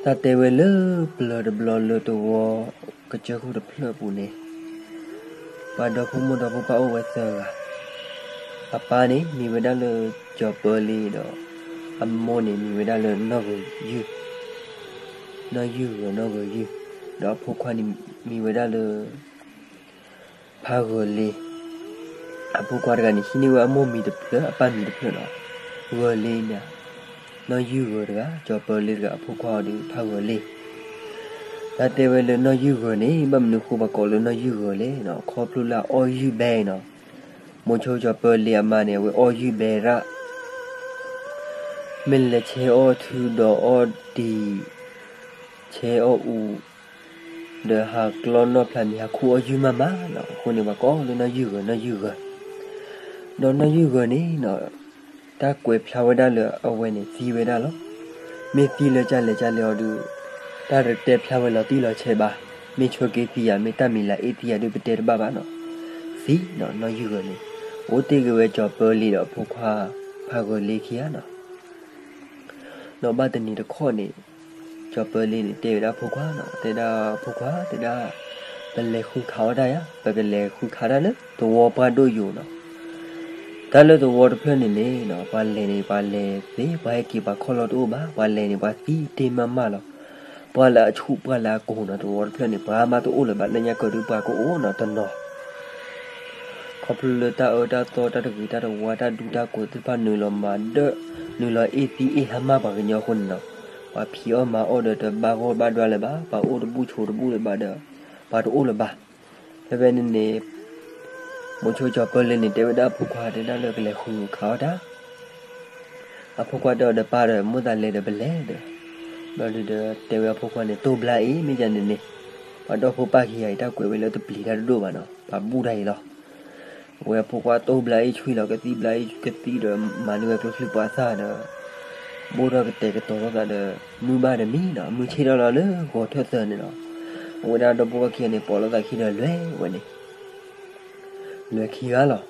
တၢ်တဲဝဲလၢပျၢၤတဘျီလၢသဝီကစၢၢ်ခိၣ်တဖျၢၣ်အပူၤန့ၣ်, ပှၤဒီဖိမိၢ်ဒီဖိပၢ်အိၣ်ဝဲသၢဂၤ, အပၢ်န့ၣ်မံၤဝဲဒၣ်လၢကၠီၤပၢလ့ဒီး, အမိၢ်န့ၣ်မံၤဝဲဒၣ်လၢနီၢ်ဂၢၤယုၢ်, နီၢ်ယုၢ်ဂၢၤ နီၢ်ဂၢၤယုၢ်, ဒီးအဖိခွါန့ၣ်မံၤဝဲဒၣ်လၢ ဖးဂၢၤလ့, အဖိခွါတဂၤန့ၣ် ဟံးန့ၢ်ဝဲအမိၢ်မံၤတဖျၢၣ် အပၢ်မံၤတဖျၢၣ်နီၤ, ဂၢၤလ့န့ၣ်, နီၢ်ယုၢ်ဂၢၤတဂၤ ကၠီၤပၢလ့တဂၤ အဖိခွါအီၤဒီး ဖးဂၢၤလ့. တၢ်တဲဝဲလၢနီၢ်ယုၢ်ဂၢၤန့ၣ် ဘၣ်မနုၤဃိပှၤကိးလၢနီၢ်ယုၢ်ဂၢၤလဲၣ်နီၤ, ခီဖျိလၢအအီၣ်ယုၢ်ဘဲနီၤ, မိၤဆိကၠီၤပၢလ့အမါန့ၣ် အဝဲအီၣ်ယုၢ်ဘဲရၣ် မ့ၢ်လဲၤဆဲးအီၣ်ထုဒီးအီၣ်တံၤ, ဆဲးအီၣ်အူ, ဒီးဟးကျီနီၣ်ဖျးမံၤဟးခူၣ်အီၣ်ယုၢ်မးမးနီၤ, အဃိန့ၣ် ပှၤကိးလၢနီၢ်ယုၢ်ဂၢၤ နီၢ်ယုၢ်ဂၢၤ, ဒီးနီၢ်ယုၢ်ဂၢၤန့ၣ်နီၤ, တၢ်ကွဲးဖျါဝဲဒၣ်လၢအဝဲန့ၣ်သံဝဲဒၣ်လီၤ. မ့ၢ်သံလၢကၢ်လဲၣ်ကၢ်လဲၣ်အီၤဒီး, တၢ်တတဲဖျါဝဲလီၤတံၢ်လီၤဆဲးဘၣ်, မ့ၢ်ဆၢက့ၤသံဧါ မ့ၢ်တၢ်မံၤလၤအ့ၣ်သံဧါဒုးပတဲတဘၣ်ဘၣ်နီၤ, သံနီၤ နီၢ်ယုၢ်ဂၢၤန့ၣ်, အိၣ်တ့ၢ်ဂ့ၤဝဲကၠီၤပၢလ့ဒီးအဖိခွါ ဖးဂၢၤလ့ခံဂၤနီၤ ဒီးဘၣ်တနံၤတခီန့ၣ်, ကၠီၤပၢလ့န့ၣ် တဲဝဲဒၣ်အဖိခွါနီၤ, တဲဒၣ်အဖိခွါ တဲဒၣ်, ပလဲၤဃုခးအီၣ်တၢ်ယၤ, ပကလဲၤဃုခးတၢ်လၢသဝီပှၢ်ဒိၣ်ယိာ်နီၤ. တၢ်လၢသဝီတဖျၢၣ်န့ၣ်န့ၣ်နီၤ, ပှၤလဲၤန့ၣ် ပှၤလဲၤသ့ ပှၤဟဲက့ၤပှၤခီၣ်လီၢ်တအိၣ်ဘၣ်, ပှၤလဲၤန့ၣ် ပှၤသံတ့ၢ်မးမးလီၤ. ပှၤလၢအဆူၣ်ပှၤလၢအကိၤနီၤ, သဝီတဖျၢၣ်န့ၣ် ပှၤမးတအိၣ်လၢၤဘၣ်, လၢညါကၢၤဒုးပှၤကအိၣ်နီၤတနီၤ ခီဖျိလၢတၢ်အၢတၢ်သီတၢ်တဂ့ၤတၢ်တဝါ တၢ်ဒူတၢ်ကိးသ့ၣ်တဖၣ်နုာ်လီၤမၤဒၢၣ်, နုာ်လီၤအ့ၣ်သံအ့ၣ်ဟါမၢ်ပှၤကညီအဃိန့ၣ်နီၤ, ပှၤဖံးအီၣ်မၤအီၣ်ဒီးတဘၣ်ဂီၢ်ဘၣ်ဒွါလၢၤဘၣ်, ပှၤအိၣ်တဘူၣ်ဆိးတဘူၣ်လၢၤဘၣ်ဒီး, ပှၤတအိၣ်လၢၤဘၣ်. ဖဲဖဲန့ၣ်န့ၣ် မိၤဆိကၠီၤပၢလ့န့ၣ် တဲဝဲဒၣ်အဖိခွါ တဲဒၣ်လၢကလဲၤဃုခးအီၣ်တၢ် အဖိခွါတဲအီၤဒီး ပၢ်ဒီး မိၢ်သးလဲၤဒီးပလဲၤဒီး, ဘျီဒုးဒီး တဲဝဲအဖိခွါန့ၣ် တိၢ်ဘျါအံၤ မ့ၢ်ယၤန့ၣ်န့ၣ်, ပှၤဒီဖိပၢ်ခံဂၤအံၤ တၢ်ကွဲးဝဲလၢတပျံၤတၢ်တဒိၣ်ဘၣ်နီၤ, ပှၤဘူၣ်တၢ်အံၤလီၤ. အဝဲအဖိခွါတိၢ်ဘျါအံၤ ဆွံလီၤကသံၣ်ဘျါအံၤကသံၣ်ဒီး မၤန့ၢ်ဝဲကျိချံမျိာ်သၣ်ဒီး ဘိၣ်ထီၣ်ကတဲာ်ကတီၤလိာ်သးဒီး မုၢ်ဘၣ်ဒီးမံနီၤ, မုၢ်ဆ့ၣ်ထီၣ်လီၤလၢဂီၤထၢၣ်သၢန့ၣ်လီၤ. အဝဲဒၣ်ဒီဖိပၢ်ခံဂၤန့ၣ် ပိာ်လိာ်သးခံဒီးလဲၤဝဲန့ၣ် လဲၤခံဂၤလီၤ.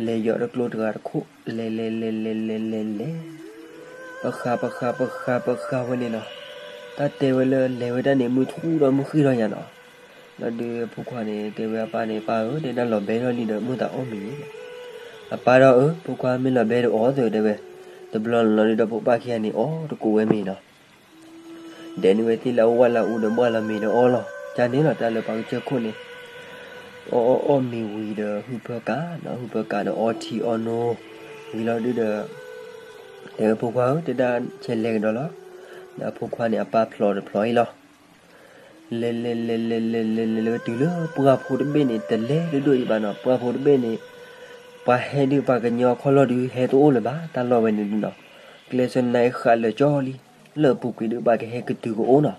လဲၤယီၤတကျိတဂၤတခိၣ် လဲၤလဲၤလဲၤလဲၤလဲၤလဲၤလဲၤ, ပဃးပဃးပဃးပဃးဝဲန့ၣ်လီၤ. တၢ်တဲဝဲလၢလဲၤဝဲဒၣ်န့ၣ် မုၢ်ထူၣ်ဒီးမုၢ်ဃ့ၢ်ထီၣ်ညါနီၤ. လီၤဒုးဖိခွါန့ၣ် တဲဝဲအပၢ်န့ၣ် ပၢ်ဧၢ တဲဒၣ်လီၤဘဲထီၣ်လံဒီး မိၢ်သးအီၣ်မ့ၤအံၤ. အပၢ်ဒီးအၢ ဖိခွါမ့ၢ်လီၤဘဲဒီးအီၣ်သၢတဲဝဲ, တဘျီန့ၣ်လီၤဒုးဒီးဖိပၢ်ခံဂၤန့ၣ် အီၣ်တကိးဝဲမ့ၤနီၤ. ဒဲးန့ၢ်ဝဲသ့ၣ်လၢအအိၣ်ဝဲလၢအူဒီးဘှၣ်လီၤမ့ၤဒီးအီၣ်လီၤ. ကန့ၣ်လီၤ တၢ်လၢပှၤကစၢၢ်ခိၣ်န့ၣ် အီၣ်အီၣ်အီၣ်မ့ၤဝံၤဒီး ဟုၣ်ဖၢကးနီၤ, ဟုၣ်ဖၢကးဒီးအီထံအီနိဝံၤလီၤဒုးဒီး တဲဝဲဖိခွါဧၢ တဲဒၣ်ဆဲးလဲၤကဒီးလီၤ. ဒီးအဖိခွါန့ၣ် အပၢ်ဖျိးတဖျိးအံၤလီၤ. လဲၤလဲၤလဲၤလဲၤလဲၤလဲၤလဲၤလဲၤဝဲတုၤလၢပှၢ်ဖိတဘ့ၣ်န့ၣ် တလဲၤတဒိၣ်အံၤဘၣ်နီၤ, ပှၢ်ဖိတဘ့ၣ်န့ၣ် ပှၤဟဲဒုးပှၤကညီအခီၣ်လီၢ်ဒုးဟဲတအိၣ်လၢၤဘၣ်, တၢ်လီၢ်ဝဲန့ၣ်ဒုးနီၤ, ကျဲးစၢးနါအံၤဃးလၢာ်ကၠီလံ, လၢအပူၤကွံာ်ဒုးပှၤကဟဲကတုၤကအိၣ်နီၤ.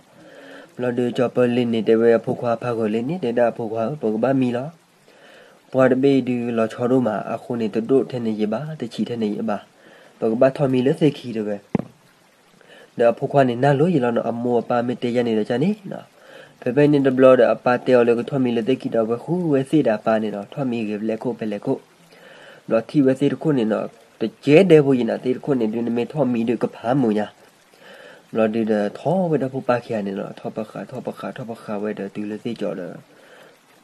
ဘျီဒုးကၠီၤပၢလ့န့ၣ် တဲဝဲအဖိခွါဖးဂၢၤလ့န့ၣ် တဲဒၣ်အဖိခွါဧၢ ပကဘၣ်မံလီၤ. ပှၢ်တဘ့ၣ်အံၤဒုးလီၤဆီဒိၣ်မး, အဃိန့ၣ် တဒိၣ်ထဲန့ၣ်ယံာ်ဘၣ်, တဆံးထဲန့ၣ်ယံာ်ဘၣ်, ပကဘၣ်ထီၣ်မံလၢသ့ၣ်ခံတဲဝဲ. ဒီးအဖိခွါန့ၣ်နၢ်လိၤယံာ်လီၤနီၤ, အမိၢ်အပၢ်မ့ၢ်တဲယၤန့ၣ်ဒီးကန့ၣ်နီၤ. ဖဲဖဲန့ၣ်တဘျီဒီးအပၢ်တဲအီၤလၢကထီၣ်မံလၢသ့ၣ်ခံဒီး အဝဲဃုဝဲသ့ၣ်ဒီးအပၢ်န့ၣ်နီၤ, ထီၣ်မံဂ့ၤဖဲလဲၣ်ခိၣ်ဖဲလဲၣ်ခိၣ်, ဒီးထံၣ်ဝဲသ့ၣ်တခိၣ်န့ၣ်နီၤ, တကဲဒဲဖိယံာ်နီၤ, သ့ၣ်တခိၣ်န့ၣ်ဒုး နမ့ၢ်ထီၣ်မံဒုးကဖးမုာ်ညါ. ဘျီဒုးဒီးထီၣ်ဝဲဒၣ်ဖိပၢ်ခံဂၤန့ၣ်နီၤ, ထီၣ်ပဃးထီၣ်ပဃးထီၣ်ပဃးဝဲဒီးတုၤလၢသ့ၣ်ကၠီ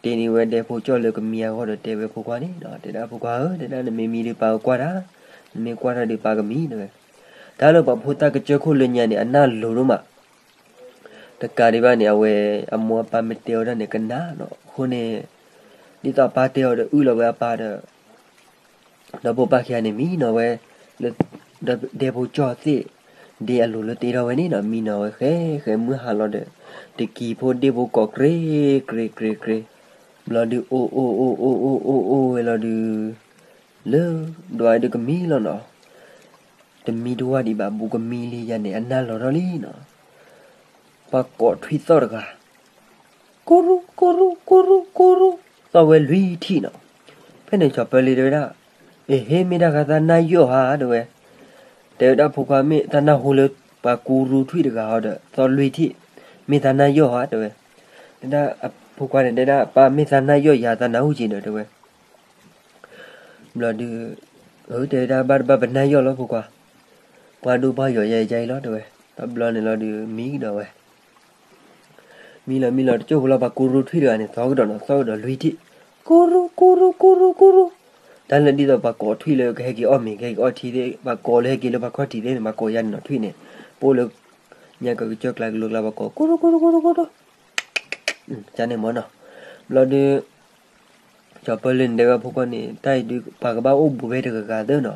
ဒီး တ့န့ၢ်ဝဲဒဲဖိကၠီၣ်လၢကမံအဂီၢ်ဒီးတဲဝဲဖိခွါန့ၣ်နီၤ, တဲဒၣ်ဖိခွါဧၢ တဲဒၣ်နမ့ၢ်မံဒုးပၢ်ကကွၢ်တၢ်, နမ့ၢ်ကွၢ်တၢ်ဒုးပၢ်ကမံတဲဝဲ. တၢ်လၢပှၤဖိသၣ်ကစၢၢ်ခိၣ်လၢညါန့ၣ် အနၢ်လိၤဒိၣ်မး တကးဒံးဘၣ်န့ၣ် အဝဲအမိၢ်အပၢ်မ့ၢ်တဲအီၤဒၣ်န့ၣ်ကနၣ်နီၤ, အဃိန့ၣ် ဒ်သိးအပၢ်တဲအီၤဒီးအုၣ်လီၤဝဲအပၢ်ဒီး ဒီးဖိပၢ်ခံဂၤန့ၣ်မံနီၤဝဲ လၢ ဒီးဒဲဖိကၠီၣ်သ့ၣ် ဒ့အလိၤလၢတ့ထီၣ်ဝဲန့ၣ်နီၤ, မံနီၤဝဲဃဲဃဲမုၢ်ဟါလီၤဒီး တကံၤဖိဒ့ဖိကိးကြ့ကြ့ကြ့ကြ့, ဘျီဒုးအိၣ်အိၣ်အိၣ်အိၣ်အိၣ်အိၣ်အိၣ်ဝဲလီၤဒုး လၢဒွးဒုးကမံလီၤနီၤ, တမံတဝၢ်ဒံးဘၣ် ဘူးကမံလံယၤန့ၣ် အနၢ်လီၤထီၣ်လံနီၤ, ပှၤကိးထွံၣ်သီၣ်တဂၤ ကူရူ ကူရူ ကူရူ ကူရူ, သီၣ်ဝဲလွံၢ်ထံၣ်နီၤ. ဖဲန့ၣ်ကၠီၤပၢလ့တဲဝဲဒၣ်, အ့ဟ့ မ့ၢ်တၢ်ဃါသးနၢ်ယီၣ်ဧါတဲဝဲ, တဲဝဲဒၣ်ဖိခွါ မ့ၢ်သးနၢ်ဟူလၢပှၤကူရူထွံၣ်တဂၤဟီဒီး သီၣ်လွံၢ်ထံၣ်, မ့ၢ်သးနၢ်ယီၣ်ဧါတဲဝဲ. တဲဒၣ်အဖိခွါန့ၣ် တဲဒၣ်ပၢ် မ့ၢ်သးနၢ်ယီၣ်ယၤ သးနၢ်ဟူက့ၤဒီးတဲဝဲ ဘျီဒုး အၢ တဲဝဲဒၣ် ဘၣ်တဘၣ်ပနၢ်ယီၣ်လီၤဖိခွါ, ပှၤဒိၣ်ပှၤယီၤယၤယၤအံၤလီၤတဲဝဲ. တဘျီန့ၣ်လီၤဒုး မံကဒီးဝဲ, မံလီၤမံလီၤတကၠိၢ်ဖိလီၤ ပှၤကူရူထွံၣ်တဂၤန့ၣ် သီကဒီးနီၤ သီကဒီးလွံၢ်ထံၣ်, ကူရူ ကူရူ ကူရူ ကူရူ, တၢ်လၢဒ်သိးပှၤကိးထွံၣ်လၢကဟဲက့ၤအီၣ်မ့ၤ ကဟဲက့ၤအီၣ်ထံသ့ၣ် ပှၤကိးလၢဟဲက့ၤလၢပှၤခီၣ်ထံးသ့ၣ်န့ၣ် ပှၤကိးယါန့ၣ်နီၤ ထွံၣ်န့ၣ်, ပအိၣ်လၢ ညါကကစၢၢ်ကျါကလိကျါ ပှၤကိး ကူရူ ကူရူ ကူရူ ကူရူ, ကန့ၣ်မ့ၢ်နီၤ, ဘျီဒုး ကၠီၤပၢလ့န့ၣ် တဲဝဲအဖိခွါန့ၣ် တၢ်အံၤဒုး ပှၤကဘၣ်အိၣ်ဘူးဖဲတဂၤဂၤသ့နီၤ,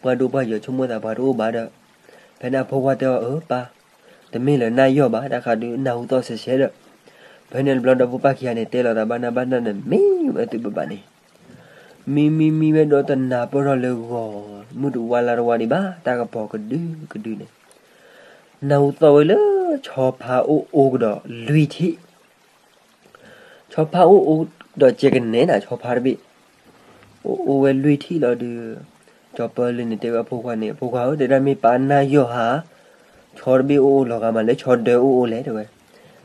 ပှၤဒိၣ်ပှၤယိာ်ဆိကမိၣ်သးပှၤတအိၣ်ဘၣ်ဒီး, ဖဲန့ၣ်အဖိခွါတဲအီၤ အၢ ပၢ်, တမ့ၢ်လၢနၢ်ယီၢ်ဘၣ် တၢ်ဃးဒုးနၢ်ဟူသီၣ်စဲးစဲးဒီး, ဖဲန့ၣ်တဘျီဒီးဖိပၢ်ခံဂၤန့ၣ် တဲလီၤသးဘၣ်နၢ်ဘၣ်နၢ်န့ၣ် မံဝဲသုဘၣ်ဘၣ်န့ၣ်, မံမံမံဝဲဒီးတနၢ်ပၢၢ်ထီၣ်လၢဂီၤ, မုၢ်တဝါလါတဝါဒံးဘၣ် တၢ်ကပီၤကဒုကဒုန့ၣ်, နၢ်ဟူသီၣ်ဝဲလၢ ဆီဖါအိၣ်အိၣ်ကဒီးလွံၢ်ထံၣ် ဆီဖါအိၣ်အိၣ်ဒီးကဲကနဲနၤ ဆီဖါတဘ့ၣ်, အိၣ်အိၣ်ဝဲလွံၢ်ထံၣ်လီၤဒုး, ကၠီၤပၢလ့န့ၣ် တဲဝဲအဖိခွါန့ၣ် အဖိခွါဧၢ တဲဒၣ်မ့ၢ်ပၢ်နၢ်ယီၢ်ဟါ, ဆီတဘ့ၣ်အိၣ်အိၣ်လီၤဂာ်မးလၢဆီဒၢအိၣ်အိၣ်လဲၣ်တဲဝဲ,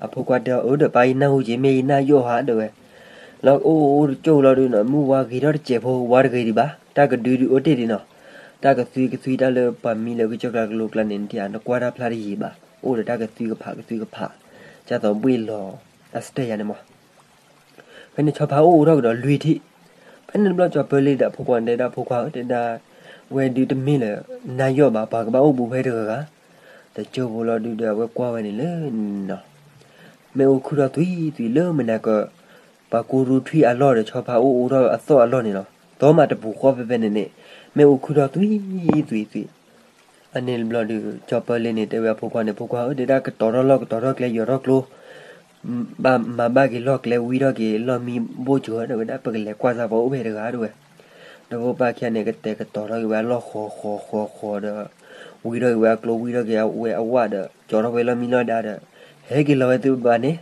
အဖိခွါတဲအီၤ အၢ ဒီးပၢ်ယနၢ်ဟူက့ၤ မ့ၢ်ယနၢ်ယီၢ်ဟါတဲဝဲ, လီၤအိၣ်အိၣ်တကၠိၢ်လီၤဒုးနီၤ မုၢ်ဝါဂ့ၤထီၣ်တစဲးဖိ ဝါတဂ့ၤဒံးဘၣ် တၢ်ကဒုဒုးအိၣ်တ့ၢ်ဒံးနီၤ, တၢ်ကသွံကသွံတၢ်လၢပှၤမံလၢကစၢၢ်ကျါကလိကျါန့ၣ် နထံၣ်ဧါ နကွၢ်တၢ်ဖျါတယံာ်ဘၣ် အိၣ်ဒီးတၢ်ကသွံကဖးကသွံကဖး, ကၢ်သိးဘှ့ၣ်လီၤ အစတဲယၤန့ၣ်မး ဖဲန့ၣ်ဆီဖါအိၣ်အိၣ်ထီၣ်ကဒီးလွံၢ်ထံၣ်, ဖဲန့ၣ်တဘျီကၠီၤပၢလ့ဒီးအဖိခွါန့ၣ် တဲဒၣ်အဖိခွါဧၢ တဲဒၣ်, ဝဲဒုးတမ့ၢ်လၢ နၢ်ယီၢ်ဘၣ် ပှၤကဘၣ်အိၣ်ဘူးဖဲတဂၤဂၤ, တကၠိၢ်ဖိလီၤဒုးဒီးအဝဲကွၢ်ဝဲန့ၣ်လၢနီၤ, မ့ၣ်အူခုၣ်ထီၣ်သွံၣ်သွံၣ်လၢမနၤကၢၤ, ပှၤကူရူထွံၣ်အလီၢ်ဒီးဆီဖါအိၣ်အိၣ်ထီၣ်အသီၣ်အလီၢ်န့ၣ်လီၤ, သီမးတပူၤဃီဖဲဖဲန့ၣ်န့ၣ်, မ့ၣ်အူခုၣ်ထီၣ်သွံၣ်သွံၣ်သွံၣ် အန့ၣ်တဘျီဒုး ကၠီၤပၢလ့န့ၣ် တဲဝဲအဖိခွါန့ၣ် ဖိခွါဧၢ တဲဒၣ်ကတီၤထီၣ်လီၢ်ကတီၤထီၣ်ကျဲ ယီၤထီၣ်ကျိ, ဘၣ်မၤဘၣ်က့ၤလီၢ်ကျဲ ဝံထီၣ်က့ၤလီၢ်မံဘိၣ်စၢၤ တဲဝဲဒၣ် ပကလဲၤကွၢ်စၢ်ပှၤအိၣ်ဖဲတဂၤ တဲဝဲ, ဒီးဖိပၢ်ခံဂၤန့ၣ် ကတဲာ်ကတီၤထီၣ်က့ၤဝဲအလီၢ်ဃီဃီဃီဃီဒီး, ဝံထီၣ်က့ၤဝဲအကျိ ဝံထီၣ်က့ၤဝဲအဝၣ်ဒီး ကၠီၤထီၣ်ဝဲလီၢ်မံလီၢ်ဒါဒီး, ဟဲက့ၤလီၤဝဲသုဘၣ်န့ၣ်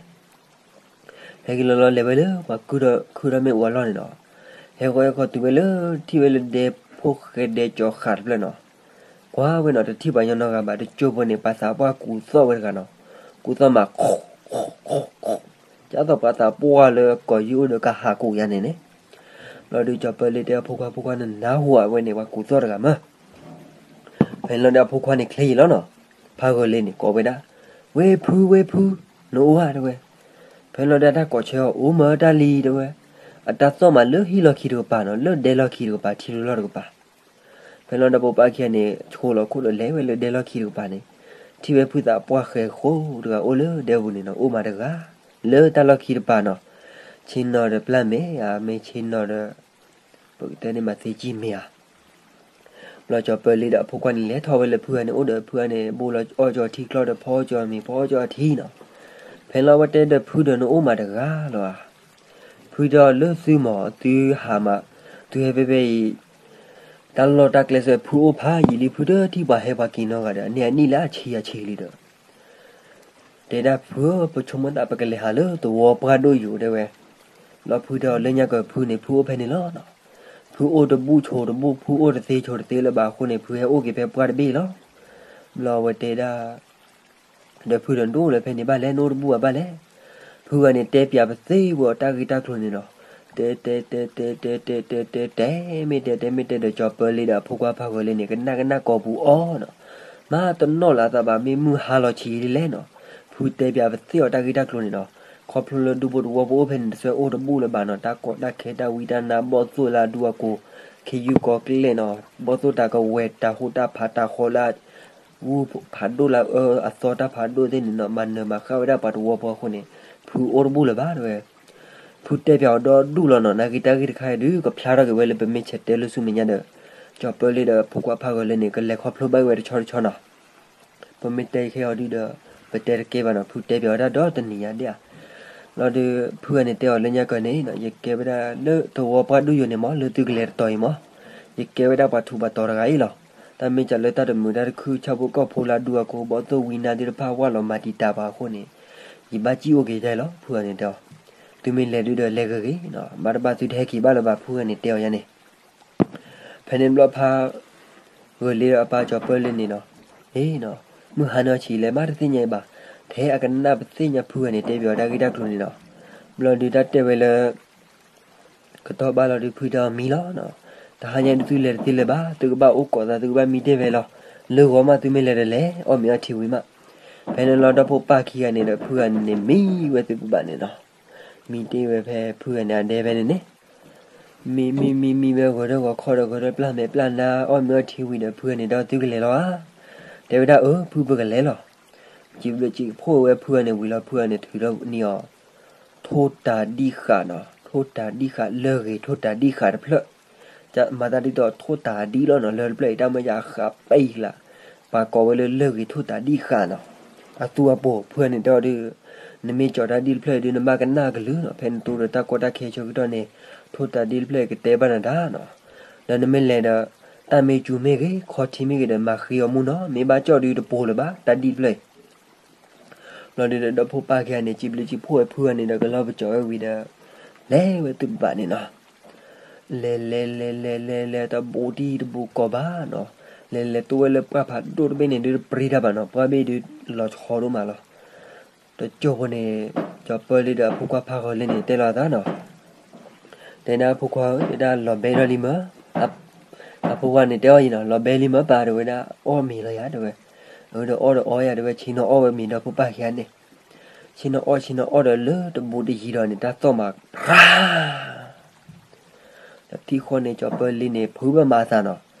ဟဲက့ၤလီၤလီၤလဲၤဝဲလၢပှၤခုၣ်ထီၣ်မ့ၣ်အူအလီၢ်န့ၣ်လီၤ, ဟဲဃီဟဲဃီတုၤဝဲလၢ ထံၣ်ဝဲလၢဒဲဖိဃဲဒဲကၠီၤဃာ်တဖျၢၣ်နီၤ, ကွၢ်ဝဲနီၤ တထံၣ်ပှၤညီနီတဂၤဘၣ် တကၠိၢ်ဖိန့ၣ် ပှၤသးပှၢ်ကူးသီၣ်ဝဲတဂၤနီၤ, ကူးသီၣ်မး ကၢ်သိးပှၤသးပှၢ်လၢကိာ်ယူၢ်အိၣ်ဒီးကဟးကူးယါန့ၣ်န့ၣ်, ဘျီဒုးကၠီၤပၢလ့တဲအဖိခွါ ဖိခွါနနၢ်ဟူဧါဝဲန့ၣ် ပှၤကူးသီၣ်တဂၤမး ဖဲန့ၣ်လီၤဒီးအဖိခွါန့ၣ်ချ့ယံာ်လီၤနီၤ, ဖးဂၢၤလ့န့ၣ် ကိးဝဲဒၣ်, ဝဲဖု ဝဲဖု, နအိၣ်ဧါတဲဝဲ, ဖဲန့ၣ်လီၤဒီးတၢ်ကိးဆၢအီၤ အိၣ်မးတၢ်လံတဲဝဲ, အတၢ်သီၣ်မးလၢဟံၣ်လီၢ်ခံတကပၤနီၤ လၢဒဲလီၢ်ခံတကပၤ ထံလူလီၢ်တကပၤ ဖဲန့ၣ်လီၤဒီးဖိပၢ်ခံဂၤန့ၣ် ဆိလီၤခိၣ်ဒီးလဲၤဝဲလၢဒဲလီၢ်ခံတကပၤန့ၣ်, ထံၣ်ဝဲဖုသးပှၢ်ဃဲဃိတဂၤအိၣ်လၢဒဲပူၤန့ၣ်နီၤ အိၣ်မးတဂၤ, လၢတၢ်လီၢ်ခံတကပၤနီၤ, ဆ့ၣ်နီၤဒီးပျၢ်မဲာ်ဧါ မ့ၢ်ဆ့ၣ်နီၤဒီး ပကတဲန့ၣ်မးသ့ကံၢ်မ့ၢ်ဧါ ဘျီကၠီၤပၢလ့ဒီးအဖိခွါန့ၣ် လဲၤထီၣ်ဝဲလၢဖုဂၤန့ၣ်အိၣ်ဒီးဖုဂၤန့ၣ် ဘိလီၤအီၣ်ကၠီၤထံကျီဒီး ဖီအီၣ်ကၠီၤမ့ၤ ဖီအီၣ်ကၠီၤအထံနီၤ, ဖဲန့ၣ်လီၤဝဲတဲဒီးဖုဒီးနအိၣ်မးတဂၤလီၤဧါ, ဖုဒီးလၢသုမး သုဟးမး, သုဟဲဖဲဖဲအံၤ တၢ်လီၢ်တၢ်ကျဲစၢၤဖုအိၣ်ဖးယံာ်လံ ဖုတထံၣ်ပှၤဟဲပှၤက့ၤနီတဂၤဒီး အန့ၢ်အနံၣ်လၢအဆံအဆံလံဒီး တဲဒၣ်ဖုဧၢ ပဆိကမိၣ်သးပကလဲၤဟးလၢသဝီပှၢ်ဒိၣ်ယိာ်တဲဝဲ, ဘျီဖုတဲအီၤလၢညါကၢၤဖုန့ၣ် ဖုအိၣ်ဖဲန့ၣ်လီၤနီၤ, ဖုအိၣ်တဘူၣ်ဆိးတဘူၣ် ဖုအိၣ်တသ့ဆိးတသ့လၢၤဘၣ်အဃိန့ၣ် ဖုဟဲအိၣ်က့ၤဖဲပှၢ်တဘ့ၣ်လီၤ, ဘျီအဝဲတဲဒၣ် ဒီးဖုဒီးနတအိၣ်လၢၤဖဲန့ၣ်ဘၣ်လဲၣ် နအိၣ်တဘူၣ်ဘၣ်ဘၣ်လဲၣ်, ဖုဂၤန့ၣ်တဲပၠးပသ့ဝဲအီၤတၢ်ဂ့ၢ်တၢ်ကျိၤန့ၣ်နီၤ, တဲတဲတဲတဲတဲတဲတဲတဲ မ့ၢ်တဲတဲမ့ၢ်တဲဒီးကၠီၤပၢလ့ဒီးအဖိခွါဖးဂၢၤလ့န့ၣ် ကနၣ်ကနၣ်ကိာ်ပူၤအီၤနီၤ, မၤတနီၣ်လၢအသးဘၣ် မ့ၢ်မုၢ်ဟါလီၤဆံးလံလဲၣ်နီၤ, ဖုတဲပၠးပသ့အီၤတၢ်ဂ့ၢ်တၢ်ကျိၤန့ၣ်နီၤ, ခီဖျိလၢဒူဖိတဝီဖိအိၣ်ဖဲန့ၣ် တဆၢအိၣ်တဘူၣ်လၢၤဘၣ်နီၤ, တၢ်ကီတၢ်ခဲတၢ်ဝံတၢ်နါ ဘီၣ်သိၣ်လၢအဒူအကိာ် ခ့ယုၢ်ကီၤကျဲၢ်နီၤ, ဘီၣ်သိၣ်တၢ်ကဝဲၤတၢ်ဟူးတၢ်ဖးတၢ်ဃီလၢ ဝူဖးဒိၣ်လၢအအၢအသီတၢ်ဖးဒိၣ်သ့ၣ်န့ၣ်နီၤ မၤနၢၤမၤဃၣ်ဝဲဒၣ်ပှၤတဝီဖိအဃိန့ၣ် ဖုအိၣ်တဘူၣ်လၢၤဘၣ်တဲဝဲ, ဖုတဲပၠးအီၤဒီဒူၣ်လီၤနီၤ, နာ်က့တၢ်ဂ့ၢ်တခါအံၤဒုး ကဖျါထီၣ်က့ၤဝဲလၢပမ့ၢ်ဆဲးတဲလိာ်ဆူမဲာ်ညါဒီး ကၠီၤပၢလ့ဒီးဖိခွါဖးဂၢၤလ့န့ၣ် ကလဲၤခီဖျိဘၣ်က့ၤဝဲတဆီတဆီနီၤ ပမ့ၢ်တဲခဲအီၤဒုးဒီး ပတဲတကဲဘၣ်နီၤ, ဖုတဲပၠးဝဲဒၣ်ဒီတနံၤညါဒၣ်ဧါ, လီၤဒုးဖုဂၤန့ၣ်တဲအီၤလၢညါကၢၤန့ၣ် ယကဲဝဲဒၣ်လၢသဝီပှၢ်ဒိၣ်ယိာ်န့ၣ်မး လၢသုကလဲၤတတီၤအံၤမး, ယကဲဝဲဒၣ်ပှၤထူးပှၤတီၤတဂၤအံၤလီၤ, တၢ်မ့ၢ်စးလၢတၢ်တမုာ်တၢ်တခုၣ် ဆၣ်ဖိကီၢ်ဖိလၢအဒူအကိာ် ဘီၣ်သိၣ်ဝံနါသ့ၣ်တဖၣ် ဝၢ်လီၤမၤတံာ်တာ်ပှၤအဃိန့ၣ် ယဘၣ်စံၣ်အိၣ်က့ၤယဲလီၤ ဖုဂၤန့ၣ်တဲအီၤ, သုမ့ၢ်လဲၤဒုးဒီးလဲၤဂ့ၤဂ့ၤနီၤ, ဘၣ်တဘၣ်သုတဟဲက့ၤဘၣ်လၢၤဘၣ် ဖုဂၤန့ၣ်တဲအီၤယါန့ၣ် ဖဲန့ၣ်ဘျီဖးဂၢၤလ့ဒီးအပၢ်ကၠီၤပၢလ့န့ၣ်နီၤ, အ့နီၤ, မုၢ်ဟါန့ၣ်ဆံးလဲၣ် မ့ၢ်တသ့ၣ်ညါအံၤဘၣ်, ထဲအကနၣ်ပသ့ၣ်ညါဖုဂၤန့ၣ် တဲပၠးအီၤတၢ်ဂ့ၢ်တၢ်ကျိၤန့ၣ်နီၤ, ဘျီဒုးတၢ်တဲဝဲလၢ ကတီၢ်ဘၣ်လီၤဒုးဖုတဲအီၤမံလီၤနီၤ, တဟါညါဒုးသုလဲၤတသ့လၢၤဘၣ်, သုကဘၣ်အိၣ်ကိးသး သုကဘၣ်မံတ့ၢ်ဝဲလီၤ, လၢဂီၤမးသုမ့ၢ်လဲၤဒီးလဲၤ အီၣ်မ့ၤအီထံဝံၤမး ဖဲန့ၣ်လီၤဒီဖိပၢ်ခံဂၤန့ၣ်ဒီးဖုဂၤန့ၣ်န့ၣ် မံဝဲသုးပူၤဘၣ်န့ၣ်နီၤ, မံတ့ၢ်ဝဲဖဲဖုဂၤန့ၣ်အဒဲဖဲန့ၣ်န့ၣ်, မံမံမံမံဝဲဂီၤဒီးဂီၤခီဒီး ဂီၤဒီးပျၢ်မဲာ်ပျၢ်နါ အီၣ်မ့ၤအီထံဝံၤဒီး ဖုဂၤန့ၣ်ဒီးသုကလဲၤလီၤဧါ, တဲဝဲဒၣ်အၢ ဖုပကလဲၤလီၤ, စံးဘျုးစံးဖှိၣ်ဝဲဖုဂၤန့ၣ်ဝံၤလီၤ ဖုဂၤန့ၣ်ထုးထီၣ်န့ၢ်အီၤ ထိၣ်တၤဒံၣ်ဃာ်နီၤ, ထိၣ်တၤဒံၣ်ဃာ် လၢၢ်ဂ့ၤထိၣ်တၤဒံၣ်ဃာ်တဖျၢၣ်, မၤသးဒ်သိးထိၣ်တၤဒံၣ်လီၤနီၤ, လၢၢ်တဖျၢၣ်အံၤတၢ်မ့ၢ်ယဃာ်ပဲအံၤလၢ်, ပှၤကိးဝဲလၢလၢၢ်ဂ့ၤထိၣ်တၤဒံၣ်ဃာ်နီၤ, အသူအပိၤ ဖုဂၤန့ၣ်တဲအီၤဒုး, နမ့ၢ်ကၠီၤတၢ်ဒံၣ်တဖျၢၣ်အံၤဒုး နဘၣ်ကနၣ်ကလုၢ်နီၤ, ဖဲနတိဒီးတၢ်ကီတၢ်ခဲဆၢကတီၢ်န့ၣ် ထိၣ်တၤဒံၣ်တဖျၢၣ်အံၤကတဲဘၣ်နၤဒၣ်နီၤ, ဒီးနမ့ၢ်လဲၤဒီး တၢ်မ့ၢ်စူၤမ့ၢ်ဂ့ၤ ခီထံမ့ၢ်ဂ့ၤဒီး မၤဃ့အီၤမူနီၤ, မ့ၢ်ဘၣ်ကၠီၣ်ဒုးတပိၤလၢၤဘၣ် တၢ်ဒံၣ်တဖျၢၣ်အံၤ ဘျီဒုးဒီး ဒီဖိပၢ်ခံဂၤန့ၣ် စံးဘျုးစံးဖှိၣ်ဝဲဖုဂၤန့ၣ်ဒီး ကလီၤပစီၤဝဲဝံၤဒီး လဲၤဝဲသုးပူၤဘၣ်န့ၣ်နီၤ, လဲၤလဲၤလဲၤလဲၤလဲၤလဲၤ တဘူးတံၢ်တဘူးကီၢ်ဘၣ်နီၤ, လဲၤလဲၤတိဝဲလၢပှၢ်ဖးဒိၣ်တဘ့ၣ်န့ၣ်ဒုး တပြံတၢ်ဘၣ်နီၤ, ပှၢ်ဘ့ၣ်ဒုးလီၤဆီဒိၣ်မးလီၤ. တကၠိဖိန့ၣ် ကၠီၤပၢလ့ဒီးအဖိခွါဖးဂီၤလ့န့ၣ် တဲလီၤအသးနီၤ, တဲဒၣ်အဖိခွါဧၢ တဲဒၣ်လီၤဘဲဒီးလံမၢ်, အဖိခွါန့ၣ်တဲအီၤယံၤနီၤ, လီၤဘဲလံမၢ်ပၢ် တဲဝဲဒၣ် အီၣ်မ့ၤလီၤယၤ တဲဝဲ, အၢ ဒီးအီၣ်ဒီးအီယၤ တဲဝဲ, ဆ့ၣ်နီၤအီၣ်ဝဲမ့ၤဒီးဖိပၢ်ခံဂၤန့ၣ်, ဆ့ၣ်နီၤအီၣ်ဆ့ၣ်နီၤအီၣ်ဒီးလၢတဘူးတယံၤဒီးန့ၣ် တၢ်သီၣ်မးဖြါ ဒီးထံၣ်ဃီန့ၣ် ကၠီၤပၢလ့န့ၣ် ဖုးဘၣ်မၤအသးနီၤ,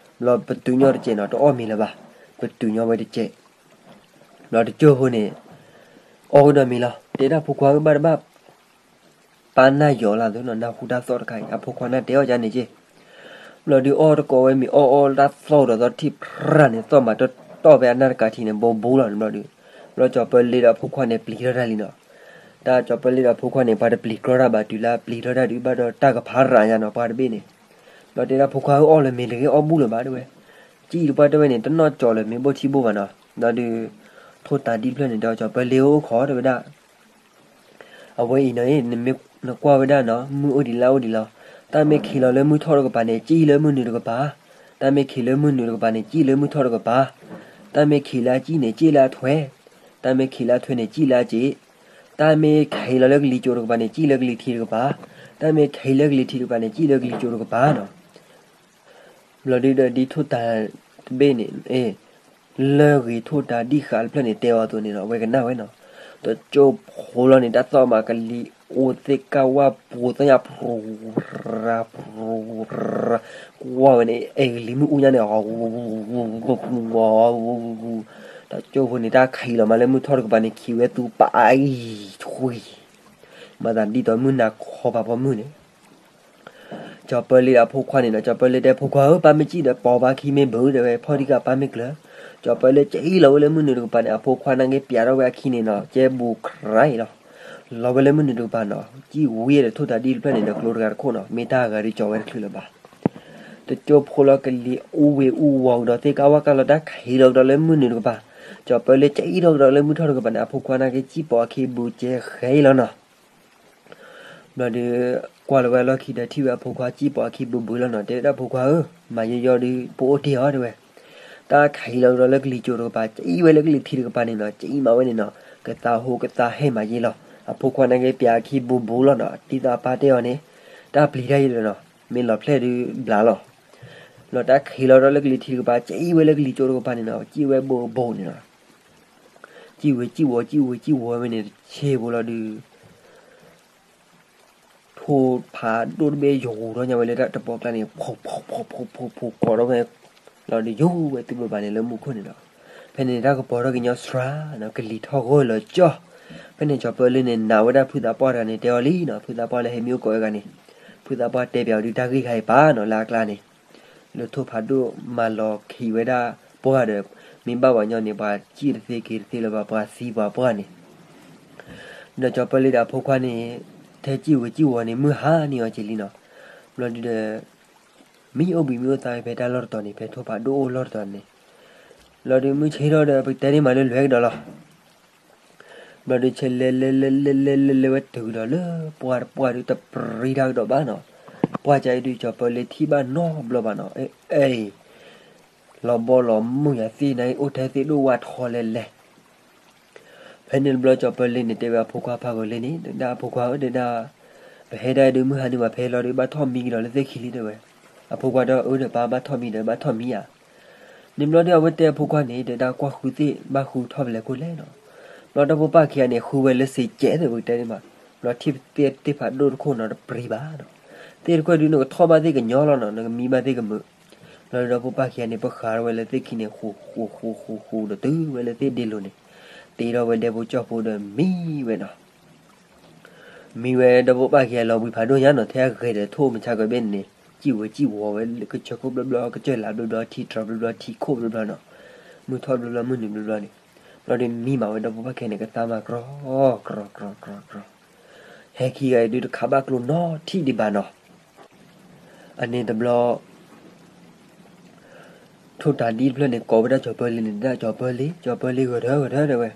ဘျီပတုာ်ညီတစဲးနီၤ, တအီၣ်မ့ၤလၢၤဘၣ်, ပတုာ်ညီဝဲတစဲး, ဘျီတကၠိဖိန့ၣ် အီၣ်ဝဲဒီးမ့ၤလီၤ, တဲဒၣ်ဖိခွါဧၢ ဘၣ်တဘၣ် ပၢ်နၢ်ယီၤလၢ်သ့နီၤ, နၢ်ဟူတၢ်သီၣ်တခါအံၤ အဖိခွါနၢ်တဲအီၤကန့ၣ်က့, ဘျီဒုးအီၣ်တကိးဝဲမ့ၤအီၣ်အီၣ်လၢတၢ်သီၣ်ဒီးသီၣ်ထံၣ်ဖြါန့ၣ် သီၣ်မးတတီၢ်ဖဲအနၢ်တကးထံးန့ၣ် ဘူးဘူးလီၤန့ၣ်ဘျီဒုး, ဘျီကၠီၤပၢလ့ဒီးအဖိခွါန့ၣ် ပျံၤထီၣ်တၢ်လံနီၤ, တၢ်ကၠီၤပၢလ့ဒီးအဖိခွါန့ၣ် ပှၤတပျံၤကြီတၢ်ဘၣ် တုၤလၢပျံၤထီၣ်တၢ်ဒုးဘၣ်ဒီးတၢ်ကဖးရၤညါနီၤ ပှၤတဘ့ၣ်န့ၣ်, ဘျီတဲဒၣ်ဖိခွါဧၢ အီၣ်လၢၤမ့ၤတဂ့ၤ အီၣ်ဘူၣ်လၢၤဘၣ် တဲဝဲ, ကံၣ်တပှၢ်တဲဝဲန့ၣ် တနီၣ်ကၠီၤလၢၤမ့ၤဘိၣ်ထံဘိၣ်ဘၣ်နီၤ, ဘျီဒုး ထိၣ်တၤဒံၣ်တဖျၢၣ်န့ၣ် ဒီးကၠီၤပၢလ့အိၣ်ခိးတဲဝဲဒၣ် အဝဲအံၤနီၤ နမ့ၢ်နကွၢ်ဝဲဒၣ်နီၤ မုၢ်အိၣ်ဒံးလါအိၣ်ဒံးလီၤ. တၢ်မ့ၢ်ခံးလီၤလၢမုၢ်ထီၣ်တကပၤန့ၣ် ကံၣ်လၢမုၢ်နုာ်တကပၤ, တၢ်မ့ၢ်ခံးလၢမုၢ်နုာ်တကပၤန့ၣ် ကံၣ်လၢမုၢ်ထီၣ်တကပၤ, တၢ်မ့ၢ်ခံးလၢအကံၣ်န့ၣ် ကံၣ်လၢအထွဲ, တၢ်မ့ၢ်ခံးလၢအထွဲန့ၣ် ကံၣ်လၢအစ့း, တၢ်မ့ၢ်ခံးလီၤလၢကလံၤစိးတကပၤန့ၣ် ကံၣ်လၢကလံၤထံးတကပၤ, တၢ်မ့ၢ်ခံးလၢကလံၤထံးတကပၤန့ၣ် ကံၣ်လၢကလံၤစိးတကပၤနီၤ. ဘျီဒုးဒီးဒ်ထိၣ်တၤတဘ့ၣ်န့ၣ် လၢဂ့ၤထိၣ်တၤဒံၣ်ဃာ်တဖျၢၣ်န့ၣ်တဲအီၤအသိးန့ၣ်နီၤ အဝဲကနၣ်ဝဲနီၤ. တကၠိဖိလီၤန့ၣ် တၢ်သီၣ်မးကလံၤအိၣ်သ့ၣ်ကၢ်ဝၢ်ပူၤသ့ၣ်ညါ ဖြူဖြူ ကွၢ်ဝဲန့ၣ် အဲၣ်ကလံၤမုၢ်အူညါန့ၣ် တကၠိဖိန့ၣ် တၢ်ခံးလီၤမးလၢမုၢ်ထီၣ်တကပၤန့ၣ် ခံးဝဲသူပာ်အံၤထွံၣ် မၤသးဒ်သိးမုၢ်နၤခီပၤပိာ်မုၣ်န့ၣ် ကၠီၤပၢလ့ဒီးအဖိခွါန့ၣ်နီၤ ကၠီၤပၢလ့တဲဖိခွါဧၢ ပၢ်မ့ၢ်ကံၣ်ဒီးပိာ်ပၢ်ခံမ့ၢ်ဘုး တဲဝဲ ဖီၣ်ထံကၢ်ပၢ်မ့ၢ်ကျၢၤ, ကၠီၤပၢလ့ကံၣ်လီၤဝဲလၢမုၢ်နုာ်တကပၤန့ၣ် အဖိခွါနာ်က့ပျးထီၣ်ဝဲအခံန့ၣ်နီၤ ကဲဘူးခရံာ်လီၤ. လီၤဝဲလၢမုၢ်နုာ်တကပၤနီၤ ကံၣ်ဝံၤဒီးထိၣ်တၤဒံၣ်တဖျၢၣ်န့ၣ်ဒီးကျိတဂၤတခိၣ်နီၤ မ့ၢ်တၢ်ဂၤဒုးကၠီၤဝဲတချုးလၢၤဘၣ်. တကၠိဖိလီၤကလံၤအူဝ့ၤအူဝီၤကဒီးသ့ၣ်ကၢ်ဝၢ်ကၢ်လီၤ တၢ်ခံးလီၤကဒီးလၢမုၢ်နုာ်တကပၤ, ကၠီၤပၢလ့ကံၣ်ထီၣ်ကဒီးလၢမုၢ်ထီၣ်တကပၤန့ၣ် အဖိခွါနာ်က့ကံၣ်ပိာ်အခံဘူးကဲဃဲလီၤနီၤ. ဘျီဒုး ကွၢ်လီၤဝဲအလီၢ်ခံဒီးထံၣ်ဝဲအဖိခွါကံၣ်ပိာ်အခံဘူးဘူးလီၤနီၤ တဲဝဲဒၣ်ဖိခွါဧၢ မၤယိယီဒုး ပအိၣ်တ့ၢ်အီၤတဲဝဲ, တၢ်ခံးလီၤကဒီးလၢကလံၤစိးတကပၤ ကံၣ်ဝဲလၢကလံၤထံးတကပၤန့ၣ်နီၤ ကံၣ်မးဝဲန့ၣ်နီၤ ကသးဟူကသးဟဲမးယ့လီၤ. အဖိခွါနာ်က့ပျးအခံဘူးဘူးလီၤနီၤ ဒ်သိးအပၢ်တဲအီၤန့ၣ် တၢ်ပျံၤတၢ်ယံၤဒီးနီၤ မ့ၢ်လီၤဖျဲၣ်ဒုးဘျးလီၤ. လီၤတၢ်ခံးလီၤကဒီးလၢကလံၤထံးတကပၤ ကံၣ်ဝဲလၢကလံၤစိးတကပၤန့ၣ်နီၤ ကံၣ်ဝဲဘူးဘူးန့ၣ်နီၤ ကံၣ်ဝံၤကံၣ်ဝီၤ ကံၣ်ဝံၤကံၣ်ဝီၤဝဲန့ၣ် တဆ့ဖိလီၤဒုး ထိၣ်ဖးဒိၣ်တဘ့ၣ်ယိၤထီၣ်ညါဝဲလၢတၢ်တပီၤကျါန့ၣ် ဖီဖီဖီဖီဖီဖီကိးထီၣ်ဝဲ လီၤဒုးယိၤဝဲသုးဘၣ်န့ၣ်လၢမူခိၣ်န့ၣ်ဒီး ဖဲန့ၣ်တၢ်ကပီၤထီၣ်ကညီစှၤနီၤ ကလံၤထီၣ်ဂီၢ်လီၤကၠီၣ်. ဖဲန့ၣ်ကၠီၤပၢလ့န့ၣ် နာ်ဝဲဒၣ်ဖုသးပှၢ်တဂၤန့ၣ် တဲအီၤလံနီၤ ဖုသးပှၢ်လၢဟဲမံအိၣ်ကိးဝဲဂၤန့ၣ် ဖုသးပှၢ်တဲပျးအီၤဒုးတၢ်ဂ့ၢ်ခါအံၤပၢ်နီၤ လၢအကျါန့ၣ် လၢထိၣ်ဖးဒိၣ်မၤလီၤခံးဝဲဒၣ်ပှၢ်ဒီး မ့ၢ်ဘၣ်ပှၤညီန့ၣ် ပှၤစံၣ်တသ့က့ၤတသ့လၢၤဘၣ် ပှၤသံပှၤပှၢ်န့ၣ် ဒီးကၠီၤပၢလ့ဒီးအဖိခွါန့ၣ် ထဲကံၣ်ဝံၤကံၣ်ဝီၤန့ၣ် မုၢ်ဟါန့ၢ်အီၤက့ၤလံနီၤ. ဘျီဒုးဒီး မ့ၢ်အိၣ်ဘှံးမ့ၢ်အိၣ်သါဖဲတၢ်လီၢ်တတီၤန့ၣ် ဖဲထိၣ်ဖးဒိၣ်အိၣ်လီၢ်တတီၤန့ၣ် ဘျီဒုးမုၢ်ဆ့ၣ်ထီၣ်ဒီး ပကတဲန့ၢ်မးလၢလွဲကဒီးလီၤ. ဘျီဒုးဆဲးလဲၤလဲၤလဲၤလဲၤလဲၤလဲၤလဲၤဝဲတုၤကဒီးလၢပှၢ်တပှၢ်ဒုးတပြံတၢ်ကဒီးဘၣ်နီၤ. ပှၢ်ကါအံၤဒုးကၠီၤပၢလ့ထံၣ်ဘၣ်နီတဘျီဘၣ်နီၤ အ့ၣ် လီၤဘီလီၤမုၢ်ယၤသ့ၣ်န့ၣ် အိၣ်ထဲသ့ၣ်ဒိၣ်ဝါထီလဲၤလဲၤ ဖဲန့ၣ်တဘျီကၠီၤပၢလ့န့ၣ် တဲဝဲအဖိခွါဖးဂီၤလ့န့ၣ် တဲဒၣ်အဖိခွါဧၢ တဲဒၣ် ပဟဲဒၣ်ဒုးမုၢ်ဟါန့ၣ် ပှၤဖဲလီၤဒုးဘၣ်ထီၣ်မံကဒီးလၢသ့ၣ်ခံလံတဲဝဲ. အဖိခွါဒီးအၢဒီးပၢ်ဘၣ်ထီၣ်မံဒီးဘၣ်ထီၣ်မံဧါ. န့ၣ်ဘျီဒုးအဝဲတဲအဖိခွါန့ၣ် တဲဒၣ်ကွၢ်ဃုသ့ၣ်ဘၣ်ဃုထီၣ်ပလဲၤခိၣ်လဲၣ်နီၤ. ဘျီဒီဖိပၢ်ခံဂၤန့ၣ် ဃုဝဲလၢစ့ကဲးသ့ၣ်ပကတဲန့ၣ်မး, ဘျီထံၣ်သ့ၣ်ဖးဒိၣ်တခိၣ်နီၤတပျံၤဘၣ်နီၤ, သ့ၣ်တခိၣ်ဒုးနကထီၣ်ဘၣ်သ့ၣ်ကညီလီၤနီၤ နကမံဘၣ်သ့ၣ်ကမုာ်, ဘျီဒီဖိပၢ်ခံဂၤန့ၣ် ပဃးထီၣ်ဝဲလၢသ့ၣ်ခံန့ၣ် ဃူဃူဃူဃူဃူဒီးတုၤဝဲလၢသ့ၣ်ဒ့လိၤန့ၣ်, တ့ထီၣ်ဝဲဒဲဖိကၠီၣ်ဖိဒီးမံဝဲနီၤ မံဝဲဒီဖိပၢ်ခံဂၤလီၤဘှံးဖးဒိၣ်ညါနီၤ ထဲအဂဲၤဒီးထိၣ်မုၢ်ဆါကဘ့ၣ်န့ၣ်, စံၣ်ဝဲစံၣ်ဝီၤဝဲ ကစၢၢ်ခိၣ်ဘျီဘျီ ကစၢၢ်လးဘျီဘျီ ထံတြီဘျီဘျီ ထံခိၣ်ဘျီဘျီနီၤ, မုၢ်ထီၣ်ဘျီဘျီ မုၢ်နုာ်ဘျီဘျီန့ၣ်, ဘျီဒီးမံမးဝဲဒီဖိပၢ်ခံဂၤန့ၣ် ကသါမၤကြီ, ကြီကြီကြီကြီ, ဟဲခံဂၤအံၤဒုးတခးဘၣ်ကျိနီထံၣ်ဒံးဘၣ်နီၤ အန့ၣ်တဘျီ ထိၣ်တၤဒံၣ်တဖျၢၣ်န့ၣ် ကိးဝဲဒၣ်ကၠီၤပၢလ့န့ၣ် ဒၣ်ကၠီၤပၢလ့ ကၠီၤပၢလ့ဂဲၤထၢၣ်ဂဲၤထၢၣ်တဲဝဲ,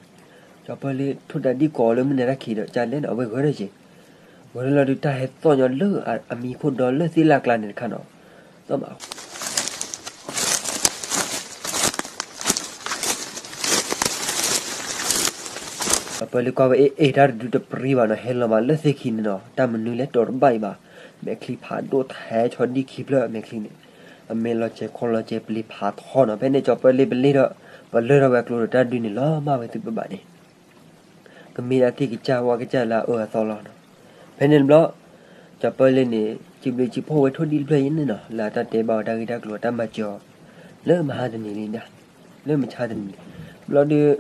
ကၠီၤပၢလ့ ထိၣ်တၤဒံၣ်ကိးအီၤလၢမုၢ်နၤတၢ်ခံးဒီး ကၠါလဲၣ်နီၤ အဝဲဂဲၤထၢၣ်က့ၤ, ဂဲၤထၢၣ်လီၤဒုးတၢ်ဟဲသီၣ်ညီလၢအမံၤခိၣ်ဒီလၢသ့ၣ်လၢ်ကျါန့ၣ်တခါနီၤ, သီၣ်မး ကၠီၤပၢလ့ကွၢ်ဝဲအ့ၣ်အ့ၣ် တၢ်တဒုတပျံၤဘၣ်နီၤ ဟဲလီၤမးလၢသ့ၣ်ခံန့ၣ်နီၤ တၢ်မနုၤလဲၣ်တီၤတဘၣ်အံၤဘၣ်, မဲာ်ချံဖးဒိၣ်ထဲဆီဒံၣ်ခံဖျၢၣ် မဲာ်ချံန့ၣ်, အမဲာ်လီၤစဲၤခီလီၤစဲၤပျံၤဖးထီနီၤ ဖဲန့ၣ်ကၠီၤပၢလ့ပလ့ၢ်ထီၣ်, ပလၢထီၣ်ဝဲအကျိဒီးတၢ်ဒုးန့ၣ်လီၤမၢ်ဝဲသုပဘၣ်န့ၣ် ကမ့ၢ်ဒၣ်သ့ၣ်ကစၢ်ဝါကစၢ်လၢအအၢအသီလီၤနီၤ, ဖဲန့ၣ်တဘျီ, ကၠီၤပၢလ့န့ၣ် စံးဘျုးစံးဖှိၣ်ဝဲထိၣ်ဒံၣ်တဖျၢၣ်အံၤန့ၣ်နီၤ လၢအတၢ်တဲဘၣ်အီၤတၢ်ဂ့ၢ်တၢ်ကျိၤအတၢ်မၤစၢၤအီၤ, လၢမဟါတနံၤလံဒၣ်, လၢမဆါတနံၤလံ, ဘျီဒုး,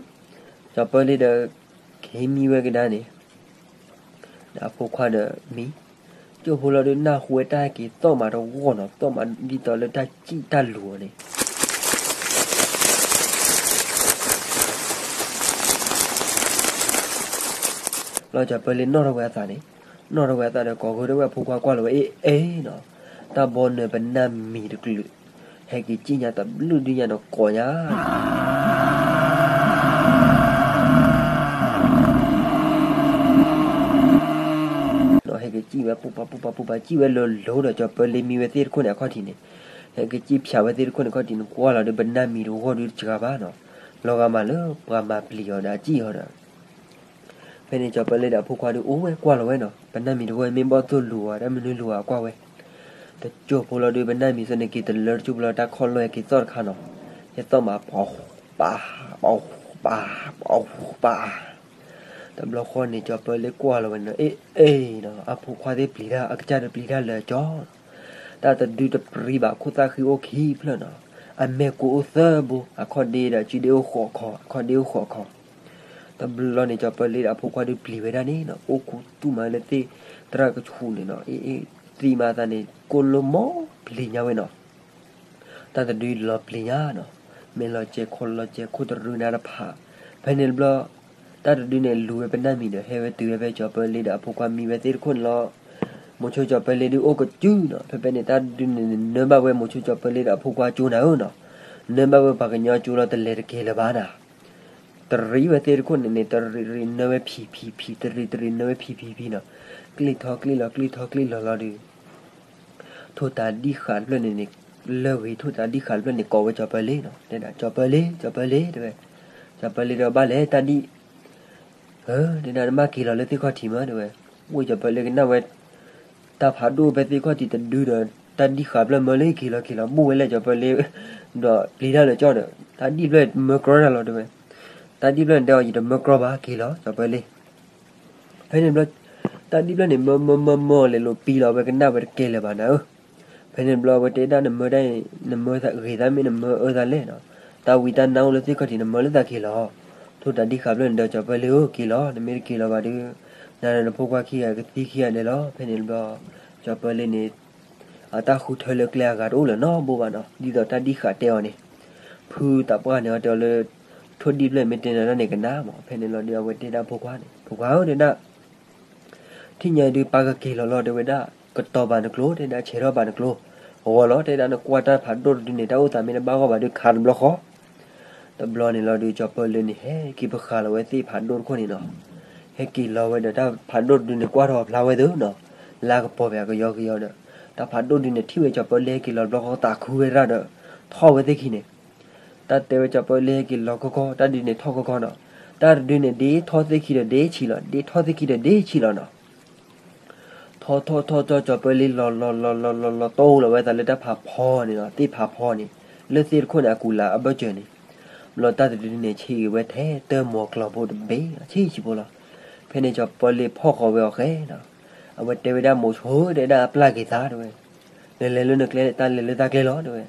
ကၠီၤပၢလ့ဒီး, က့ၤမံဝဲကဒါန့ၣ် ဒီးအဖိခွါဒီးမံ, ကၠိဖိလီၤဒုးနၢ်ဟူဝဲတၢ်ဟဲက့ၤသီၣ်မးတဂီၢ်နီၤ သီၣ်မးဒ်သိးလၢတၢ်စံၣ်တၢ်လူၤအီၤန့ၣ် လီၤကၠီၤပၢလ့နီၣ်ထီၣ်ဝဲအသးန့ၣ်, နီၣ်ထီၣ်ဝဲအသးဒီး ကိးဃုာ်ထီၣ်ဝဲအဖိခွါကွၢ်လီၤဝဲအ့ၣ်အ့ၣ်နီၤ, တၢ်ဘီနၢၤပနၢ်မံၤတကလုာ်, ဟဲက့ၤစံၣ်ညါတဘျုးဒုညါဒီးကိးညါ ဟဲက့ၤစံၣ်ဝဲပူၤပာ်ပူၤပာ်ပူၤပာ် စံၣ်ဝဲလိၤလိၤဒီး ကၠီၤပၢလ့မံဝဲသ့ၣ်တခိၣ်န့ၣ်အခီၣ်ထံးန့ၣ်, ဟဲက့ၤစံၣ်ဖၠးဝဲသ့ၣ်တခိၣ်န့ၣ်အခီၣ်ထံးန့ၣ် ကွၢ်လီၤဒီး ပနၢ်မံၤတဂီၢ်ဒုတစှၤဘၣ်နီၤ, လီၤဂာ်မးလၢပှၤမၤပျံၤအီၤဒီးအစံၣ်အီၤဒီး ဖဲန့ၣ်ကၠီၤပၢလ့ဒီးအဖိခွါဒုးအိၣ်ဝဲကွၢ်လီၤဝဲနီၤ, ပနၢ်မံၤတဂီၢ်မ့ၢ်ဘီၣ်သိၣ်လူၤအီၤ တၢ်မနုၤလူၤအီၤကွၢ်ဝဲ, တကၠိဖိလီၤဒုး ပနၢ်မံၤသ့ၣ်န့ၣ်က့ၤတလၢတကၠိဖိလီၤ တၢ်ခီၣ်လီၢ်ဟဲက့ၤသီၣ်တခါနီၤ, ဟဲသီၣ်မး ပှၤပာ် ပှၤပာ် ပှၤပာ် တဘျီဃီန့ၣ် ကၠီၤပၢလ့ကွၢ်လီၤဝဲန့ၣ် အ့ၣ်အ့ၣ်နီၤ, အဖိခွါသ့ၣ်ပျံၤတၢ် အကစၢ်ဒီးပျံၤတၢ်လၢာ်ကၠီ, တၢ်တဒုတပျံၤဘၣ် ခိၣ်သၣ်ဃံအိၣ်ခံဖျၢၣ်နီၤ, အမဲာ်ကိးအိၣ်သၢဘိ အခီၣ်ဒ့ဒီးစုဒ့အိၣ်ဃိးခီ အခီၣ်ဒ့အိၣ်ဃိးခီ, တဘျီန့ၣ် ကၠီၤပၢလ့ဒီးအဖိခွါဒုးပျံၤဝဲဒၣ်န့ၣ်နီၤ, အိၣ်ခူသူၣ်မးလၢသ့ၣ်သရၣ်ကဆူၣ်န့ၣ်နီၤ, အ့ၣ်အ့ၣ် သံမးသးန့ၣ် ကိၢ်လိၣ်မီၢ်ပျံၤညါဝဲနီၤ တၢ်တဒုလီၤပျံၤညါနီၤ, မဲာ်လီၤစဲၤခီလီၤစဲၤ ခိၣ်တရူးနါတဖး, ဖဲန့ၣ်တဘျီ, တၢ်တဒုန့ၣ်လူၤဝဲပနၢ်မံၤဒီး ဟဲဝဲတုၤဝဲဖဲကၠီၤပၢလ့ဒီးအဖိခွါမံဝဲသ့ၣ်တခိၣ်န့ၣ်လီၤ, မိၤဆိကၠီၤပၢလ့ဒုးအိၣ်ကစုနီၤ, ဖဲဖဲန့ၣ် တၢ်တဒုန့ၣ် နၢဘၣ်ဝဲမိၤဆိကၠီၤပၢလ့ဒီးအဖိခွါကၠိနၤဧၢနီၤ, နၢဘၣ်ဝဲပှၤကညီကၠိလီၤတလဲၤတက့ၤလၢၤဘၣ်နၤ တရံးဝဲသ့ၣ်တခိၣ်န့ၣ်န့ၣ် တရံးရံးနၢဝဲဖံးဖံးဖံး တရံးတရံးနၢဝဲဖံးဖံးဖံးနီၤ, ကျ့ၣ်ထီကျ့ၣ်လီၤကျ့ၣ်ထီကျ့ၣ်လီၤလီၤဒီး ထိၣ်တၤဒံၣ်ဃာ်တဖျၢၣ်န့ၣ်န့ၣ်, လၢဂ့ၤထိၣ်တၤဒံၣ်ဃာ်တဖျၢၣ်န့ၣ် ကိးဝဲကၠီၤပၢလ့နီၤ, တဲဒၣ် ကၠီၤပၢလ့ ကၠီၤပၢလ့ တဲဝဲ, ကၠီၤပၢလ့ဒီးဘၣ်လဲၣ်တၢ်ဒံၣ်, တဲဒၣ်နမ့ၢ်က့ၤလီၤလၢသ့ၣ်ခီၣ်ထံးမၢ တဲဝဲ, ဝ့ၢ်ကၠီၤပၢလ့ကနၣ်ဝဲ တၢ်ဖးဒိၣ်ဖဲသ့ၣ်ခီၣ်ထံးတဒုဒီး တၢ်ဒံၣ်ဃာ်တဖျၢၣ်မၢလၢက့ၤလီၤက့ၤလီၤ ဘူၣ်ဝဲလဲၣ်ကၠီၤပၢလ့, ဒီးပျံၤတၢ်လၢာ်ကၠီဒီး တၢ်ဒံၣ်ဖျၢၣ်မၢကြီတၢ်လီၤတဲဝဲ, တၢ်ဒံၣ်ဖျၢၣ်န့ၣ်တဲအီၤ ယတမၢကြီဘၣ်က့ၤလီၤ ကၠီၤပၢလ့ ဖဲန့ၣ်ဘျီ, တၢ်ဒံၣ်ဖျၢၣ်န့ၣ်မၢမၢမၢမၢလဲၤလိာ်ပံလီၤဝဲကနၣ်ဝဲတကဲလၢၤဘၣ်နၤဧၢ, ဖဲန့ၣ်ဘျီအဝဲတဲဒၣ်နမၢတၢ်အံၤ နမၢဂ့ၤသးမ့ၢ်နမၢအၢသးလဲၣ်နီၤ, တၢ်ဝံတၢ်နါအိၣ်လၢသ့ၣ်ခီၣ်ထံးနမၢလၢသးက့ၤလီၤ, ထိၣ်တၤဒံၣ်ဃာ်ဖျၢၣ်န့ၣ်ဒီးကၠီၤပၢလ့ဧၢက့ၤလီၤ နမ့ၢ်တက့ၤလီၤဘၣ်ဒီး, နၤဒီးနဖိခွါခံဂၤကသံခံဂၤဒဲးလီၤ ဖဲန့ၣ်ဘျီ, ကၠီၤပၢလ့န့ၣ် အတၢ်ဃုထၢလၢကျဲအဂၤတအိၣ်လၢၤနီတဘိဘၣ်နီၤ ဒ်သိးတၢ်ဒံၣ်ဃာ်တဲအီၤန့ၣ်, ဖုသးပှၢ်န့ၣ်အီၤတဲအီၤလၢ, ထိၣ်ဒံၣ်ဖျၢၣ်မ့ၢ်တဲနၤတၢ်န့ၣ်ကနၣ်မး ဖဲန့ၣ်လီၤဒီးအဝဲတဲဒၣ်ဖိခွါန့ၣ် ဖိခွါဧၢတဲဒၣ် ထံၣ်ညါဒုး ပၢ်ကက့ၤလီၤလီၤတဲဝဲဒၣ်, ကတီၤဘၣ်နကျိ တဲဒၣ်ဆဲးထီၣ်ဘၣ်နကျိ, ဂီၤလီၤတဲဒၣ်နကွၢ်တၢ်ဖးဒိၣ်တဒုန့ၣ် တၢ်အိၣ်သးမ့ၢ်တဘၣ်ဂီၢ်ဘၣ်ဒုးခးတဘျီဃီ, တဘျီန့ၣ်လီၤဒုး ကၠီၤပၢလ့န့ၣ် ဟဲက့ၤပဃာ်လီၤဝဲသ့ၣ်ဖးဒိၣ်တခိၣ်န့ၣ်နီၤ, ဟဲက့ၤလီၤဝဲဒီးတၢ်ဖးဒိၣ်တဒုန့ၣ် ကွၢ်ထီၣ်ဖျါဝဲသ့နီၤ, လါကပီၤပကယီကယီဒီး, တၢ်ဖးဒိၣ်တဒုန့ၣ် ထံၣ်ဝဲကၠီၤပၢလ့ဟဲက့ၤလီၤတဘျီဃီသးခုဝဲဒၣ်ဒီး, ထီၣ်ဝဲသ့ၣ်ခံန့ၣ် တၢ်တဲဝဲကၠီၤပၢလ့ဟဲက့ၤလီၤခီခီ တၢ်ဒုန့ၣ်ထီၣ်ခီခီနီၤ, တၢ်တဒုန့ၣ် ဒ့ထီၣ်သ့ၣ်ခံဒီးဒ့ဆံးလီၤ ဒ့ထီၣ်သ့ၣ်ခံဒီးဒ့ဆံးလီၤနီၤ, ထီၣ်ထီၣ်ထီၣ်ထီၣ် ကၠီၤပၢလ့လီၤလီၤလီၤလီၤလီၤလီၤ တီလီၤဝဲသးလၢတၢ်ဖးဖီန့ၣ်နီၤ, သ့ၣ်ဖးဖီန့ၣ်, လၢသ့ၣ်တခိၣ်န့ၣ် အကူၤလၤအဘၢၣ်စၢၤန့ၣ်, ဘျီတၢ်တဒုန့ၣ် ဆံးဂ့ၤဝဲထဲတၢ်မိၢ်ကျီၤဖိတဘ့ၣ်လီၤ, ဆံးဆံးဖိလီၤ. ဖဲန့ၣ်ကၠီၤပၢလ့ဖီၣ်ဃီၤဝဲအီၤဃဲလီၤ. အဝဲတဲဝဲဒၣ်မိၤဆိတဲဒၣ်အပျၢ်က့ၤသးတဲဝဲ, နလဲၤလၢနကျဲ တၢ်လဲၤလၢတၢ်ကျဲလီၤတဲဝဲ.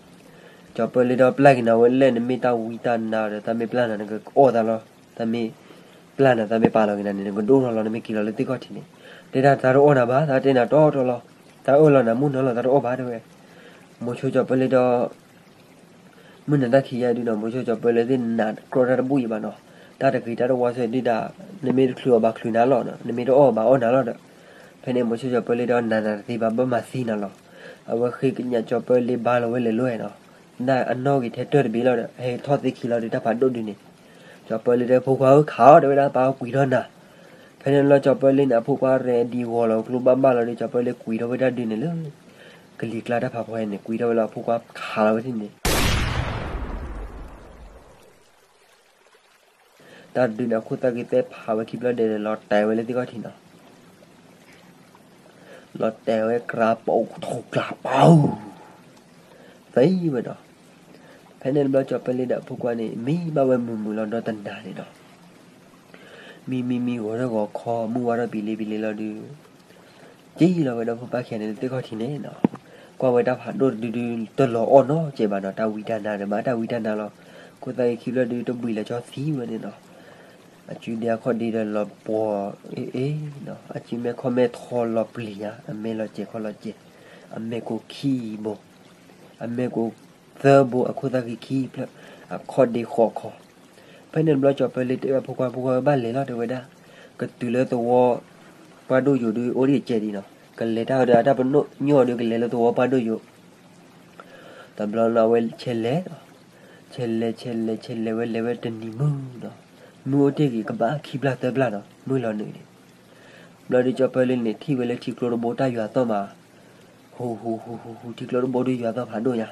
ကၠီၤပၢလ့ဒီးပျၢ်က့ၤနၤဝဲလဲၣ်, နမ့ၢ်တၢ်ဝံတၢ်နါဒီး တၢ်မ့ၢ်ပျၢ်နၤ နကအီၣ်သးလီၤ, တၢ်မ့ၢ်ပျၢ်နၤ တၢ်မ့ၢ်ပာ်လီၤက့ၤနၤန့ၣ် နကဒိၣ်ထီၣ်လီၤ, နမ့ၢ်က့ၤလီၤလၢသ့ၣ်ခီၣ်ထံးန့ၣ်. တဲဒၣ်သးတအီၣ်နၤဘၣ်, သးတဲနၤတီတီလီၤ, သးအၢၣ်လီၤနၤမုၢ်နီၤလီၤ သးတအီၣ်ဘၣ်တဲဝဲ. မိၤဆိကၠီၤပၢလ့ဒီး မုၢ်နၤတၢ်ခံးယါဒုဒီး မိၤဆိကၠီၤပၢလ့သ့ၣ်နးကြီတၢ်တဘူၣ်အံၤဘၣ်နီၤ, တၢ်တဂ့ၤတၢ်တဝါစဲဒုဒီး နမ့ၢ်တချုးအီၤဘၣ်ချုးနၤလီၤ, နမ့ၢ်တအီၣ်ဘၣ်အီၣ်နၤလီၤဒီး. ဖဲန့ၣ်မိၤဆိကၠီၤပၢလ့ဒီးနးနးတသ့ဘၣ် ဘၣ်မၤသံနၤလီၤ. အဝဲဃ့ကညးကၠီၤပၢလ့ဘါလီၤဝဲလဲၤလိၤနီၤ, ဒၣ်အနီၣ်ဂ့ၤထဲတၢၢ်တဘ့ၣ်လီၤဒီး ဟဲထီၣ်သ့ခံလီၤဒီး တၢ်ဖးဒိၣ်ဒုန့ၣ် ကၠီၤပၢလ့တဲဖိခွါဧၢ ခးအီၤတဲဝဲဒၣ် ပၢ်ကွံာ်ထီၣ်နၤ. ဖဲန့ၣ်လီၤကၠီၤပၢလ့န့ၣ် အဖိခွါရဲၣ်ဒံဂီၤလီၤကျိဘၣ်ဘၣ်လီၤဒီး ကၠီၤပၢလ့ကွံာ်ထီၣ်ဝဲတၢ်ဒုန့ၣ်လၢ ကလံၤကျါတၢ်ဖးဖီန့ၣ် ကွံာ်ထီၣ်ဝဲလီၤ အဖိခွါခးလီၤဝဲဒၣ်န့ၣ် တၢ်တဒုန့ၣ် အခိၣ်သၣ်က့ၤသဲဖးဝဲခံဖျၢၣ်ဒဲးဒီး လီၤတဲာ်ဝဲလၢသ့ၣ်ခီၣ်ထံးနီၤ, လီၤတဲာ်ဝဲကြးပိာ်ထူၣ်ကျးပီၤ သံဝဲဒီး. ဖဲန့ၣ်တဘျီကၠီၤပၢလ့ဒီးအဖိခွါန့ၣ် မံဘၣ်ဝဲမုာ်မုာ်လီၤဒီးတနၤန့ၣ်ဒီး မံမံမံဂီၤထီၣ်ဂီၤခီ မုၢ်ဝါထီၣ်ပံၤလံပံၤလံလီၤဒုး က့ၤလီၤဝဲဒီးဖိခွါခံဂၤန့ၣ်လၢသ့ၣ်ခီၣ်ထံးန့ၣ်နီၤ, ကွၢ်ဝဲတၢ်ဖးဒိၣ်တဒုဒု တလီၤအီၣ်နီတစဲးဘၣ်နီၤ, တၢ်ဝံတၢ်နါဒီးဘၣ်တၢ်ဝံတၢ်နါလီၤ. ခိၣ်သၣ်ဂ့ၤခံဖျၢၣ်ဒု တဘှံးလၢကၠီသံဝဲန့ၣ်နီၤ, အစုဒ့အခီၣ်ဒ့ဒီးလီၤပှီၤအ့ၣ်အ့ၣ်နီၤ, အစုမဲာ်ခီၣ်မဲာ်ထီလီၤပျံၤညါ, အမဲာ်လီၤစဲးခီၣ်လီၤစဲး, အမဲာ်ကိးခံဘိ အမဲာ်ကိးသၢဘိ အခိၣ်သၣ်ဂ့ၤခံဖျၢၣ် အခီၣ်ဒ့ဃီခီ. ဖဲန့ၣ်တဘျီကၠီၤပၢလ့တဲဝဲဖိခွါ ဖိခွါဧၢ ဘၣ်လဲၤလီၤတဲဝဲဒၣ်, ကတုၤလၢသဝီ ပှၢ်ဒိၣ်ယိာ်ဒု အိၣ်ဒံးစဲးဒံးနီၤ, ကလဲၤတၢ်ဒီးအတၢ်ပနီၣ်ညီၣ်ဒု ကလဲၤလၢသဝီပှၢ်ဒိၣ်ယိာ်. တဘျီလၢအဝဲဆဲးလဲၤ, ဆဲးလဲၤဆဲးလဲၤဆဲးလဲၤဝဲလဲၤဝဲတနံၤမုၢ်နီၤ, မုၢ်အိၣ်တ့ၢ်ဂ့ၤကဘၣ်ခံဘျၣ်သၢဘျၣ်နီၤ, မုၢ်လီၤနုာ်န့ၣ် ဘျီဒုကၠီၤပၢလ့န့ၣ် ထံၣ်ဝဲလၢထံကျိတဘိတၢ်ယွၤသီၣ်မး, ဟူဟူဟူဟူဟူ ထံကျိတဘိဒုယွၤသီၣ်ဖးဒိၣ်ညါ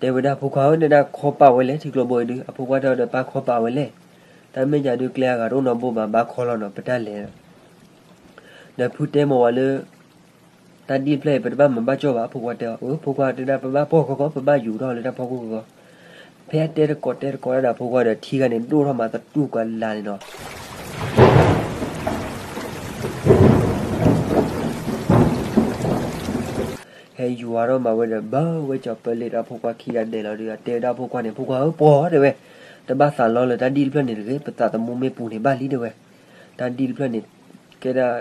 တဲဝဲဒၣ်ဖိခွါဧၢ တဲဒၣ်ခီပာ်ဝဲလဲၣ် ထံကျိဘိအံၤဒု, အဖိခွါတဲအီၤဒီးပၢ်ခီပာ်ဝဲလဲၣ်, တၢ်မ့ၢ်ယၤဒုကျဲအဂၤတအိၣ်နီတဘိဘၣ် ဘၣ်ခီလီၤနီၤ ပတၢ်လဲၤ ဒီးဖုတဲမၤဝဲလၢ တၢ်ဒ်တဖျၢၣ်အံၤ ပတဘၣ်မၤဘၣ်ကၠီၣ်ဘၣ် အဖိခွါတဲအီၤ, အဖိခွါတဲဒၣ်ပဘၣ်ပီၢ်ဃီဃီ ပဘၣ်ယူၤထီၣ်လၢတၢ်ဖီခိၣ်ဃီဃီ, ဖဲအတဲတကိးတဲတကိးဒၣ်ဒီးအဖိခွါဒီးထံဂၤန့ၣ် ဒိၣ်ထီၣ်မးသတူၢ်ကလာ်န့ၣ်နီၤ ဟဲယွၤထီၣ်မးဝဲဒီး ဘၣ်ဝဲကၠီၤပၢလ့ဒီးအဖိခွါခံဂၤဒဲးလီၤဒီး အတဲဝဲဒၣ်အဖိခွါန့ၣ် ဖိခွါဧၢ ပီၢ်တဲဝဲ, တဘၣ်သးလီလၢတၢ်ဒ်တဖျၢၣ်န့ၣ်တဂ့ၤ, ပသးသမူမ့ၢ်ပူၤန့ၣ်ဘၣ်လံတဲဝဲ, တၢ်ဒ်တဖျၢၣ်န့ၣ် ကဲဒၣ်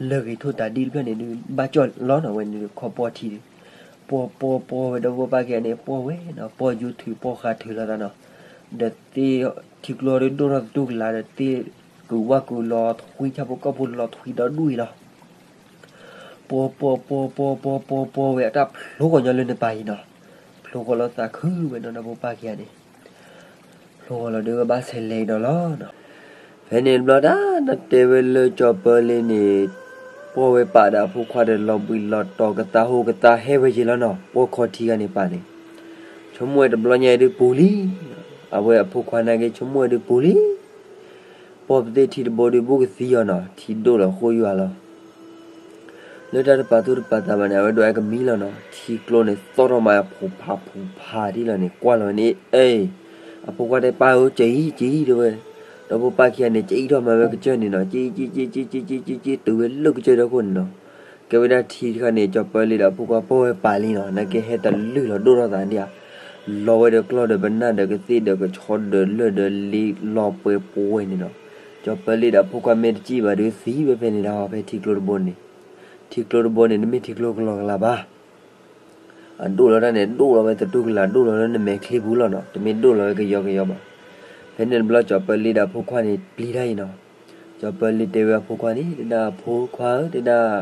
လၢဂ့ၤထိၣ်တၢ်ဒ်တဖျၢၣ်န့ၣ်ဒုး ဘၣ်ကၠီၣ်လီၤနီၤဝဲန့ၣ်ဒီး ခီပီၢ်ထံဒီး ပီၢ်ပီၢ်ပီၢ်ဝဲဒီးဖိပၢ်ခံဂၤန့ၣ် ပီၢ်ဝဲနီၤ ပီၢ်ယူၤထုးပီၢ်ဃးထုးလီၤသးနီၤ, ဒီးသ့ၣ်ထံကျိဒုးဒိၣ်ထီၣ်သတူၢ်ကလာ်ဒီးသ့ၣ် ကုးဝၣ်ကုးလီၤထွံဆၣ်ဖိကီၢ်ဖိလီၤထွံဒီဒူၣ်အံၤလီၤ ပီၢ်ပီၢ်ပီၢ်ပီၢ်ပီၢ်ပီၢ်ပီၢ်ဝဲအတၢ်ဖျိဃီၤညီလၢနပၤအံၤနီၤ, ဖျိဃီၤလီၤသးခုဝဲနီၤဒီးဖိပၢ်ခံဂၤန့ၣ်, ဖျိဃီၤလီၤဒီးဝဲဘၣ်ဆဲးလဲၤအံၤဒီးလီၤနီၤ, ဖဲန့ၣ်တဘျီတၢ် တၢ်တဲဝဲလၢကၠီၤပၢလ့န့ၣ် ပီၢ်ဝဲပာ်ဒီးအဖိခွါဒီးလီၤဘှံးလီၤတီၤကသါဟိကသါဟဲဝဲက့ၤလီၤနီၤ, ပီၢ်ခီထံဂၤန့ၣ်ပာ်န့ၣ်, ဆိကမိၣ်ဝဲတဘျီညါအံၤဒုးပူၤလံ, အဝဲအဖိခွါနာ်က့ဆိကမိၣ်ဝဲဒုးပူၤလံ ပီၢ်ပသ့ၣ်ထံတဘိဒုးဘူၣ်ကသံအီၤနီၤ, ထံဒိၣ်လီၤဃိယွၤလီၤ, လၢတၢ်တပာ်သူၣ်တပာ်သးဘၣ်န့ၣ် အဝဲဒိးအဲၣ်ကမံလီၤနီၤ, ထံကျိန့ၣ်သီၣ်ထီၣ်မးဖူးဖးဖူးဖးထံလီၤန့ၣ် ကွၢ်လီၤဝဲန့ၣ် အ့ၣ်, အဖိခွါတဲပၢ်ဧၢ ကၠံကၠံတဲဝဲ, ဒီးဖိပၢ်ခံဂၤန့ၣ် ကၠံထီၣ်မးဝဲကစၢၢ်န့ၣ်နီၤ, ကၠံကၠံကၠံကၠံကၠံကၠံကၠံတုၤဝဲလၢကစၢၢ်ဒီခိၣ်န့ၣ်နီၤ, ကဲဝဲဒၣ်ထံတခါန့ၣ် ကၠီၤပၢလ့ဒီးအဖိခွါပီၢ်ဝဲပာ်လံနီၤ, နာ်က့ဟဲတလုၢ်လီၤဒိၣ်ထီၣ်သးဒ်ဧါ လီၤဝဲဒီးကျီၢ်ဒီးပနၢ်ဒီးကသ့ၣ်ဒီးကဆီဒီးလၢၢ်ဒီးလ့လီၤပှဲၤပှဲၤန့ၣ်နီၤ, ကၠီၤပၢလ့ဒီးအဖိခွါမ့ၢ်တစံၣ်ဘၣ်ဒုး သံဝဲဖဲန့ၣ်တၢ်ဟီ ဖဲထံကျိတဘိန့ၣ်, ထံကျိတဘိန့ၣ် တမ့ၢ်ထံကျိကလီကလီဘၣ် အဒိၣ်လီၤတၢ်န့ၣ် ဒိၣ်လီၤဝဲသတူၢ်ကလာ် ဒိၣ်လီၤလၢနမဲာ်ချံပူၤလီၤနီၤ, တမ့ၢ်ဒိၣ်လီၤဝဲကယီကယီဘၣ်. ဖဲန့ၣ်တဘျီ ကၠီၤပၢလ့ဒီးအဖိခွါန့ၣ် ပျံၤတၢ်အံၤနီၤ. ကၠီၤပၢလ့တဲဝဲအဖိခွါန့ၣ် တဲဒၣ် အဖိခွါဧၢ တဲဒၣ်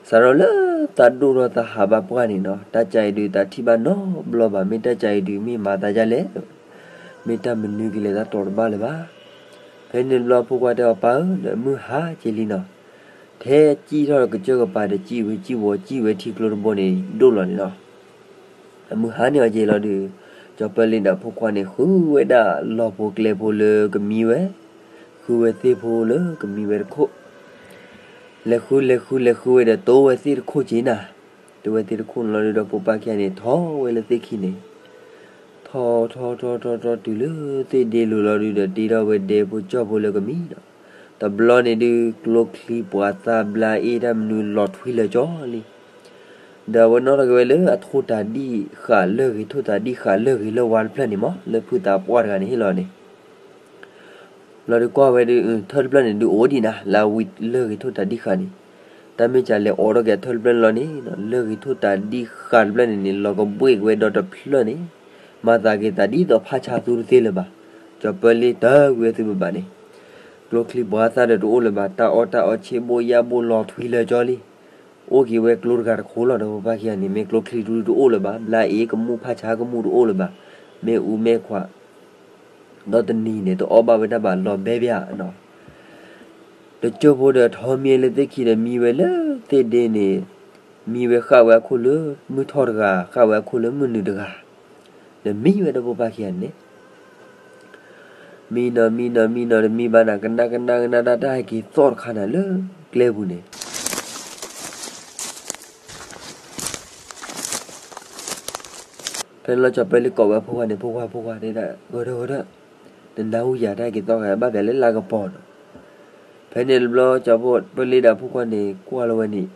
စးထီၣ်လၢသးဒိၣ်ထီၣ်သးဟးဘၣ်ပှၢ်န့ၣ်နီၤ, တၢ်ကၢ်အံၤဒုး သးထံၣ်ဘၣ်နီတဘျီဘၣ်, မ့ၢ်တၢ်ကၢ်အံၤဒုး မ့ၢ်မၤသးဒ်လဲၣ်, မ့ၢ်တၢ်မနုၤကလဲၣ် သးတီၤတဘၣ်လၢၤဘၣ်. ဖဲန့ၣ်တဘျီ အဖိခွါတဲအီၤ ပၢ်ဧၢ ဒီးမုၢ်ဟါက့ၤလံနီၤ, ထဲစံၣ်ထီၣ်ကစၢၢ်ကပၤဒီး စံၣ်ဝဲစံၣ်ဝီၤ စံၣ်ဝဲထံကျိတဘိန့ၣ် ဒိၣ်လီၤန့ၣ်နီၤ. အမုၢ်ဟါန့ၢ်အီၤက့ၤလီၤဒီး ကၠီၤပၢလ့ဒီးအဖိခွါန့ၣ် ဃုဝဲဒၣ်လီၢ်ဖိကျဲဖိလၢကမံဝဲ, ဃုဝဲသ့ၣ်ဖိလၢကမံဝဲတခိၣ်, လဲၤဃုလဲၤဃုလဲၤဃုဝဲဒီး တိဝဲသ့ၣ်တခိၣ်က့ၤနၤ. တဝဲသ့ၣ်တခိၣ်န့ၣ်လီၤဒုး ဒီဖိပၢ်ခံဂၤန့ၣ် ထီၣ်ဝဲလၢသ့ၣ်ခံန့ၣ်, ထီၣ်ထီၣ်ထီၣ်ထီၣ်ထီၣ်တုၤလၢသ့ၣ်ဒ့လိၤလီၤဒုးဒီး တ့ထီၣ်ဝဲဒဲဖိကၠီၣ်ဖိလၢကမံဒီး, တဘျီန့ၣ်ဒုး ကျိချံပှၤသၣ်ဘျါအ့ၣ်တၢ်မနုၤလီၤထွံလၢာ်ကၠီလံ. ဒီးအဝဲနီၣ်ထီၣ်က့ၤဝဲလၢအထိၣ်တၤဒံၣ်ဃာ်လၢၢ်ဂ့ၤ ထိၣ်တၤဒံၣ်ဃာ်လၢၢ်ဂ့ၤလၢၢ်ဝါတဖျၢၣ်န့ၣ်မး လၢဖုသးပှၢ်တဂၤန့ၣ်ဟ့ၣ်လီၤန့ၣ် လီၤဒုးကွၢ်ဝဲဒုး ထၢၣ်တဖျၢၣ်န့ၣ်ဒုးအိၣ်ဒံးနၤ လၢအဝံလၢၢ်ဂ့ၤထိၣ်တၤဒံၣ်ဃာ်န့ၣ်, တၢ်မ့ၢ်ကလဲၤအိးထီၣ်က့ၤအထၢၣ်တဖျၢၣ်န့ၣ်လီၤန့ၣ်, လၢၢ်ဂ့ၤထိၣ်တၤဒံၣ်ဃာ်တဖျၢၣ်န့ၣ်န့ၣ် လီၤကဘှ့ၣ်က့ၤဝဲဒီတဖျၢၣ်န့ၣ်, မၤသးက့ၤသးဒ်သိးဖးဆါသူတသ့လၢၤဘၣ်. ကၠီၤပၢလ့တၢ်ကွံာ်ဝဲသုဘၣ်ဘၣ်န့ၣ်, ကျိချံပှၤသၣ်ဒီးတအိၣ်လၢၤဘၣ်, တၢ်အီၣ်တၢ်အီဆ့ဘိယၣ်ဘိလီၤထွံလၢာ်ကၠီလံ. အိၣ်က့ၤဝဲကျိတဂၤတခိၣ်လီၤ ဒီဖိပၢ်ခံဂၤန့ၣ်, မ့ၢ်ကျိချံဒုးတအိၣ်လၢၤဘၣ်, ဘျါအ့ၣ်ကမူၣ်ဖးဆါကမူၣ်တအိၣ်လၢၤဘၣ်, မ့ၣ်အူမ့ၢ်ခွး ဒီးတနံၤန့ၣ် တအီၣ်ဘၣ်ဝဲဒၣ်ဘၣ်လီၤဘဲဘၣ်နီၤ. တကၠိၢ်ဖိဒီးထီၣ်မံလၢသ့ၣ်ခံဒီးမံဝဲလၢသ့ၣ်ဒ့န့ၣ်, မံဝဲဃာ်ဝဲအခိၣ်လၢမုၢ်ထီၣ်တဂၤ ဃာ်ဝဲအခိၣ်လၢမုၢ်နုာ်တဂၤ, ဒီးမံဝဲဒီဖိပၢ်ခံဂၤန့ၣ် မံနီၤမံနီၤမံနီၤတမံဘၣ်နၤ ကနၣ်ကနၣ်ကနၣ်တၢ်တၢ်ဟဲက့ၤသီၣ်တခါနၤလၢကျဲပူၤန့ၣ် ဖဲန့ၣ်လီၤကၠီၤပၢလ့ကိးဝဲအဖိခွါန့ၣ် ဖိခွါ ဖိခွါ တဲဒၣ် ဂီၤထၢၣ် ဂီၤထၢၣ်, နနၢ်ဟူယၤတၢ်ဟဲက့ၤသီၣ်ဂၤ ဘၣ်ပျဲလၢလါကပီၤနီၤ. ဖဲန့ၣ်တဘျီကၠီၤပၢလ့ဒီးအဖိခွါန့ၣ် ကွၢ်လီၤဝဲန့ၣ်,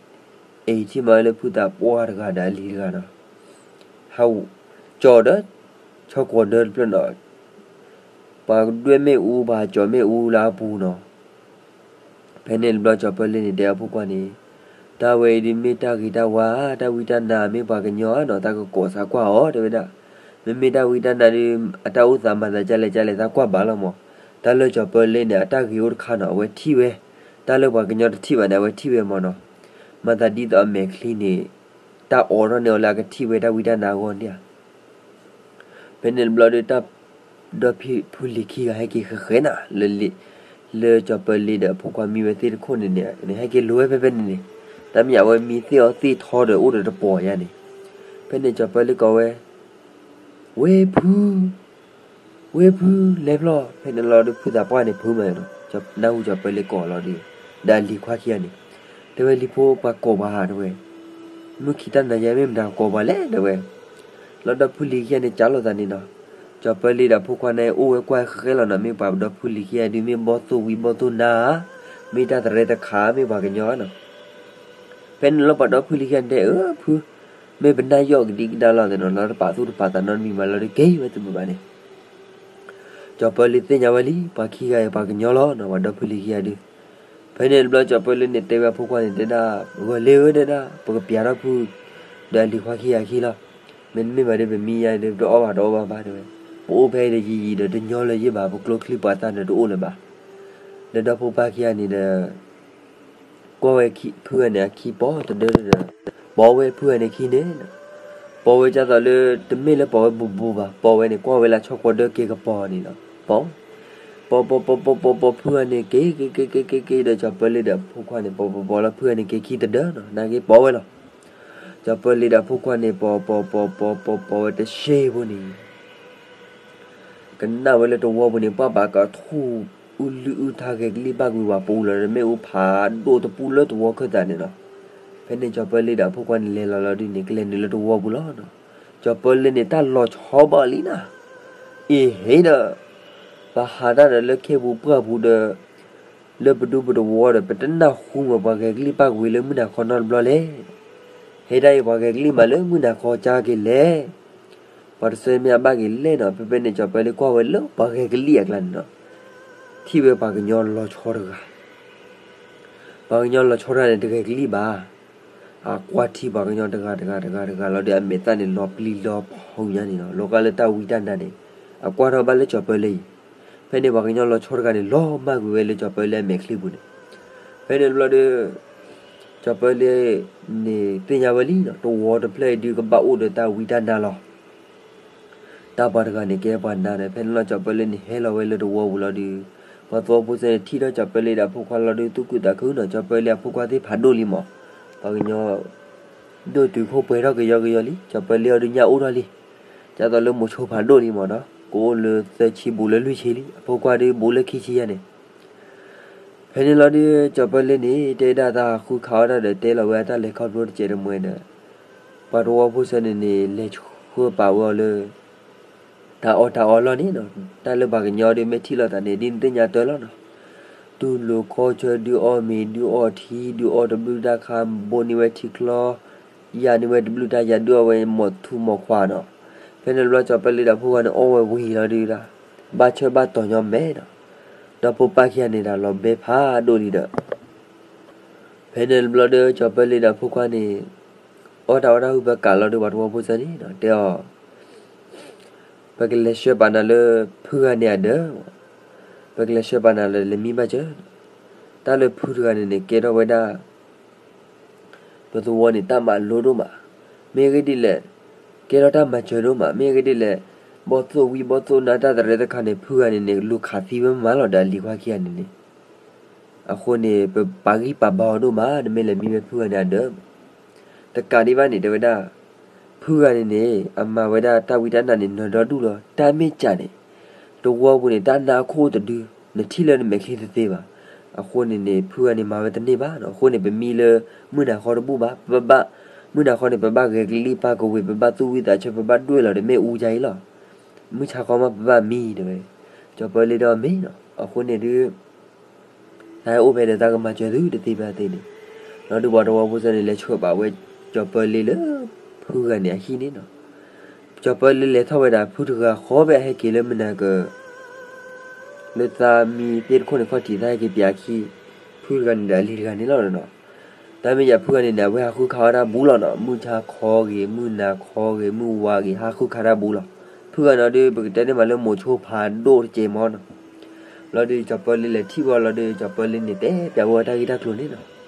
အံၤထံၣ်မးဝဲလၢဖုသးပှၢ်တဂၤဒီးအလံၤတဂၤနီၤ, ဟးကၠီၤဒီး ဆီကွီၤဒၢတဖျၢၣ်နီၤ, ပှၤကဒွဲၣ်မ့ၣ်အူ ပှၤကၠီၤမ့ၣ်အူလၢအပူၤနီၤ. ဖဲန့ၣ်တဘျီကၠီၤပၢလ့န့ၣ် တဲအဖိခွါန့ၣ်, တၢ်ဝဲအံၤဒုးမ့ၢ်တၢ်ဂ့ၤတၢ်ဝါ တၢ်ဝံတၢ်နါမ့ၢ်ပှၤကညီဧါနီၤ တၢ်ကကိးစးကွၢ်အီၤ တဲဝဲဒၣ်. မ့မ့ၢ်တၢ်ဝံတၢ်နါဒုး အတၢ်အိၣ်သးမၤသးကလဲၣ်ကလဲၣ် သးကွၢ်ဘၣ်လီၤမး. တၢ်လၢကၠီၤပၢလ့န့ၣ် အတၢ်ဂ့ၤအိၣ်တခါနီၤ အဝဲထံၣ်ဝဲ, တၢ်လၢပှၤကညီတထံၣ်ဘၣ်န့ၣ် အဝဲထံၣ်ဝဲမးနီၤ. မၤသးဒ်သိးအမဲာ်ချံန့ၣ် တၢ်အိးထီၣ်န့ၢ်အီၤလၢအကထံၣ်ဝဲတၢ်ဝံတၢ်နါအဂီၢ်န့ၣ်ဧါ. ဖဲန့ၣ်တဘျီဒီး တၢ်ဒီဖုလံၤခံဂၤဟဲက့ၤဃဲဃဲနၤ လၢကၠီၤပၢလ့ဒီးအဖိခွါမံဝဲသ့ၣ်တခိၣ်န့ၣ်န့ၣ် ဟဲက့ၤလိၤဝဲဖဲဖဲန့ၣ်န့ၣ်, တၢ်မ့ၢ်အဝဲမံသ့ၣ်အီသ့ၣ်ထီဒီးအိၣ်ဒီးတပီၤယါန့ၣ်. ဖဲန့ၣ်ကၠီၤပၢလ့ကိးဝဲ, ဝ့ၢ်ဖု, ဝ့ၢ်ဖု, လဲၤဖျီၣ်. ဖဲန့ၣ်လီၤဒုး ဖုသးပှၢ်န့ၣ်ဖုးမးနီၤ, နၢ်ဟူကၠီၤပၢလ့ကိးလီၤဒုး, ဒီးအလံၤခွါခံဂၤန့ၣ်, တဲဝဲလံၤဖိပှၤကိးပှၤဧါ တဲဝဲ, မုၢ်ခံတၢ်နၤယဲမ့ၢ်မတၤကိးပှၤလဲၣ် တဲဝဲ. လီၤဒီဖုလံၤခံဂၤန့ၣ် ကးလိာ်သးန့ၣ်နီၤ, ကၠီၤပၢလ့ဒီးအဖိခွါန့ၣ် အိၣ်ဝဲကွၢ်ဃဲဃဲလီၤနီၤ မ့ၢ်ပှၤဒီဖုလံၤခံဂၤဒုး မ့ၢ်ဘီၣ်သိၣ်ဝံၤဘီၣ်သိၣ်နါဧါ, မ့ၢ်တၢ်သရဲတခါ မ့ၢ်ပှၤကညီဧါနီၤ. ဖဲန့ၣ်လီၤပှၤဒီဖုလံၤခံဂၤန့ၣ်တဲ အၢ ဖု, မ့ၢ်ပနၢ်ယီၣ်ကဒံကဒါလီၤသ့ၣ်နီၤ လီၤတပာ်သူၣ်တပာ်သးနီတမံၤဘၣ်လီၤဒုး က့ၤဝဲသုဘၣ်ဘၣ်န့ၣ် ကၠီၤပၢလ့သ့ၣ်ညါဝဲလံ ပှၤခံဂၤအံၤပှၤကညီလီၤနီၤ ပှၤဒီဖုလံၤခံဂၤဒုး. ဖဲန့ၣ်တဘျီကၠီၤပၢလ့န့ၣ်တဲဝဲအဖိခွါန့ၣ် တဲဒၣ်, ဂီၤလ့ဧၢ တဲဒၣ်, ပကပျးထီၣ်ဖု, ဒီးအလံၤခွါခံဂၤခံလီၤ. မ့တမ့ၢ်ဘၣ်ဒီး ပမံယါဒီး ပတအီၣ်ဘၣ်တအီၣ်ဘၣ်ဘၣ် တဲဝဲ. ပအိၣ်ဖဲအံၤဒီးယံာ်ယံာ်ဒီးတညီလၢၤယ့ၢ်ဘၣ် ပကျိချံပှၤသၣ်ဒီးတအိၣ်လၢၤဘၣ်. ဒီးဒီဖိပၢ်ခံဂၤန့ၣ်ဒီး ကွၢ်ဝဲဖုဂၤန့ၣ်အခံပီၢ်တဒၢဒီး, ပီၢ်ဝဲဖုဂၤန့ၣ်ခံန့ၣ်, ပီၢ်ဝဲဒ်သိးလၢ တမ့ၢ်လၢပီၢ်ဝဲဘူးဘူးဘၣ် ပီၢ်ဝဲန့ၣ် ကွၢ်ဝဲလၢဆီၣ်ကွီၤဒၢက့ၤကပီၤန့ၣ်လီၤ. ပီၢ်, ပီၢ်ပီၢ်ပီၢ်ပီၢ်ပီၢ်ပီၢ်ဖုဂၤန့ၣ်က့ၤ က့ၤက့ၤက့ၤက့ၤက့ၤဒီး ကၠီၤပၢလ့ဒီးအဖိခွါန့ၣ် ပီၢ်ပီၢ်ပီၢ်လီၤ ဖုဂၤန့ၣ်က့ၤခံတဒၢနီၤ နာ်က့ပီၢ်ဝဲလီၤ. ကၠီၤပၢလ့ဒီးအဖိခွါန့ၣ် ပီၢ်ပီၢ်ပီၢ်ပီၢ်ပီၢ်ပီၢ်ဝဲတစဲးဖိန့ၣ် ကနၣ်ဝဲလၢတဝီပူၤန့ၣ် ပှၢ်ဘၣ်ကထူၣ်အုလုၢ်အုထါ ဂဲၤကလံၣ်ဘၣ်ကွံာ်ဝၤပူၤလီၤဒီး မ့ၣ်အူဖးဒိၣ်တပူၤလၢတဝီခၢၣ်သးန့ၣ်လီၤ. ဖဲန့ၣ်ကၠီၤပၢလ့ဒီးအဖိခွါန့ၣ် လဲၤလီၤလီၤဒုးန့ၣ် ကလဲၤနုာ်လၢတဝီပူၤလီၤ. ကၠီၤပၢလ့န့ၣ် တၢ်လီၤဆီဘၣ်လံနီၤ, အံၤဟ့ဒီး ပဟးတၢ်ဒီးလၢခ့ပူၤပှၢ်ပူၤဒီး လၢပဒူပတဝီဒီး ပတနၢ်ဟူမး ပှၤဂဲၤကလံၣ်ဘၣ်ကွံာ်လၢမုၢ်နၤခီနီတဘျီလဲၣ်. ဟဲဒၣ်အံၤ ပှၤဂဲၤကလံၣ်မးလၢမုၢ်နၤခီကၢ်က့ၤလဲၣ်. ပှၤတဆၢမ့ၢ်အဘၣ်က့ၤလဲၣ်နီၤ. ဖဲဖဲန့ၣ် ကၠီၤပၢလ့ကွၢ်ဝဲလၢပှၤဂဲၤကလံၣ်အကျါန့ၣ်နီၤ, ထံၣ်ဝဲပှၤကညီလီၤဆီတဂၤ, ပှၤကညီလီၤဆီတဂၤန့ၣ် တဂဲၤကလံၣ်ဘၣ်. အကွၢ်ထံပှၤကညီတဂၤတဂၤတဂၤတဂၤလီၤဒီး အမဲာ်သၣ်န့ၣ် လီၤပျံၤလီၤဖုးညါန့ၣ်လီၤ. လီၤဂာ်လၢတၢ်ဝံတၢ်နါန့ၣ် အကွၢ်ထီၣ်ဘၣ်လၢကၠီၤပၢလ့အံၤ. ဖဲန့ၣ်ပှၤကညီလီၤဆီတဂၤန့ၣ် လီၤမၢ်ကွံာ်ဝဲလၢကၠီၤပၢလ့အမဲာ်ချံပူၤန့ၣ်. ဖဲန့ၣ်တဘျီဒီး ကၠီၤပၢလ့န့ၣ်သ့ၣ်ညါဝဲလံနီၤ, တဝီတဖျၢၣ်အံၤဒုးကဘၣ်အိၣ်ဒီးတၢ်ဝံတၢ်နါလီၤ. တၢ်ပှၤတဂၤန့ၣ် ကဲပှၤနါဒီး ဖဲန့ၣ်လီၤ ကၠီၤပၢလ့န့ၣ် ဟဲလီၤဝဲလၢတဝီပူၤလီၤဒီး ပှၤသဝီဖိစဲန့ၣ် ထံၣ်ထီၣ်ကၠီၤပၢလ့ဒီးအဖိခွါလီၤဒီး သူၣ်ခုသးခုနီၤ. ကၠီၤပၢလ့အဖိခွါသ့ၣ်ဖးဒိၣ်လံမး, ပှၤကညီ ဒိၣ်တုာ်ခိၣ်ပှဲၤထီၣ်ကယီကယီလံ. ကၠီၤပၢလ့အီၤဒုးညၣ်အိၣ်ထီၣ်လံ. ဒ်သိးလၢမိၤဆိဖးဒိၣ်လံမးနီၤ, ကအိၣ်လၢသၢဆံဘူးလၢလွံၢ်ဆံလံ, အဖိခွါဒုးဘူးလၢခံဆံယါန့ၣ်. ဖဲန့ၣ်လီၤဒီး ကၠီၤပၢလ့န့ၣ် တဲဒၣ်တၢ်ဃုခးအီၣ်တၢ်ဒီး တဲလီၤဝဲအတၢ်လဲၤခီဖျိတစဲးတမှဲၤဒီး ပှၤသဝီဖိစၢၤန့ၣ်န့ၣ် လဲၤဆှၢပာ်ဝဲအီၤလၢ တၢ်အီၣ်တၢ်အီလီၢ်န့ၣ်နီၤ, တၢ်လၢပှၤကညီဒီးမ့ၢ်ထံၣ်လိာ်သးန့ၣ် ဒ်နသ့ၣ်ညါတၢ်လီၤနီၤ, တူၢ်လိာ်ခီဆၢ ဒုးအီၣ်မ့ၤ ဒုးအီထံ ဒုးအီၣ်တဘျုးတၢ်ခါ ဘိန့ၢ်ဝဲထံချီ, ယၢ်န့ၢ်ဝဲတဘျုးတၢ်ယၤ ဒုးအီၣ်ဝဲမိာ်ထူမိာ်ခွါနီၤ, ဖဲန့ၣ်တဘျီ ကၠီၤပၢလ့ဒီးဖိခွါန့ၣ် အီၣ်ဝဲဝံၤလီၤဒုးဒၣ်, ဘၣ်ဆၢဘၣ်တီၤညီမဲာ်နီၤ, ဒီးဖိပၢ်ခံဂၤန့ၣ်တၢ်လီၤဘဲဖးဒိၣ်လံဒီး ဖဲန့ၣ်တဘျီဒီး ကၠီၤပၢလ့ဒီးဖိခွါန့ၣ် အီၣ်တၢ်အီၣ်တၢ်ဟုၣ်ဖၢကးလီၤဒီး ပှၤသဝီဖိစၢၤန့ၣ်နီၤ တဲအီၤ, ပကလဲၤဆှၢပာ်နၤလၢဖုဂၤန့ၣ်အဒၢး, ပကလဲၤဆှၢပာ်နၤလၢလဲၤမံဘၣ်စၢၤ, တၢ်လၢဖုတဂၤန့ၣ်န့ၣ် ကဲထီၣ်ဝဲဒၣ် ပသဝီန့ၣ် တၢ်မၤလိဒိၣ်မး, မ့ၢ်အဂ့ၢ်ဒ်လဲၣ်, ကဲထီၣ်တၢ်မၤစၢၤဒိၣ်မး, မ့ၢ်အဂ့ၢ်ဒ်လဲၣ်, ဘီၣ်သိၣ်ဝံဘီၣ်သိၣ်နါတၢ်တရဲတခါန့ၣ် ဖုဂၤန့ၣ်န့ၣ် လူၤခးသံဝဲမးလီၤဒီးအလံၤခွါခံဂၤန့ၣ်န့ၣ်, အဃိန့ၣ် ပပာ်ဂံၢ်ပာ်ဘါအီၤဒိၣ်မး နမ့ၢ်လဲၤမံဝဲဖုဂၤန့ၣ်အဒၢး, တကးဒံးဘၣ်န့ၣ် တဲဝဲဒၣ်, ဖုဂၤန့ၣ်န့ၣ် အမၤဝဲဒၣ်တၢ်ဝံတၢ်နါန့ၣ် နၢၤဒီဒူၣ်လီၤ, တၢ်မ့ၢ်ကးန့ၣ် သဝီပူၤန့ၣ် တၢ်နါအခိၣ်တဒု နထံၣ်လၢနမဲာ်ချံတသ့ဘၣ်, အဃိန့ၣ်န့ၣ် ဖုဂၤန့ၣ်မၤဝဲတန့ၢ်ဘၣ်နီၤ, အဃိန့ၣ် ပမံလၢမုၢ်နၤဃီတဘူၣ်ဘၣ်, ပဘၣ်, မုၢ်နၤဃီန့ၣ် ပဘၣ်ဂဲၤကလံၣ်ပာ်ကဝ့ၤ ပဘၣ်သူၣ်ဝံသးဆၢ ပဘၣ်ဒွဲၣ်လီၤဒီးမ့ၣ်အူယါအံၤလီၤ, မုၢ်ဆါခီမးပဘၣ်မံတဲဝဲ, ကၠီၤပၢလ့ဒီးမ့ၢ်နီၤ, အဃိန့ၣ်ဒုး တၢ်ဟဲအိၣ်ဖဲဒီးတၢ်ကမၤစၢၤသုတသ့ဖဲအသ့န့ၣ်, လီၤဒုးပှၤသဝီဖိစၢၤန့ၣ် လဲၤဆှၢပာ်ဝဲ ကၠီၤပၢလ့လၢ ဖုဂၤန့ၣ်အဟံၣ်န့ၣ်နီၤ, ကၠီၤပၢလ့လဲၤထီၣ်ဝဲဒၣ်ဖုတဂၤဃီဖဲအဟဲက့ၤလၢမုၢ်နၤက လၢသးမံသ့ၣ်တခိၣ်န့ၣ်ခီၣ်ထံး သးဟဲက့ၤပၠးခံ, ဖုတဂၤန့ၣ်ဒီးအလံၤတဂၤန့ၣ်လီၤနီၤ, တၢ်မ့ၢ်ယၤဖုဂၤန့ၣ်န့ၣ် အဝဲဟးဃုခးအီၣ်တၢ်ဘူးလီၤနီၤ, မုၢ်ဆါခီဂ့ၤ မုၢ်နၤခီဂ့ၤ မုၢ်ဝါဂ့ၤ ဟးဃုခးတၢ်ဘူးလီၤ, ဖုဂၤန့ၣ်ဒီး ပကတဲန့ၢ်မးလၢမိၤဆိဖးဒိၣ်တကဲမးနီၤ, လီၤဒုးကၠီၤပၢလ့လဲၤထံၣ်ဝဲလီၤဒီး ကၠီၤပၢလ့န့ၣ် တဲပၠးဝဲတၢ်ဂ့ၢ်တၢ်ကျိၤန့ၣ်နီၤ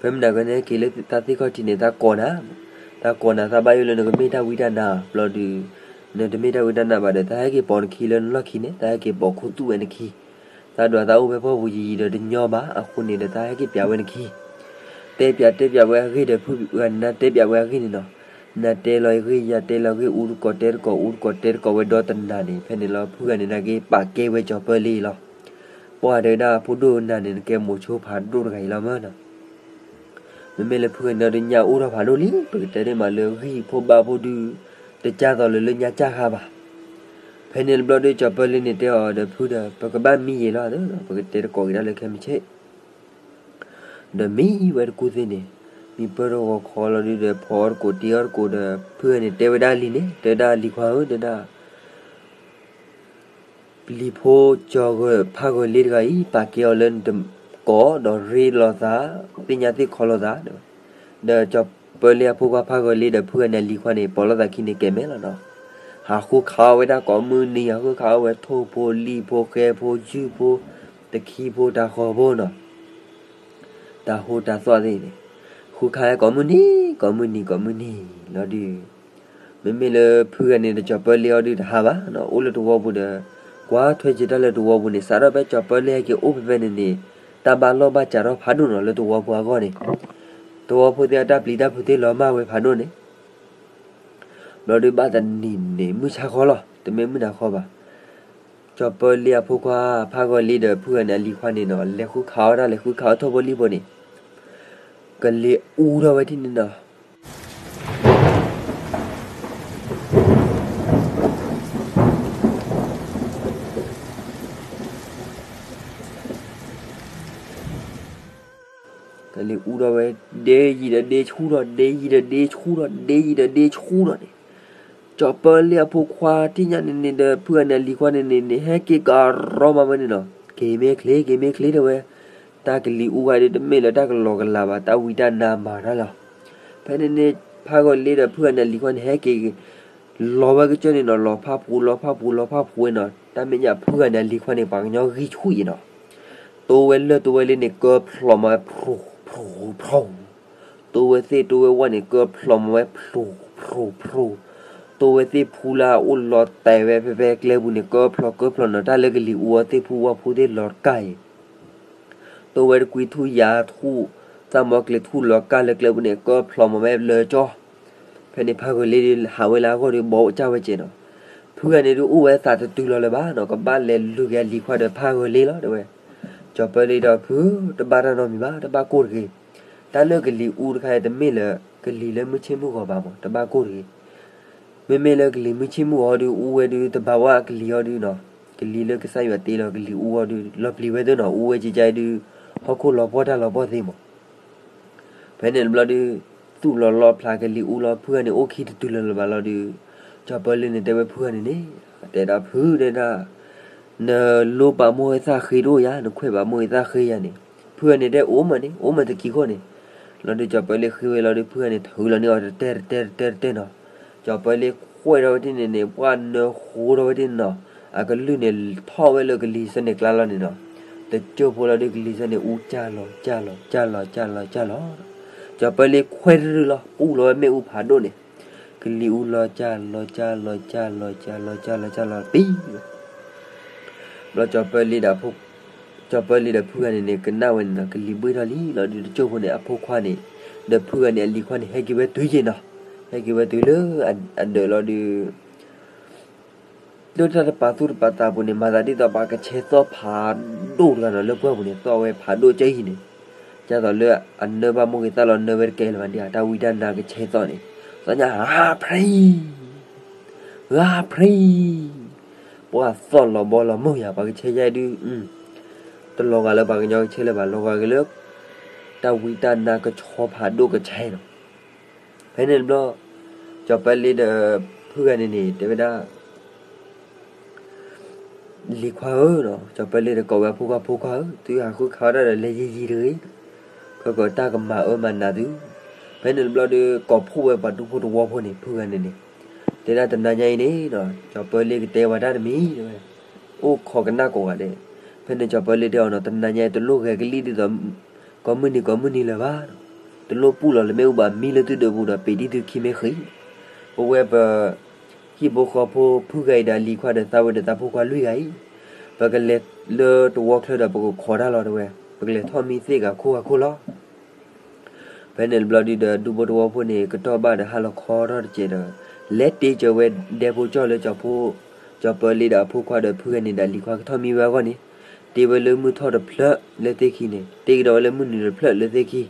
ဖဲမုၢ်နၤကန့ၣ်ဟဲက့ၤလၢသးသ့ၣ်ခီၣ်ထံးန့ၣ် သးကိးနၤ, သးကိးနၤ သးဘၣ်ယိၣ်လၢနကမ့ၢ်တၢ်ဝံတၢ်နါ, ဘျီဒုး နတမ့ၢ်တၢ်ဝံတၢ်နါဘၣ်ဒီး သးဟဲက့ၤပိာ်နခံလၢနလီၢ်ခံန့ၣ် သးဟဲက့ၤပိာ်ခူသူၣ်ဝဲနခံ, သးဒွးသးအိၣ်ဖဲဖီၣ်ပူၤယံာ်ယံာ်ဒီးတညီဘၣ်, အဃိန့ၣ်ဒီး သးဟဲက့ၤပၠးဝဲနခံ, တဲပၠးတဲပၠးဝဲအဂ့ၢ်ဒီး ဖုဂၤန့ၣ် နတဲပၠးဝဲအဂ့ၢ်န့ၣ်နီၤ, နတဲလီၤအဂ့ၢ် ယၤတဲလီၤအဂ့ၢ် အူတကိးတဲတကိး အူတကိးတဲတကိးဝဲဒီတနၤန့ၣ် ဖဲန့ၣ်လီၤ ဖုဂၤန့ၣ် နက့ၤပာ်ကဲဝဲကၠီၤပၢလ့လီၤ, ပှၤတဲဝဲဒၣ် ဖိဒိၣ်နၤန့ၣ် နကဲမိၤဆိဖးဒိၣ်တဂၤအံၤလီၤမးနီၤ မ့မ့ၢ်လၢဖုဂၤန့ၣ်ဒီး ညၣ်အိၣ်ထီၣ်ဖးဒိၣ်လံ, ပကတဲဒ်မးလၢဂံၢ်ဖိဘါဖိဒုး တကၢ်သိးလၢလၢညါကၢ်ဃာ်ဘၣ်, ဖဲန့ၣ်တဘျီဒီး ကၠီၤပၢလ့န့ၣ်တဲအီၤဒီးဖုဒီး ပကဘၣ်မံယံာ်လီၤ, ပကတဲတကိးက့ၤတၢ်လၢခဲမုၢ်ဆ့ၣ်, ဒီးမံဝဲတကူၢ်သ့ၣ်န့ၣ်, မံပၢၢ်ထီၣ်ဂီၤခီလီၤဒုးဒီး ဖီအီၣ်တကိးတ့အီၣ်တကိးဒီး ဖုဂၤန့ၣ်တဲဝဲဒၣ်လံၤန့ၣ် တဲဒၣ်လံၤခွါဧၢ တဲဒၣ် ပျံၤဖိကၠီၤဂၢၤဖးဂၢၤလ့တဂၤအံၤ ပာ်ကဲအီၤလၢနတကိးဒီးရ့လိာ်သး, သ့ၣ်ညါသ့ၣ်ခီလိာ်သး, ဒီးကၠီၤပၢလ့အဖိခွါဖးဂၢၤလ့ဒီးဖုဂၤန့ၣ်အလံၤခွါန့ၣ် ပိာ်လိာ်သးခံန့ၣ်ကဲမဲာ်လီၤနီၤ, ဟးဃုခးအီၣ်ဝဲဒၣ်ကိးမုၢ်နံၤ ဟးဃုခးအီၣ်ဝဲထိၣ်ဖိလံၣ်ဖိဃဲဖိယုၢ်ဖိ, တခံဖိတၢ်ဃီၤဖိနီၤ တၢ်ဟိတၢ်သွၣ်သ့ၣ်န့ၣ်, ဃုခးဝဲကိးမုၢ်နံၤ ကိးမုၢ်နံၤ ကိးမုၢ်နံၤလီၤဒုး, မ့မ့ၢ်လၢဖုဂၤန့ၣ်ဒီးကၠီၤပၢလ့အီၤဒုးတဟးဘၣ်နီၤ, အိၣ်လၢသဝီပူၤဒီး ကွၢ်ထွဲက့ၤတၢ်လၢသဝီပူၤန့ၣ် စးထီၣ်ဖဲကၠီၤပၢလ့ဟဲက့ၤအိၣ်ဖဲဖဲန့ၣ်န့ၣ်, တၢ်ဘၣ်လီၢ်ဘၣ်စးထီၣ်ဖးဒိၣ်နီၤ လၢသဝီပူၤအဂီၢ်န့ၣ်, သဝီဖိသ့ၣ်အတၢ်ပျံၤတၢ်ဖုးသ့ၣ်လီၤမၢ်ဝဲဖးဒိၣ်န့ၣ် ဘျီဒုးဘၣ်တနံၤန့ၣ် မုၢ်ဆါခီလီၤ တမ့ၢ်မုၢ်နၤခီဘၣ်, ကၠီၤပၢလ့အဖိခွါဖးဂၢၤလ့ဒီးဖုဂၤန့ၣ်အလံၤခွါန့ၣ်နီၤ လဲၤဃုခးအီၣ်တၢ် လဲၤဃုခးအီၣ်ထိၣ်ဖိလံၣ်ဖိန့ၣ်, ကလံၤအူထီၣ်ဝဲဒၣ်န့ၣ်နီၤ ကလံၤအူထီၣ်ဝဲ, ဒ့ယံာ်ဒီးဒ့ဆူၣ်ထီၣ်, ဒ့ယံာ်ဒီးဒ့ဆူၣ်ထီၣ်, ဒ့ယံာ်ဒီးဒ့ဆူၣ်ထီၣ်န့ၣ်, ကၠီၤပၢလ့အဖိခွါထံၣ်ညါန့ၣ်န့ၣ်ဒီး ဖုဂၤန့ၣ်အလံၤခွါန့ၣ်န့ၣ်န့ၣ် ဟဲက့ၤကရီမးဝဲန့ၣ်နီၤ, က့ၤမ့ၢ်ချ့ က့ၤမ့ၢ်ချ့တဲဝဲ, တၢ်ကလံၤအူဝဲဒီး တမ့ၢ်လၢတၢ်ကလီကလီဘၣ်, တၢ်ဝံတၢ်နါမၤတၢ်လီၤ. ဖဲန့ၣ်န့ၣ် ဖးဂၢၤလ့ဒီးဖုဂၤန့ၣ်အလံၤခွါန့ၣ် ဟဲက့ၤ လီၤဝဲကစၢၢ်န့ၣ်နီၤ, လီၤဖးပူၤ လီၤဖးပူၤ လီၤဖးပူၤဝဲနီၤ, တၢ်မဲာ်ညါဖုဂၤန့ၣ်အလံၤခွါန့ၣ် ပှၤကညီဂံၢ်ဆူၣ်အံၤနီၤ, တိဝဲလၢၢ်တိဝဲလ့န့ၣ် ကၢဖျိးမးဝဲ ဖြူဖြူဖြူ, တိဝဲသ့ၣ်တိဝဲဝၣ်န့ၣ် ကၢဖျိးမးဝဲ ဖြူဖြူဖြူ, တိဝဲသ့ၣ်ဖူလၢအအိၣ်လီၤတဲာ်ဝဲဖဲဖဲကျဲပူၤန့ၣ် ကၢဖျိးကၢဖျိးနီၤ, တၢ်လၢကလံၤအူအီၤသ့ၣ်ဖူဝၣ်ဖူသ့ၣ်လီၤတကၢ်အံၤ တိဝဲတကွံထူၣ်ယၤထူၣ်, သၣ်မီကျဲၤထူၣ်လီၤကၢ်လၢကျဲပူၤန့ၣ် ကၢဖျိးမးဝဲလၢကၠီ, ဖဲန့ၣ်ဖးဂၢၤလ့ဒီးဟးဝဲလၢအဂီၢ်ဒီး ဘီအိၣ်ကၢ်ဝဲကဲနီၤ, ဖုဂၤန့ၣ်ဒုး အိၣ်ဝဲသးတတုၤလီၤလၢၤဘၣ်နီၤ, ကဘၣ်လဲၤလူၤက့ၤအလံၤခွါဒီးဖးဂၢၤလ့လီၤတဲဝဲ, ကၠီၤပၢလ့ဒီးဖု, တဘၣ်တၢ်နီတမံၤဘၣ်, တဘၣ်ကိၢ်တဂ့ၤ, တၢ်လၢကလံၤအူတခါအံၤတမ့ၢ်လၢ ကလံၤလၢမုၢ်ဆ့ၣ်မုၢ်ဂီၤဘၣ်မး တဘၣ်ကိၢ်တဂ့ၤ. မ့မ့ၢ်လၢကလံၤမုၢ်ဆ့ၣ်မုၢ်ဂီၤဒုး အူဝဲဒုးတဘၣ်ဝဲကလံၤအီၤဒုးနီၤ, ကလံၤလၢကစၢ်ယွၤတ့လီၤကလံၤအူအီၤဒုး လီၤပျံၤဝဲသ့နီၤ, အူဝဲကကါအံၤဒုး ဟီၣ်ခိၣ်လီၤပှီၢ်တၢ်လီၤပှီၢ်သ့မး. ဖဲန့ၣ်တဘျီဒုး သူၣ်လီၤလီၤဖျးကလံၤအူလီၤ ဖုဂၤန့ၣ် အိၣ်ခံတတုၤလၢၤလၢၤဘၣ်လီၤဒုး, ကၠီၤပၢလ့န့ၣ်တဲဝဲဖုဂၤန့ၣ်န့ၣ်, တဲဒၣ်ဖုတဲဒၣ်, နလိပာ်မိၢ်ဝဲသၣ်ဃ့တအိၣ်ယၤ, နခွဲးဘၣ်မိၢ်ဝဲသၣ်ဃ့ယၤန့ၣ်, ဖုဂၤန့ၣ်တဲအိၣ်မးန့ၣ် အိၣ်မးတကံၤဃီန့ၣ်, လီၤဒုးကၠီၤပၢလ့ဃ့ဝဲလီၤဒုး ဖုဂၤန့ၣ် ထုးလီၤန့ၢ်အီၤတတဲတတဲတတဲတတဲနီၤ, ကၠီၤပၢလ့ခွဲးထီၣ်ဝဲတန့ၣ်န့ၣ် ပှၢ်နၢဃိထီၣ်ဝဲတနီၤ, အကလုၢ်န့ၣ်ထီၣ်ဝဲလၢကလံၤစၢန့ၣ်ကျါလီၤန့ၣ်နီၤ, တကၠိဖိလီၤဒုး ကလံၤစၢန့ၣ် အူကၢ်လီၤကၢ်လီၤကၢ်လီၤကၢ်လီၤကၢ်လီၤ, ကၠီၤပၢလ့ခွဲးတရုၢ်လီၤ ပူၣ်လီၤဝဲမ့ၣ်အူဖးဒိၣ်န့ၣ်, ကလံၤအူလီၤကၢ်လီၤကၢ်လီၤကၢ်လီၤကၢ်လီၤကၢ်လီၤပံၤဝဲ, ဘျီကၠီၤပၢလ့ဒီး ကၠီၤပၢလ့ဒီးဖုဂၤန့ၣ်န့ၣ် ကနၣ်ဝဲန့ၣ်နီၤ ကလံၤဘှ့ၣ်ထီၣ်လံလီၤဒုး တကၠိဖိန့ၣ် အဖိခွါန့ၣ်, ဒီးဖုဂၤန့ၣ် အလံၤခွါန့ၣ် ဟဲက့ၤဝဲတုၤယ့ၢ်နီၤ, ဟဲက့ၤဝဲတုၤလၢအဒၢးလီၤဒုး လၢတၢ်တပာ်သူၣ်တပာ်သးပူၤန့ၣ် မၤသးဒ်သိးပှၤကဆဲးသီၣ်ဖးဒိၣ်တဂၤနီၤ လၢပှၢ်ပူၤန့ၣ် သီၣ်ဝဲဖးဒိၣ်ကၢအံၤန့ၣ်, ဒ်သိးလၢအနၢဘၣ်မိၢ်ဂ့ၤသၣ်လီၤ နၢဝဲတကဲလၢၤဘၣ်ဒ် တၢ်ဝံတၢ်နါကဆဲးသီၣ်န့ၣ်, သီၣ်ညါ ဧါဖရံ, ဧါဖရံ, ပှၤသီၣ်လီၤဘီလီၤမုၢ်ယၤ ပှၤကဆဲးယါဒုး, တလီၤဂာ်လၢပှၤကညီကဆဲးလၢၤဘၣ် လီၤဂာ်က့ၤလၢ တၢ်ဝံတၢ်နါကဆီဖးဒိၣ်ကဆဲးနီၤ. ဖဲန့ၣ်တဘျီ ကၠီၤပၢလ့ဒီးဖုဂၤန့ၣ်န့ၣ် တဲဝဲဒၣ် လံၤခွါဧၢ, ကၠီၤပၢလ့ဒီးကိးဝဲအဖိခွါ ဖိခွါဧၢ, သုဟးဃုခးဝဲဒၣ်ဒီးလဲၤယံၤယံၤတဂ့ၤ, ခဲကတၢၢ်ကမၤအၢမၤနးသု, ဖဲန့ၣ်တဘျီဒီး ကိးဖှိၣ်ဝဲပှၤဒူဖိတဝီဖိန့ၣ် ဖုဂၤန့ၣ်န့ၣ်, တဲဒၣ်တနၤညါအံၤန့ၣ်, ကၠီၤပၢလ့ကတဲဝဲဒၣ်တမံၤ, အိၣ်ခိးကနၣ်ကိးဂၤဒဲး, ဖဲန့ၣ်ကၠီၤပၢလ့တဲအီၤနီၤ တနၤညါအံၤ တလိၣ်ဂဲၤကလံၣ်ဒ်သိး ကိးမုၢ်နံၤကိးမုၢ်နံၤလၢၤဘၣ်, တလိၣ်ပူၣ်လီၤလၢမ့ၣ်အူဘၣ် မံလၢသုဒၢးပူၤဒီး ပ့ၤတံၢ်သုခံမ့ၢ်ဃံ, ပဝဲပ ဟံၣ်ဖိဃီဖိ ဖုဂၤအံၤဒီးအလံၤခွါဒီးသးဝဲဒီးသးဖိခွါလွံၢ်ဂၤအံၤ, ပကလဲၤလၢတဝီချၢဒီး ပကခိးတၢ်လီၤတဲဝဲ, ပကလဲၤထီၣ်မံသ့ၣ်ဂၤခိၣ်ဂၤခိၣ်လီၤ. ဖဲန့ၣ်တဘျီဒုးဒီး ဒူဖိတဝီဖိန့ၣ် ကတီၢ်ဘၣ်ဒီးဟးလီၤခီထီၣ်တစဲးဒီး လဲၤတ့စၢၤဝဲဒဲဖိကၠီၣ်လၢကၠီၤဖိ, ကၠီၤပၢလ့ဒီးအဖိခွါဒီးဖုဂၤန့ၣ်ဒီးအလံၤခွါကထီၣ်မံဝဲအဂီၢ်န့ၣ်, တ့ဝဲလၢမုၢ်ထီၣ်တဖျၢၣ်လၢသ့ၣ်ခံန့ၣ် တ့ကဒီးဝဲလၢမုၢ်နုာ်တဖျၢၣ်လၢသ့ၣ်ခံ,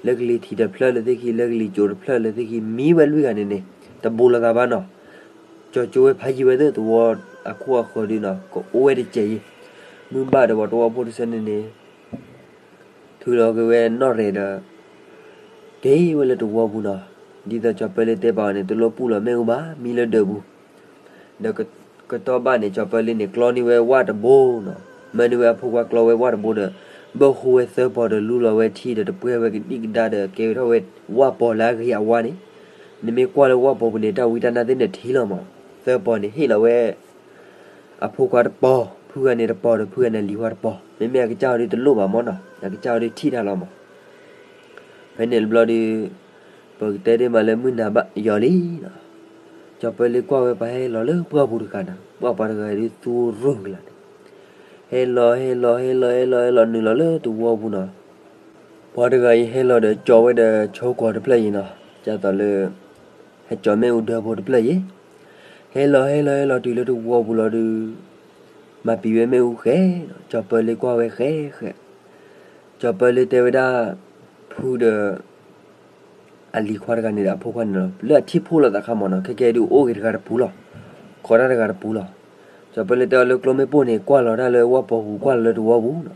လၢကလံၤထံးတဖျၢၣ်လၢသ့ၣ်ခံ လၢကလံၤစိးတဖျၢၣ်လၢသ့ၣ်ခံ မံဝဲလွံၢ်ဂၤန့ၣ်န့ၣ်, တဘူးလိာ်သးဘၣ်နီၤ, ကၠီၤကၠိဝဲဖးယံၤဝဲသ့ၣ် သဝီအခိၣ်အဃၢၤဒုးနီၤ ကအိၣ်ဝဲတစဲးယံၤ, မုၢ်ဘၣ်ဒီးပှၤတဝီဖိတဆၢန့ၣ်န့ၣ် ထုးလီၤက့ၤဝဲနီၣ်ရဲၣ်ဒီး က့ၤဝဲလၢတဝီပူၤနီၤ, ဒ်သိးကၠီၤပၢလ့တဲပာ်အီၤန့ၣ် တလိၣ်ပူၣ်လီၤမ့ၣ်အူဘၣ် မံလၢဒၢးပူၤ, ဒီးကတီၢ်ဘၣ်န့ၣ် ကၠီၤပၢလ့န့ၣ် ကျီန့ၢ်ဝဲဝၣ်တဘိနီၤ, မၢန့ၢ်ဝဲအဖိခွါကျီဝဲဝၣ်တဘိဒီး ဘၢဃူဝဲသၢပီၤဒီးလူလီၤဝဲထံဒီးတပှဲၤဝဲကဒံကဒါဒီး ကဲထီၣ်ဝဲဝၣ်ပီၤလၢအဂ့ၤအဝါန့ၣ်, နမ့ၢ်ကွၢ်လၢဝၣ်ပီၤပူၤန့ၣ် တၢ်ဝံတၢ်နါသ့ၣ်န့ၣ်ထံလီၤမး, သၢပီၤန့ၣ်ဟ့ၣ်လီၤဝဲ အဖိခွါတပီၤ, ဖုဂၤန့ၣ်တပီၤဒီးဖုဂၤန့ၣ်အလံၤခွါတပီၤ, မ့မ့ၢ်အကစၢ်အီၤဒုးတလိၣ်ဘၣ်မးနီၤ, အကစၢ်အီၤဒုးထံၣ်တၢ်လီၤမး. ဖဲန့ၣ်တဘျီဒီး ပကတဲဒ်မးလၢမုၢ်နၤဘၣ်ယီၤလံနီၤ, ကၠီၤပၢလ့ကွၢ်ဝဲပှၤဟဲလီၤလၢပှၢ်ပူၤတဂၤနီၤ, ပှၤပှၤတဂၤအံၤဒုးသူရိၤကလာ်န့ၣ်, ဟဲလီၤဟဲလီၤဟဲလီၤဟဲလီၤဟဲလီၤနုာ်လီၤလၢတဝီပူၤနီၤ, ပှၤတဂၤအံၤဟဲလီၤဒီးကၠီၤဝဲဒီးဆိကွီၤတဖျၢၣ်အံၤနီၤ, ဒ်သိးလၢ ဟဲကၠီၤမ့ၣ်အူဒၢဖိတဖျၢၣ်အံၤ, ဟဲလီၤဟဲလီၤဟဲလီၤတုၤလၢတဝီပူၤလီၤဒုး မၤပံာ်ဝဲမ့ၣ်အူဃဲ, ကၠီၤပၢလ့ကွၢ်ဝဲဃဲဃဲ, ကၠီၤပၢလ့တဲဝဲဒၣ် ဖုဒီး အလံၤခွါတဂၤန့ၣ်ဒီးအဖိခွါန့ၣ်လီၤ, လၢအထံၣ်ဖိလိာ်သးခါမးနီၤ, ခဲကဲဒုးအိၣ်ဂ့ၤတဂၤတပူၤလီၤ, ခိးတၢ်တဂၤတပူၤလီၤ. ကၠီၤပၢလ့တဲအီၤလၢကျိမ့ၣ်ပိၢ်န့ၣ် ကွၢ်လီၤတၢ်လၢဝၣ်ပီၤပူၤ ကွၢ်လီၤလၢတဝီပူၤနီၤ.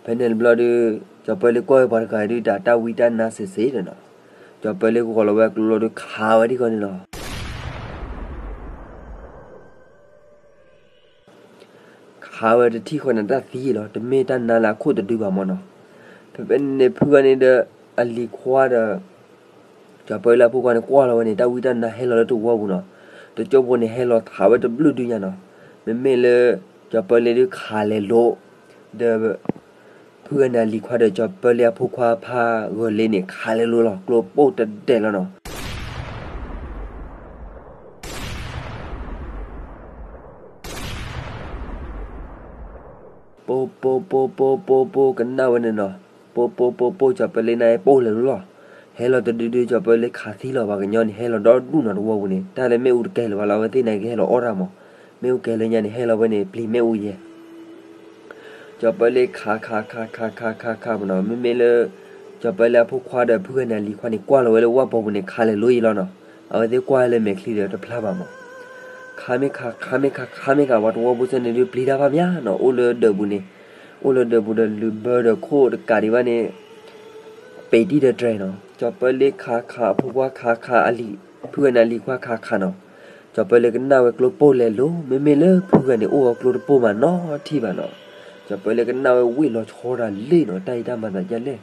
ဖဲန့ၣ်တဘျီဒီး ကၠီၤပၢလ့ကွၢ်ဝဲပှၤတဂၤဒုး တၢ်တၢ်ဝံတၢ်နါစ့ၢ်စ့ၢ်ဒီးနီၤ, ကၠီၤပၢလ့ကဂီၤလီၤဝဲအကျိလီၤဒုး ခးဝဲဒ်ဃီန့ၣ်လီၤ. ခးဝဲတထံၣ်ဃီန့ၣ်တၢ်သံလီၤ, တမ့ၢ်တၢ်နါလၢအခိၣ်တဒုဘၣ်မးနီၤ. ဖဲဖဲန့ၣ်န့ၣ် ဖုဂၤန့ၣ်ဒီး အလံၤခွါဒီး ကၠီၤပၢလ့အဖိခွါန့ၣ် ကွၢ်လီၤဝဲန့ၣ် တၢ်ဝံတၢ်နါဟဲလီၤလၢတဝီပူၤနီၤ. တကၠိဖိန့ၣ် ဟဲလီၤထးဝဲတဘျုးဒုညါနီၤ. မ့မ့ၢ်လၢ ကၠီၤပၢလ့ဒုးခးလဲၤလိာ်, ဒီး ဖုဂၤန့ၣ်အလံၤခွါဒီး ကၠီၤပၢလ့အဖိခွါဖးဂၢၤလ့န့ၣ် ခးလဲၤလိာ်လီၤ, ကျိပိၢ်တဒဲးလီၤနီၤ. ပိၢ်ပိၢ်ပိၢ်ပိၢ်ပိၢ်ပိၢ် ကနၣ်ဝဲန့ၣ်နီၤ. ပိၢ်ပိၢ်ပိၢ်ပိၢ် ကၠီၤပၢလ့န့ၣ်ပိၢ်လဲၤလိာ်လီၤ. ဟဲလီၤတဒုဒု ကၠီၤပၢလ့ခးသံလီၤ. ပှၤကညီန့ၣ် ဟဲလီၤဒီဒူၣ်နီၤ တဝီပူၤန့ၣ် တၢ်လၢမ့ၣ်အူတကဲလၢၤဘၣ်လီၤ. အဝဲသ့ၣ်န့ၣ်ကဟဲလီၤအီၣ်တၢ်မး. မ့ၣ်အူကဲလၢညါန့ၣ် ဟဲလီၤဝဲန့ၣ် ပျံၤမ့ၣ်အူယဲၢ် ကၠီၤပၢလ့ခးခးခးခးခးခးခးမးနီၤ. မ့မ့ၢ်လၢ ကၠီၤပၢလ့အဖိခွါဒီးဖုဂၤန့ၣ်အလံၤခွါန့ၣ် ကွၢ်လီၤဝဲလၢဝၣ်ပီၤပူၤန့ၣ် ခးလဲၤလိၤယံၤလီၤနီၤ. အဝဲသ့ၣ်ကွၢ်လၢမဲာ်ချံဒီးတဖျါဘၣ်မး. ခးမ့ၢ်ခး ခးမ့ၢ်ခး ခးမ့ၢ်ခး ပှၤတဝီဖိစၢန့ၣ်ဒုးပျံၤတၢ်ဘၣ်မးနီၤ. အိၣ်လၢဒၢးပူၤန့ၣ်, အိၣ်လၢဒၢးပူၤဒီးလုာ်ဘၢဒီးခိၣ်တကးဒံးဘၣ်န့ၣ် ပဲာ်တံၢ်ဒီးတြဲၤနီၤ. ကၠီၤပၢလ့ခးခး အဖိခွါခးခး အလံၤ, ဖုဂၤန့ၣ်အလံၤခွါခးခးနီၤ. ကၠီၤပၢလ့ကနၣ်ဝဲကျိပိၢ်လဲၤလိၤ, မ့မ့ၢ်လၢဖုဂၤန့ၣ်အိၣ်အကျိတပိၢ်မးနီတထံၣ်ဘၣ်နီၤ. ကၠီၤပၢလ့ကနၣ်ဝဲဝ့ၢ်လီၤဆီတၢ်လ့ၣ်နီၤ, တၢ်အံၤတၢ်မၤသးဒ်လဲၣ်.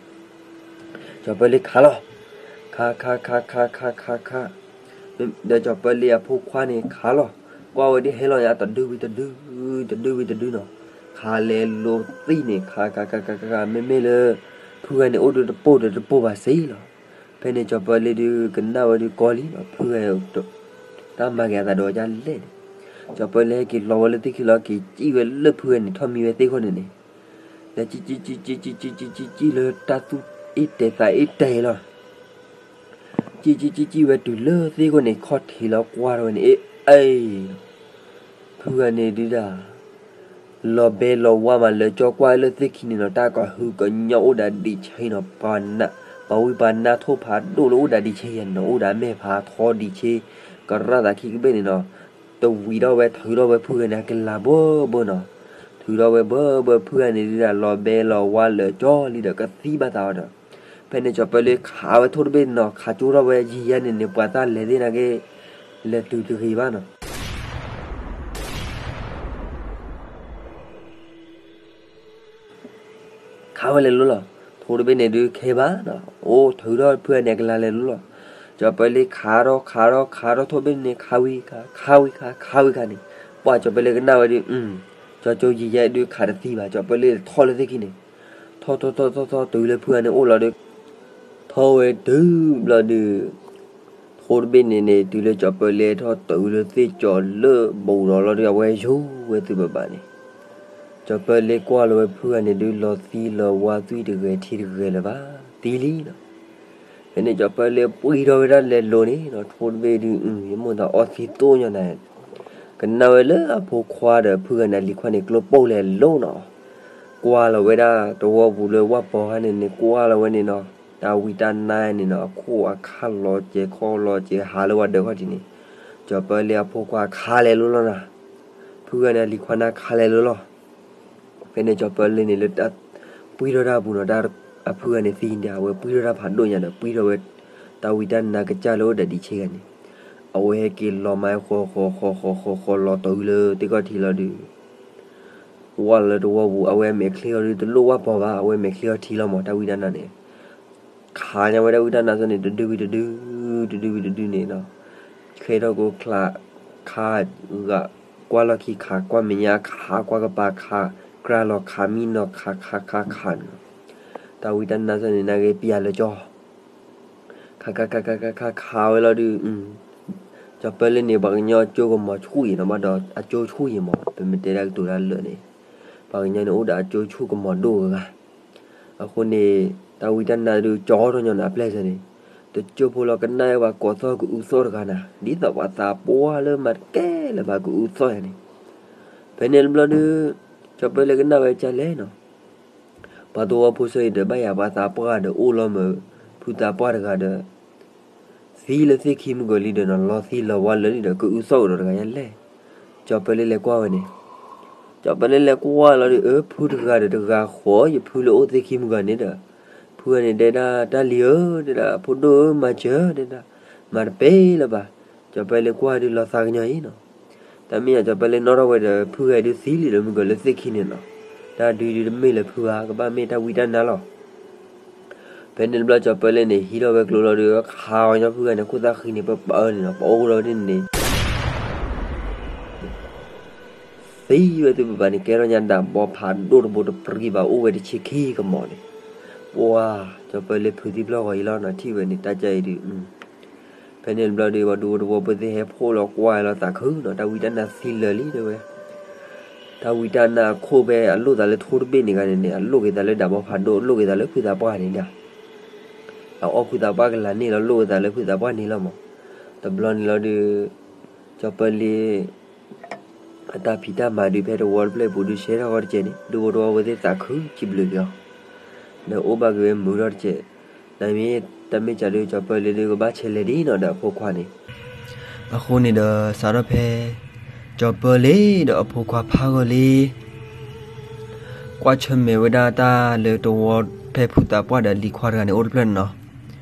ကၠီၤပၢလ့ခးလီၤ. ခးခးခးခးခးခးခး, ဒီးကၠီၤပၢလ့အဖိခွါန့ၣ်ခးလီၤ. ကွၢ်ဝဲဒ်ဟဲလီၤညါတဒုဝံၤတဒု, တဒုဝံၤတဒုနီၤ. ခးလဲၤလိၤသံန့ၣ် ခးခးခးခးခး မ့မ့ၢ်လၢ ဖုဂၤန့ၣ်အိၣ်ဒီးတပိၢ်ဒီးတပိၢ်ဘၣ်စ့ၢ်လီၤ. ဖဲန့ၣ်ကၠီၤပၢလ့ဒုးကနၣ်ဝဲဒုးကီလံနီၤ, ဖုဂၤ တၢ်မၤက့ၤအသးဒီးဒ်လဲၣ်န့ၣ်. ကၠီၤပၢလ့ဟဲက့ၤလီၤဝဲလၢသ့ၣ်ခံလီၤ, က့ၤစံၣ်ဝဲလၢဖုဂၤန့ၣ်ထီၣ်မံဝဲသ့ၣ်ခိၣ်န့ၣ်န့ၣ် လဲၤစံၣ်စံၣ်စံၣ်စံၣ်စံၣ်စံၣ်စံၣ်လၢတၢ်သူၣ်အ့ၣ်တဲာ်သးအ့ၣ်တဲာ်လီၤ. စံၣ်စံၣ်စံၣ်စံၣ်ဝဲတုၤလၢသ့ၣ်ခိၣ်န့ၣ် ခီၣ်ထံးလီၤကွၢ်ထီၣ်ဝဲန့ၣ် အ့ၣ်အ့ၣ်လီၤ. ဖုဂၤန့ၣ်ဒုးဒၣ် လီၤဘဲလီၤဝါမးလၢကၠီကွၢ်လၢသ့ၣ်ခံန့ၣ်နီၤ, တၢ်ကဟုကညီၢ်အိၣ်ဒၣ်ဒံးဆ့နီၤ, ပှၤဝံပှၤနါထိၣ်ဖးဒိၣ်လၢအိၣ်ဒၣ်ဒံးဆ့ယဲၢ်နီၤ, အိၣ်ဒၣ်မဲာ်ဖးထီဒံးဆ့, ကရၣ်သးခံကဘ့ၣ်န့ၣ်နီၤ, တဝံၤထီၣ်ဝဲထုးထီၣ်ဝဲဖုဂၤန့ၣ် အကလၤဘၢဘၢနီၤ, ထုးထီၣ်ဝဲဘၢဘၢဖုဂၤန့ၣ်ဒုးဒၣ် လီၤဘဲလီၤဝါလၢကၠီလံဒီးကသံဘၣ်သးအီၤဒီး, ဖဲန့ၣ်ကၠီၤပၢလ့ခးဝဲထိၣ်တဘ့ၣ်နီၤ, ခးကၠိထီၣ်ဝဲယံာ်ယါန့ၣ်န့ၣ် ပှၤတၢ်လဲၤသ့ၣ်နာ်က့ လဲၤတုၤတဂ့ၤဘၣ်နီၤ. ခးဝဲလဲၤလိၤလီၤ. ထိၣ်တဘ့ၣ်န့ၣ်ဒုးခဲဘၣ်နီၤ, အိၣ်ထုးထီၣ်ဖုဂၤန့ၣ် အကလၤလဲၤလိၤလီၤ. ကၠီၤပၢလ့ခးထီၣ်ခးထီၣ်ခးထီၣ်ထိၣ်တဘ့ၣ်န့ၣ် ခးဝံခး ခးဝံခးန့ၣ်, ပှၤကၠီၤပၢလ့ကနၣ်ဝဲဒုး, ကၠီကၠိယံာ်ယါဒုးခးတသံဘၣ်, ကၠီၤပၢလ့ထီၣ်လၢသ့ၣ်ခံန့ၣ်, ထီၣ်ထီၣ်ထီၣ်ထီၣ်ထီၣ်တုၤလၢဖုဂၤန့ၣ်အိၣ်လီၤဒီး, ထီၣ်ဝဲတုၤဘျီဒုး ထိၣ်တဘ့ၣ်န့ၣ်န့ၣ် တုၤလၢကၠီၤပၢလ့ထီၣ်တုၤလၢသ့ၣ်ကၠီၤလၢဘူးဒီးလီၤဒီး အဝဲယူၤဝဲသုးပဘၣ်န့ၣ်, ကၠီၤပၢလ့ကွၢ်လီၤဝဲဖုဂၤန့ၣ်ဒုး လီၤသံလီၤဝါသွံၣ်တဂဲၤထံတဂဲၤလၢၤဘၣ်, သံလံနီၤ. ဖဲန့ၣ်ကၠီၤပၢလ့ပှံၢ်ထီၣ်ဝဲဒၣ်လဲၤလိၤန့ၣ်နီၤ, ထိၣ်တဘ့ၣ်ဒုး ယမိၢ်သးအီသံသိၣ်ညီနၤ, ကနၣ်ဝဲလၢအဖိခွါဒီးဖုဂၤန့ၣ်အလံၤခွါန့ၣ် ကျိပိၢ်လဲၤလိၤနီၤ. ကွၢ်လီၤဝဲဒၣ်တဝီပူၤလၢဝၣ်ပီၤခါန့ၣ်န့ၣ် ကွၢ်လီၤဝဲန့ၣ်နီၤ, တၢ်ဝံတၢ်နါန့ၣ်နီၤ အခိၣ်အခါလီၤစဲၤခီလီၤစဲၤဟးလၢဝဲဒၢးခီၣ်ထံးန့ၣ်, ကၠီၤပၢလ့အဖိခွါခးလဲၤလိၤလီၤနီၤ. ဖုဂၤန့ၣ်အလံၤခွါန့ၣ်ခးလဲၤလိၤလီၤ. ဖဲန့ၣ်ကၠီၤပၢလ့န့ၣ်လၢတၢ်ပှံၢ်ထီၣ်တၢ်ပူၤနီၤ, တၢ်အဖုဂၤန့ၣ်သံန့ၣ် အဝဲပှံၢ်ထီၣ်တၢ်ဖးဒိၣ်ညါဒီး ပှံၢ်ထီၣ်ဝဲ တၢ်ဝံတၢ်နါကစၢ်လၢအိၣ်ဒီးဒံးဆ့ဂၤန့ၣ်, အဝဲဟဲက့ၤလီၤမၤဃီၤဃီၤဃီၤဃီၤဃီၤဃီၤလီၤတုၤလၢသ့ၣ်ခီၣ်ထံးလီၤဒုး ဝၣ်လၢတဝီပူၤ အဝဲမဲာ်ချံအီၤဒုးတလိၣ်ဝၣ်ပီၤဘၣ်, အဝဲမဲာ်ချံအီၤထံလီၤမး တၢ်ဝံတၢ်နါန့ၣ်, ခးညါဝဲဒၣ်ဝံတၢ်နါစ့ၢ်န့ၣ် တဒုဝံၤတဒု, တဒုဝံၤတဒုန့ၣ်နီၤ, ခဲထီၣ်ကိးချး, ခးဂၤ, ကွၢ်လီၢ်ခံခး, ကွၢ်မဲာ်ညါခး, ကွၢ်ကပၤခး, ကြၢးလီၤခး, မံနီၤခး, ခးခးခးန့ၣ်, တၢ်ဝံတၢ်နါစ့ၢ်န့ၣ် နာ်က့ပျဲလၢကၠီ ခးခးခးခးခးခးဝဲလီၤဒုး, ကၠီၤပၢလ့န့ၣ် ပှၤကညီအကၠိကမီၤဆူၣ်အံၤနီၤ, ဘၣ်ဒီးအကၠိဆူၣ်အံၤမး ပမ့ၢ်တဲဒၣ်ကတိၤတၢ်လၢာ်န့ၣ်, ပှၤကညီန့ၣ်အိၣ်ဒီးအကၠိဆူၣ်ကမီၤဒိၣ်အဂၤ, အဃိန့ၣ် တၢ်ဝံတၢ်နါဒုးကၠီထီၣ်ညီနၤအပျဲၢ်စ့ၢ်န့ၣ်, တကၠိဖိလီၤကနၣ်ဝဲပှၤကိးသီၣ်ကအုသီၣ်တဂၤနၤ, ဒ်သိးပှၤသးပှၢ်လၢမၤတကဲလၢၤဘၣ်ကအုသီၣ်ယၤန့ၣ်, ဖဲန့ၣ်တဘျီဒုး, ကၠီၤပၢလ့ကနၣ်ဝဲကလဲၣ်နီၤ ပှၤသဝီဖိစ့ၢ်အံၤဒီး ဘၣ်ယၤပှၤသးပှၢ်ဒီးအိၣ်လီၤမး, ဖုသးပှၢ်တဂၤဒီး သံလၢသ့ၣ်ခံမုၢ်ကီၤလံဒီးနီၤ, လီၤသံလီၤဝါလၢာ်လံဒီး ကအုသီၣ်ကဒီးတဂၤယၤလဲၣ်. ကၠီၤပၢလ့လဲၤကွၢ်ဝဲန့ၣ်, ကၠီၤပၢလ့လဲၤကွၢ်လီၤဒီး အၢ ဖုတဂၤဒီးတဂၤဃီ ယဖုလၢအိၣ်သ့ၣ်ခံမုၢ်ကီၤန့ၣ်ဒီး, ဖုဂၤန့ၣ်တဲဒၣ် တၢ်လံၤဧၢ တဲဒၣ် ဖိဒိၣ်ဧၢ မၤစၢၤ တဲဒၣ်, မၤတပဲလၢၤဘၣ်. ကၠီၤပၢလ့ကွၢ်ဒုးလီၤသးကညီၤအံၤနီၤ တၢ်မ့ၢ်ယၤ ကၠီၤပၢလ့နီၣ်ထီၣ်ဝဲဒီး ဖုဂၤဒုးသံလံဒီးမုၢ်ကီၤလၢသ့ၣ်ခံန့ၣ်နီၤ, တၢ်ဒုးဒုးတမ့ၢ်လၢၤဖုဘၣ် ကဘၣ်မ့ၢ်တၢ်ဝံတၢ်နါလီၤ. ဖဲန့ၣ်တဘျီ ကၠီၤပၢလ့န့ၣ် ဟံးထီၣ်ဝဲကျိလီၤဒီး ခးအီၤညီဖုဂၤန့ၣ် ခိၣ်သၣ်ဃံန့ၣ် ပပၢအၢန့ၣ်နီၤ ပအိၣ်ထီၣ်ဒ်န့ၣ်န့ၣ် သံဝဲသုးပပၤန့ၣ် ကဲထီၣ်ညါဒၣ်ဘီဖးဒိၣ်တဘိတပြံဘၣ် အိၣ်ဝဲတဆံခံကမီၤန့ၣ်, ပှၤ ကၠီၤပၢလ့ဖုးသံပျီၢ်ဂီၤအံၤလီၤနီၤ ထံၣ်ဝဲန့ၣ် တၢ်ကဲအံၤဒုး ဖဲန့ၣ်တဘျီဒီး ပှၤဒူဖိတဝီဖိသ့ၣ်ဟဲဖှိၣ်လီၤကွၢ်လီၤသးခုနီၤ တၢ်ဝံတၢ်နါသံလၢာ်လံတဲဝဲ, တၢ်ဝံတၢ်နါအခိၣ်ဖဲအလိၣ်သးလၢထိတဘ့ၣ်န့ၣ်ဂၤန့ၣ်န့ၣ် အလိၣ်က့ၤသးလၢဒၣ်ဘီဖးဒိၣ် အလိၣ်က့ၤသးလၢဖုသးပှၢ်န့ၣ်ဒၣ်, အအီၣ်ဖုသးပှၢ်ကလာ်န့ၣ်လီၤ လိၣ်က့ၤသးလၢဖုသးပှၢ်န့ၣ်လီၤမး, တဘျီန့ၣ်လီၤဒုး ကၠီၤပၢလ့ အတၢ်ဖံးတၢ်မၤဒုးဖဲတဝီတဖျၢၣ်ပူၤဒုး ဆှဲထီၣ်ဃီတကဲးန့ၣ် ဒူဖိတဝီဖိသ့ၣ်သးခုစံးဘျုးက့ၤအီၤ, ဒီးအိၣ်ဘၣ်က့ၤဝဲမုာ်ထီၣ်တကဲး, တၢ်မ့ၢ်စးဒုး ကၠီၤပၢလ့ဒုးကဘၣ်ဆဲးလဲၤဒ်နီၤဒီးအဖိခွါန့ၣ်. အဃိန့ၣ်ဒီး စးထီၣ်ဖဲ ကၠီၤပၢလ့ဒီးအဖိခွါဖးဂၢၢ်လ့ ကွၢ်ဆၢၣ်မဲာ်ဝဲဒၣ်တၢ်လၢတဝီဖဲဖုသးပှၢ်ဒီးလံၤခွါတဂၤန့ၣ်အိၣ်တဖျၢၣ်န့ၣ်နီၤ.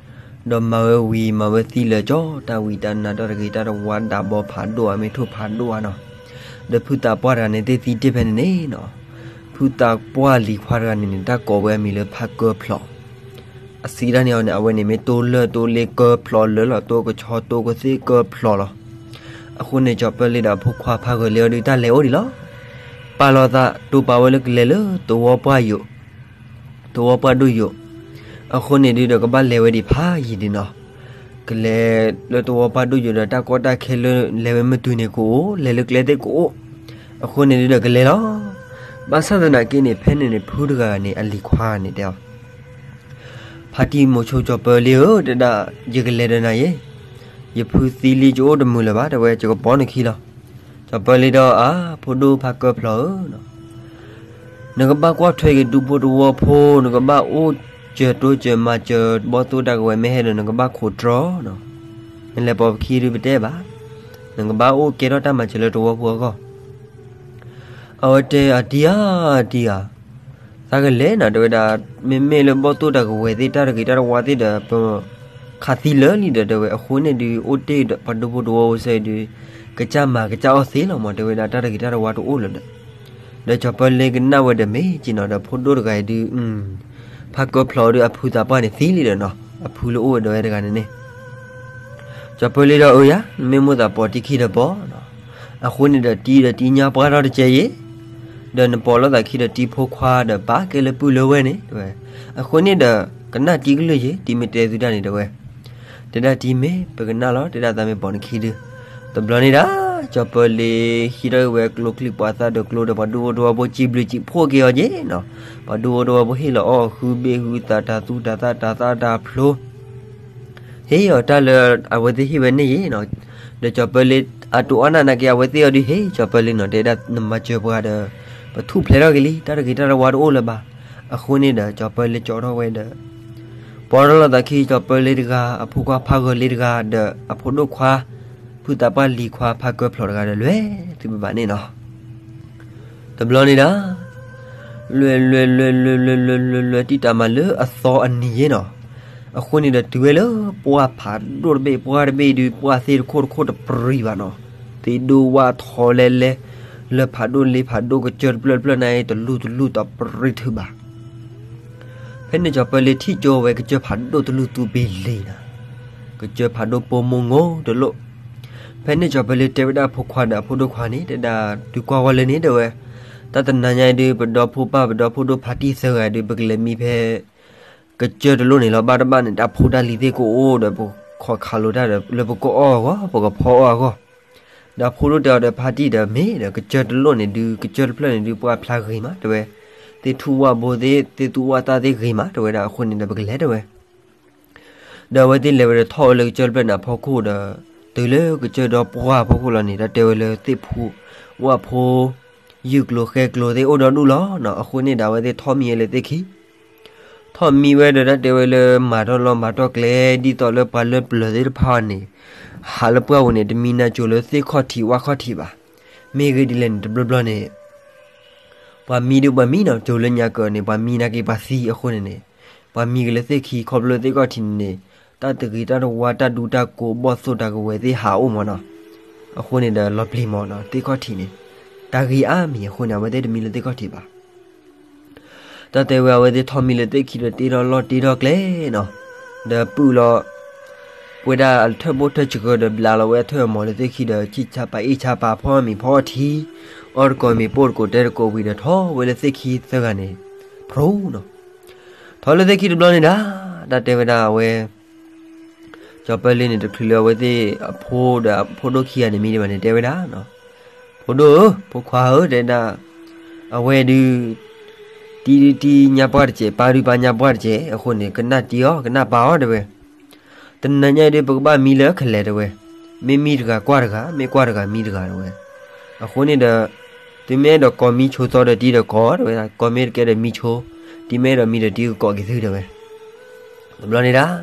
ဒီးမၤဝဲဝံၤမၤဝဲသံလၢာ်ကၠီ တၢ်ဝံတၢ်နါတၢ်တဂ့ၤတၢ်တဝါဒးဘီဖးဒိၣ်ဧါ မ့ၢ်ထိၣ်ဖးဒိၣ်ဧါနီၤ. ဒီးဖုသးပှၢ်တဂၤန့ၣ်သ့ၣ်သံတ့ၢ်ဖဲန့ၣ်န့ၣ်နီၤ. ဖုသးပှၢ်လံၤခွါတဂၤန့ၣ်န့ၣ် တၢ်ကိးဝဲအမံၤလၢဖးကၢဖျိး အစံးတၢ်န့ၣ်အီၤန့ၣ် အဝဲန့ၣ်မ့ၢ်တိၢ်လၢၢ်တိၢ်လ့ကၢဖျိးလၢာ်လီၤ တိၢ်ကဆီတိၢ်ကသ့ၣ်ကၢဖျိးလီၤ. အဃိန့ၣ် ကၠီၤပၢလ့ဒီးအဖိခွါဖးဂၢၢ်လ့အီၤဒုးတၢ်လဲၤအိၣ်ဒံးလီၤ. ပာ်လီၤသးတိာ်ပာ်ဝဲလၢကလဲၤလၢသဝီပှၢ်ယိာ် သဝီပှၢ်ဒိၣ်ယိာ်. အဃိန့ၣ်ဒုးဒီးကဘၣ်လဲၤဝဲဒံးဖးယံာ်ဒံးနီၤ. ကလဲၤလၢသဝီပှၢ်ဒိၣ်ယိာ်ဒီးတၢ်ကီတၢ်ခဲလၢလဲၤဝဲမတုၤန့ၣ်ကအိၣ် လဲၤလၢကျဲသ့ၣ်ကအိၣ်. အဃိန့ၣ်ဒုးဒီးကလဲၤလီၤ. ဘၣ်ဆၣ်သနာ်က့န့ၣ် ဖဲန့ၣ်န့ၣ် ဖုတဂၤန့ၣ် အလံၤခွါန့ၣ်တဲအီၤ ဖါတံၢ်မိၤဆိကၠီၤပၢလ့ဧၢ တဲဒၣ် ယကလဲၤဒီးနၤယဲ, ယဖုသံလံယအိၣ်တမုာ်လၢၤဘၣ် တဲဝဲ ယကပိာ်နခံလီၤ. ကၠီၤပၢလ့ဒီး အါ ဖိဒိၣ်ဖးကၢဖျိးဧၢ, နကဘၣ်ကွၢ်ထွဲက့ၤဒူဖိတဝီဖိ, နကဘၣ်အိၣ်စၢၤတိစၢၤမၤစၢၤဘီၣ်သိၣ်တၢ်ကဝဲၤ မ့ၢ်ဟဲဒီးနကဘၣ်ခိးတြီနီၤ. နလဲၤပိာ်ပခံဒုးပတဲဘၣ်, နကဘၣ်အိၣ်ကဲထီၣ်တၢ်မၤစၢၤလၢတဝီဖိအဂီၢ်. အဝဲတဲအတံၢ်ဧါ, တံၢ်ဧါ, သးကလဲၤနၤ တဲဝဲဒၣ်, မ့မ့ၢ်လၢဘီၣ်သိၣ်တၢ်ကဝဲၤသ့ၣ် တၢ်တဂ့ၤတၢ်တဝါသ့ၣ်ဒီး ပခးသံလၢာ်လံဒီး တဲဝဲ, အဃိန့ၣ်ဒုး အိၣ်တ့ၢ်ဒီးပှၤဒူဖိတဝီဖိစ့ၢ်ဒုး ကစၢ်မၤကစၢ်အီၣ်သ့လီၤမး တဲဝဲဒၣ်, တၢ်တဂ့ၤတၢ်တဝါတအိၣ်လၢၤဒီး. ဒီးကၠီၤပၢလ့ကနၣ်ဝဲဒီးမ့ၢ်က့ၤနီၤ ဒီးဖိဒိၣ်တဂၤအံၤဒုး ဖးကၢဖျိးဒုး အဖုသးပှၢ်န့ၣ်သံလံဒီးနီၤ, အဖုလၢအိၣ်ဝဲဒီးဝဲတဂၤန့ၣ်န့ၣ်. ကၠီၤပၢလ့ဒီး အၢယၤ, နမ့ၢ်မိၣ်သးပိာ်တံၢ်ခံဒီးပိာ်နီၤ. အဃိန့ၣ်ဒီးတံၢ်ဒီးတံၢ်ညါပှၢ်ထီၣ်တကဲယ့ၣ်, ဒီးနပိာ်လိာ်သးခံဒီးတံၢ်ဖိခွါဒီးပာ်ကဲလၢပုၢ်လၢဝဲၢ်န့ၣ် တဲဝဲ. အဃိန့ၣ်ဒီး ကနၣ်တံၢ်ကလုၢ်ယ့ၣ်, တံၢ်မ့ၢ်တဲသုတၢ်န့ၣ် တဲဝဲ. တဲဒၣ်တံၢ်မ့ၢ်ပကနၣ်လီၤ, တဲဒၣ်သးမ့ၢ်ပိာ်နခံဒုး. တဘျီန့ၣ်ဒၣ် ကၠီၤပၢလ့ဟံးထီၣ်က့ၤဝဲကျိချံမျိာ်သၣ်ဒီးကျိဒီးပှၤဒူဖိတဝီဖိ စံးဘျုးစံးဖှိၣ်က့ၤအီၤယ့ၣ်နီၤ. ပှၤဒူဖိတဝီဖိဟ့ၣ်လီၤအီၣ်ဃုဘ့ၣ်ဃုသး တၤသူတၤသၣ်တၤသၣ်တၤဖျိ ဟ့ၣ်အီၤတၢ်လၢအဝဲသ့ၣ်ဟ့ၣ်ဝဲန့ၣ်ယ့ၣ်နီၤ. ဒီးကၠီၤပၢလ့အတိၢ်အီၣ်နၢ်နာ်က့ အဝဲသ့ၣ်အီၤဒုးဟ့ၣ်ကၠီၤပၢလ့နီၤ, တဲဒၣ်နမၤစၢၤပှၤဒီး ပထူၣ်ဖျဲးထီၣ်က့ၤလံ, တၢ်တဂ့ၤတၢ်တဝါတအိၣ်လၢၤဘၣ်. အဃိန့ၣ်ဒီး ကၠီၤပၢလ့ကၠီထီၣ်ဝဲဒီး ပိာ်ထီၣ်လိာ်သးခံ ကၠီၤပၢလ့တဂၤ, အဖိခွါဖးဂၢၢ်လ့တဂၤ, ဒီးအဖိဒိၣ်ခွါ ဖုသးပှၢ်လံၤခွါဖးကၢဖျိးတဂၤဒီး လဲၤသုဘၣ်ဘၣ်န့ၣ်နီၤ. တဘျီန့ၣ်ဒၣ် လဲၤလဲၤလဲၤလဲၤလဲၤလဲၤလဲၤလဲၤလဲၤ တံၢ်တၢ်မၤလၢအသီအနံၤယ့ၣ်နီၤ. အဃိန့ၣ်ဒီးတုၤဝဲလၢပှၢ်ဖးဒိၣ်တဘ့ၣ်, ပှၢ်တဘ့ၣ်ဒုး ပှၢ်သ့ၣ်တခိၣ်တခိၣ်တပြံၤဘၣ်နီၤ. သ့ၣ်ဒိၣ်ဝၣ်ထီလဲလဲ လၢဖးဒိၣ်လ့ဖးဒိၣ် ကစၢၢ်တဖျၢၣ်တဖျၢၣ်န့ၣ် တလူၢ်တလူၢ်တပြံၤထုးဘၣ်. ဖဲန့ၣ်ကၠီၤပၢလ့ထံၣ်ကၠိဝဲကစၢၢ်ဖးဒိၣ်တလူၢ်သူပ့ၤလ့ၤနီၤ, ကစၢၢ်ဖးဒိၣ်ပိာ်မိၢ်ငိၢ်တလိၣ်. ဖဲန့ၣ်ကၠီၤပၢလ့တဲဝဲဒၣ်အဖိခွါဒီးအဖိဒိၣ်ခွါန့ၣ် တဲဒၣ် တုၤကွၢ်ဝဲလၢန့ၣ် တဲဝဲ, တၢ်တနၤညါအံၤဒုး ပဒီဖိပၢ်ပဒီဖိဒိၣ်ဖါတံၢ်သၢဂၤဒုး ပကလဲၤမံဖဲ ကစၢၢ်တလိၣ်န့ၣ်လီၤ. ဘၣ်တဘၣ်န့ၣ် တၢ်ဖိတၢ်လံၤသ့ၣ်ကအိၣ်ဒီး ပခိးခးလိာ်တၢ်ဒီး လၢပကအီၣ်အဂီၢ် ပကဖီအီၣ်အဂီၢ်. ဒီးအဖိဒိၣ်တဲအီၤဒီး ဖါတံၢ်ဒီး မ့ၢ်ဒီး ကစၢၢ်တလိၣ်န့ၣ်ဒုး ကစၢၢ်တဖျၢၣ်န့ၣ်ဒုး ပှၢ်ဖျါဂ့ၤမး တဲဝဲ, သ့ၣ်ထူၣ်ဝၣ်ဘိသ့ၣ် သ့ၣ်သူၣ်ဝၣ်သၣ်သ့ၣ်ဂ့ၤမး တဲဝဲဒၣ်. အဃိန့ၣ်ဒီး ပကလဲၤ တဲဝဲ. ဒီးအဝဲသ့ၣ်လဲၤဝဲဒီးထီၣ်ဝဲလၢကစၢၢ်တဖျၢၣ်န့ၣ်အဖီခိၣ်ဒီး တုၤလၢကစၢၢ်ဒီပှၢ်အဖီခိၣ်လီၤန့ၣ် တၢ်တဲဝဲလၢသ့ၣ်ဖူဝၣ်ဖိ ယုၢ်ကျိၤဃဲကျိၤသ့ၣ်အိၣ်ဒီဒူၣ်လီၤ. အဃိန့ၣ်ဒီး အဝဲသ့ၣ်ထီၣ်မံဝဲလၢသ့ၣ်ခံ ထီၣ်မံဝဲဒီး တၢ်တဲဝဲလၢမၤထီၣ်လီၢ်မၤထီၣ်ကျဲ ဒ်သိးလၢပှၤလၢပျၢၤသ့ၣ်တဖၣ်န့ၣ် ဟးလၢပှၢ်ပူၤန့ၣ် တမံနၤကိၤလၢသ့ၣ်ခီၣ်ထံးဝၣ်ခီၣ်ထံးဘၣ်. မ့ၢ်ဂ့ၢ်ဒ်လဲၣ်န့ၣ် တဘျီဘျီန့ၣ် ပှၤမံဒုးပှၤမံနီၤ, ကိၤလၢညါကၢၤန့ၣ် ပှၤမံနာ်က့ၤပှၤသံအဃိန့ၣ်န့ၣ် ပှၤမံက့ၤလၢသ့ၣ်ခံ ခီဖျိလၢသ့ၣ်ခီၣ်ထံးန့ၣ်န့ၣ် တၢ်တဂ့ၤတၢ်တဝါ တၢ်ဒူတၢ်ကိး ဘီၣ်သိၣ်တၢ်ကဝဲၤသ့ၣ်ဟးအိၣ်မးနီၤ. အဃိန့ၣ်ဒီး လီၤပျံၤမးနီၤ, သ့ၣ်ခီၣ်ထံးန့ၣ် တၢ်ဂ့ၤအါမံၤအဃိန့ၣ် အဝဲသ့ၣ်တမံလၢသ့ၣ်ခီၣ်ထံးဘၣ်. တၢ်တဲဝဲ အဝဲသ့ၣ်ထီၣ်မံလၢသ့ၣ်ခံဒီး တ့ထီၣ်လီၢ်တ့ထီၣ်ကျဲနီၤ, ဒီးပုၢ်လီၤ ပဝဲဒၣ်အထၢၣ်ဘိၣ်ထၢၣ်စှၤဒီး ဘျးလီၤဝဲအထၢၣ်အမီၤလၢသ့ၣ်ခံဒီး ဆံၣ်ဆါပာ်အ့ၣ်ဆါပာ် ဖီၣ်မံၤဖီၣ်ထံ အီၣ်တကိးမ့ၤပိၢ်တကိးတဲတကိးဝံၤဒီး ထီၣ်ဝဲလၢသ့ၣ်ခံသၢဂၤန့ၣ် ဖျိနီၤ. ထီၣ်လၢသ့ၣ်ခံတဘျီန့ၣ်ဒၣ် တၢ်တဲဝဲဒၣ်အဝဲ ကၠီၤပၢလ့န့ၣ် တချုးလၢအဝဲသ့ၣ်အဖိဒီးအဖိဒိၣ်ခံဂၤန့ၣ်မံဒံးဘၣ်န့ၣ် တဲဝဲဒၣ်, ဖိဒိၣ်ဧၢ, ဖိခွါဧၢ, တဲဒၣ်, အဝဲဒုး တံၤဒုးတံၤညါပှၢ်တစဲး, ပၢ်ဒုးပၢ်ညါပှၢ်တစဲး, အဃိန့ၣ် ကနၣ်တံၤအီၤ ကနၣ်ပၢ်အီၤ တဲဝဲ. တနၤညါအံၤဒုး ပကဘၣ်မံလၢအခဲလဲၣ် တဲဝဲ. မ့ၢ်မံတဂၤကွၢ်တဂၤ, မ့ၢ်ကွၢ်တဂၤမံတဂၤ တဲဝဲ. အဃိန့ၣ်ဒီး သုမ့ၢ်အဲၣ်ဒိးကိးမံဆိသီဒီးတံၤဒီးကိး တဲဝဲ, ကိးမ့ၢ်တကဲဒီးမံဆိ, တံၤမ့ၢ်အဲၣ်ဒိးမံဒီးတံၤကကိးက့ၤသု တဲဝဲ. တဘျီန့ၣ်ဒၣ်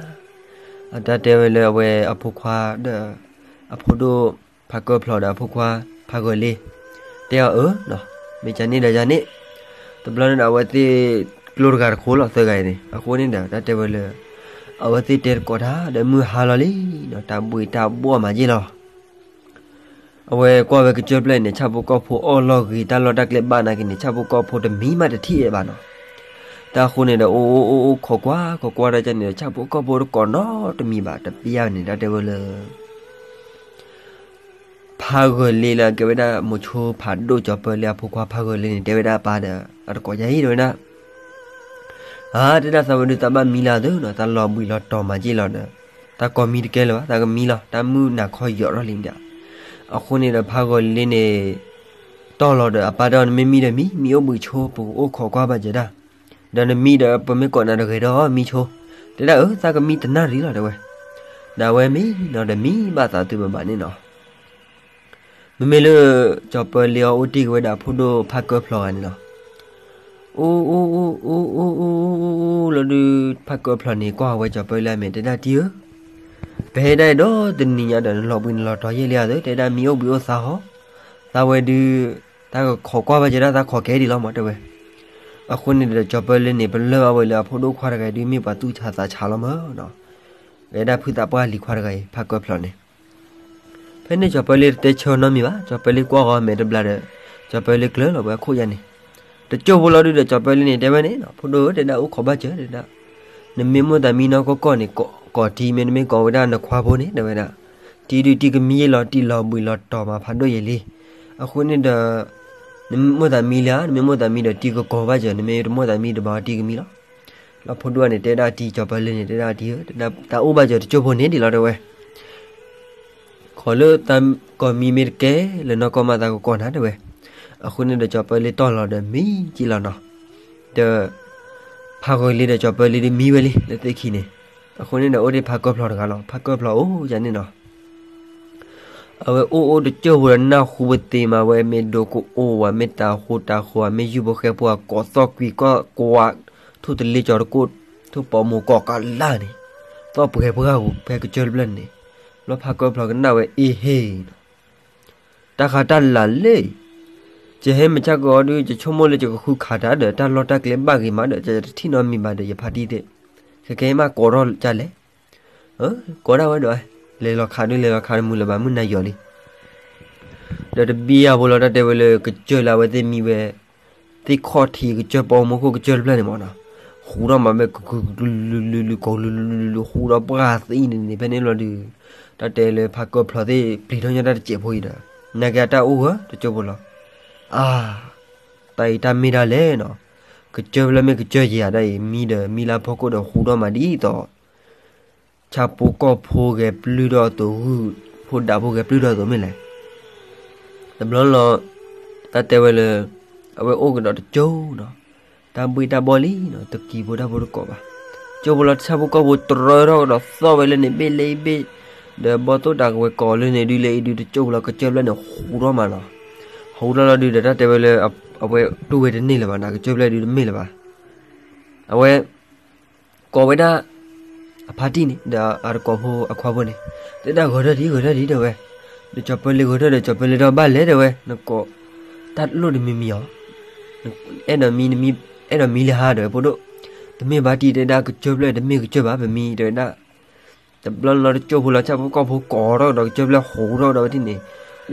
အတၢ်တဲဝဲလၢအဝဲအဖိခွါဒီး အဖိဒိၣ်ဖးကၢၢ်ဖျိးဒီးအဖိခွါဖးဂၢၤလ့ တဲအီၤအၢ မ့ၢ်ကန့ၣ်ဒီးယၤန့ၣ် တဘျီန့ၣ်ဒီးအဝဲသ့ၣ်ကျိတဂၤတခိၣ်လီၤ သၢဂၤအံၤန့ၣ် အဃိန့ၣ်ဒီး တၢ်တဲဝဲလၢ အဝဲသ့ၣ်တဲတကိးတၢ်ဒီးမုၢ်ဟါလီၤလံနီၤ တၢ်ဘှ့ၣ်တၢ်ဘှီၣ်မးယ့ၢ်လီၤ အဝဲကွၢ်ဝဲကစၢၢ်ဖျၢၣ်န့ၣ် ဆၣ်ဖိကီၢ်ဖိအီၣ်လီၢ်ဂ့ၤ တၢ်လီၢ်တၢ်ကျဲဘၣ်နာ်က့န့ၣ် ဆၣ်ဖိကီၢ်ဖိတမံၤမးတထံၣ်အဲၣ်ဘၣ်နီၤ. တၢ်အဃိန့ၣ်ဒီး အိၣ်အိၣ်အိၣ်အိၣ်ခိးကွၢ် ခိးကွၢ်တၢ်ကန့ၣ်ဒီး ဆၣ်ဖိကီၢ်ဖိတကိးနီတမံၤဘၣ် တပျၢ်န့ၣ် တၢ်တဲဝဲလၢ ဖးဂၢၤလ့လၢအကဲဝဲဒၣ်မိၤဆိဖးဒိၣ်ကၠီၤပၢလ့အဖိခွါဖးဂၢၤလ့န့ၣ် တဲဝဲဒၣ်အပၢ်ဒီး အတကိးယၤအံၤတဲဝဲဒၣ် အါ တဲဒၣ်သးဝဲဒုးသးဘၣ်မံလၢအသိးနီၤ သးလီၤဘှံးလီၤတီၤမးက့ၢ်လီၤဒီး သးကိးမံတကဲလၢၤဘၣ် သးကမံလီၤ တၢ်မုၢ်နၤခီယီၤထီၣ်လံဒီး အဃိန့ၣ်ဒီးဖးဂၢၤလ့န့ၣ် တီၢ်လီၤဒီးအပၢ်ဒီး နမ့ၢ်မံဒီးမံ မံအိၣ်ဘှံးဆိ ပအိၣ်ခိးကွၢ်ဘၣ်စၢၤတၢ် ဒီးနမံဒီးပမ့ၢ်ကိးနၤတဂ့ၤဒီးမံဆိ တဲဒၣ်အၢ သးကမံတနၣ်ရံၣ်လီၤတဲဝဲ ဒီးအဝဲမံနီၤဒီးမံဘၣ်သးတုၤမးဘၣ်န့ၣ်နီၤ မ့မ့ၢ်လၢ ကၠီၤပၢလ့အီၤအိၣ်တ့ၢ်က့ၤဝဲဒၣ်အဖိဒိၣ်ဖးကၢၢ်ဖျိးဂၤန့ၣ်လီၤ. အိၣ်အိၣ်အိၣ်အိၣ်အိၣ်အိၣ်အိၣ်အိၣ်လီၤဒုး ဖးကၢၢ်ဖျိးန့ၣ် ကွၢ်ဝဲကၠီၤပၢလ့အမဲာ် တဲဒၣ်တံၢ်ဧၢ, ပဟဲဒၣ်အံၤဒီးတနံၤညါဒီး နလီၤဘှံးနလီၤတီၤယဲၢ်လံဧါသၢ တဲဒၣ်မံအိၣ်ဘှံးအိၣ်သါဟီ, သးဝဲဒုး တၢ်ကခိးကွၢ်ဘၣ်ကဲဒၣ်သးခိးကဲဒံးလီၤမးတဲဝဲ. အဃိန့ၣ်ဒီးကၠီၤပၢလ့န့ၣ် ပလၢၢ်ဘၣ်ဝဲလၢအဖိဒိၣ်ခွါတဂၤအံၤဒုး မ့ၢ်ပှၤသူၣ်ဆါသးဆါလီၤမးနီၤ. ဝဲဒၣ်ဖုသးပှၢ်လံၤခွါတဂၤအံၤ ဖးကၢၢ်ဖျိးန့ၣ် ဖဲန့ၣ်ကၠီၤပၢလ့တတဲဆၢနီတမံၤဘၣ်, ကၠီၤပၢလ့ကွၢ်ဃီအမဲာ်တဘျီဒီး ကၠီၤပၢလ့ကျၢၤလီၤဝဲအခိၣ်ယါန့ၣ်, တကၠိၢ်ဖိလီၤဒုးဒီး ကၠီၤပၢလ့န့ၣ် တဲဝဲန့ၣ်နီၤ, ဖိဒိၣ်ဧၢ တဲဒၣ်အိၣ်ခိးဘၣ်စၢၤ တဲဒၣ်, နမ့ၢ်မိၣ်သးမံနီၢ်ကီၢ်ကီၢ်န့ၣ် ကိးတံၤမ့ၢ်နမ့ၢ်ကိးဝဲဒၣ်နခွါဖိန့ၣ် တဲဝဲဒၣ်, တံၤဒုးတံၤကမံယ့ၢ်လီၤ တံၤလီၤဘှံးလီၤတီၤမးဖးဒိၣ်ယဲၢ်လံ. အဃိန့ၣ်ဒီး နမိၣ်သးမံလံဧါ, နမ့ၢ်မိၣ်သးမံဒီးတံၤကကိးဘၣ်စၢၤ, နမ့ၢ်တမိၣ်သးမံတဘၣ်တံၤကမံလီၤ. လီၤဖိဒိၣ်န့ၣ် တဲဒၣ်တံၤကၠီၤပၢလ့န့ၣ် တဲဒၣ်တံၤဧၢ, တၢ်အိၣ်ဘၣ်စၢၤတကၠိၢ်ဖိန့ၣ်ဒ်လီၤတဲဝဲ ခိးလၢသးကိးမံမ့ၢ်တကဲလၢၤနီၢ်ကီၢ်မးသးကကိးနၤတဲဝဲ. အဃိန့ၣ်ဒီး ကၠီၤပၢလ့တီၢ်လီၤဒီးမံက့လီၤနီၤ. ဒီး ဖးဂၢၤလ့ဒီးကၠီၤပၢလ့ဒုးမံဝဲလံလၢသ့ၣ်ခံန့ၣ်, အဃိန့ၣ်ဒီးအိၣ်ဒံးဖးကၢၢ်ဖျိးတဂၤလီၤ. ဖးကၢၢ်ဖျိးအိၣ်ယါန့ၣ်နီၤ အဝဲအိၣ်အိၣ်တကၠိၢ်ဖိဒီးနၢ်ဟူပသ့မးဝဲ မ့ၢ်ဒိကအိၣ်ဝဲ မ့ၢ်တၤဟူတၤဃိၤ မ့ၢ်ယုၢ်ဖိဃဲဖိ ကိးသီၣ်ကွံာ်ကီၢ်ကွၢ် ထူၣ်တလ့ကၠီၤတကိၣ် ထူၣ်ပိာ်မိၢ်ကိးကလၢ်န့ၣ်, သီၣ်ပှဲၤပှၢ်ဂူၤဖဲကစၢၢ်တဖျၢၣ်န့ၣ်, ဘျီဖးကၢၢ်ဖျိးကနၣ်ဝဲအ့ဟ့ၣ်နီၤ တၢ်ဃးတၢ်လၤလၢ ယဟဲမုၢ်ဆၣ်ကီးအီၤဒုး ယဆိကမိၣ်လၢယကဃုခးတၢ်ဒီး တၢ်လီၢ်တၢ်ကျဲဘၣ်ဂ့ၤမးဒီး ယတထံၣ်နီတမံၤဘၣ်ဒီး ယဖါတံၢ်သ့ၣ်, ခဲကဲမးကိးထီၣ်ဒ်လဲၣ်, ကိးဒၣ်ဝဲဒီး လဲၤလီၤခးဒုး လဲၤလီၤခးတမုာ်လၢၤဘၣ် မုၢ်နၤယီၤလံ. ဒီးတဘံယၤဖိလီၤ တၢ်တဲဝဲလၢကစၢၢ်လၢအဝဲသ့ၣ်မံဝဲ သ့ၣ်ခီၣ်ထံးကစၢၢ်ပိာ်မူခိၣ်ကစၢၢ်တဖျၢၣ်န့ၣ်မးနီၤ, ဟူးထီၣ်မးမ့ၢ်ကကုာ်ကလုာ်လုာ်လုာ် ကလုာ်လုာ်လုာ်လုာ် ဟူးဒီးပှၢ်သံန့ၣ်န့ၣ် ဖဲန့ၣ်လီၤဒုး, တၢ်တဲလၢဖးကၢၢ်ဖျိးသ့ၣ်ပျံၤထီၣ်ညီတၢ်တစဲးဖိအံၤဒီး နာ်က့အတၢ်အိၣ်ဂၢၢ်တကၠိၢ်ဖိလီၤ. အါ, တၢ်အံၤတၢ်မ့ၢ်ဒၣ်လဲၣ်နီၤ, ကစၢၢ်ဖျၢၣ်မ့ၢ်ကစၢၢ်ယဲၢ်ဧါ တၢ်အံၤ မံဒီးမံလၢဖီခိၣ်ဒီးဟူးထီၣ်မးဒ်သိး ဆၣ်ဖိကီၢ်ဖိဂဲၤပျုၢ်ထီၣ်အသိး ဂုၢ်ဖိဒးဖိဂဲၤပျုၢ်ထီၣ်အသိးမ့ၢ်လဲၣ်. တဘျီလီၤ တၢ်တဲဝဲလၢ အဝဲအိၣ်ကဒီးတကၠိၢ်နီၤ, တၢ်ဘှ့ၣ်တၢ်ဘှီၣ်လံနီၤ, တကံၤဖိတၢ်ဖိတကိးဘၣ်, ကၠိၢ်ဖိလီၤဆၣ်ဖိကီၢ်ဖိတရၢထီၣ်ကဒီးသီၣ်ဝဲလၢန့ၣ် ဘ့ၣ်လၢအံၤဘ့ၣ်, ဒီးဘီၣ်သိၣ်တၢ်ကဝဲၤကိးလၢန့ၣ်ဒုးလၢအံၤဒုး တကၠိၢ်ဖိလီၤ ကစၢၢ်ဖျၢၣ်န့ၣ်ဟူးထီၣ်မးနီၤ, ဟူးထီၣ်လီၤဒုးဒီး တၢ်တဲဝဲလၢ အဝဲတူၢ်ဝဲတန့ၢ်လၢၤဘၣ်နီၤ, ကစၢၢ်ဖျၢၣ်ဒုးတမ့ၢ်လၢၤဘၣ် အဝဲ ကိးဝဲဒၣ် အဖါတံၢ်န့ၣ် ဒီးအတကိးဖိအခွါဖိန့ၣ် တဲဒၣ်ဂဲၤထၢၣ်ဒံး ဂဲၤထၢၣ်ဒံးတဲဝဲ, ဒီးကၠီၤပၢလ့ဂဲၤထၢၣ်ဒီး ကၠီၤပၢလ့ဒီးဘၣ်လဲၣ်တဲဝဲ, နကိး တၢ်လိၣ်တမံၤမံၤအီၤ, အဲၣ်ဒိးမံ အဲၣ်ဒိးမံလံဟါတဲဝဲ ဖိဒိၣ်, တမ့ၢ်ဘၣ်တံၢ်တဲဒၣ် ကစၢၢ်ဖျၢၣ်တမ့ၢ်ကစၢၢ်ဘၣ် ပမံတဲဝဲဒၣ် တဘျီလီၤတကၠိၢ်ဖိလီၤ ဆၣ်ဖိကီၢ်ဖိကိးထီၣ်ဒီးကစၢၢ်ဖျၢၣ်ဟူးထီၣ်ဒီးဝဲဒၣ်န့ၣ်,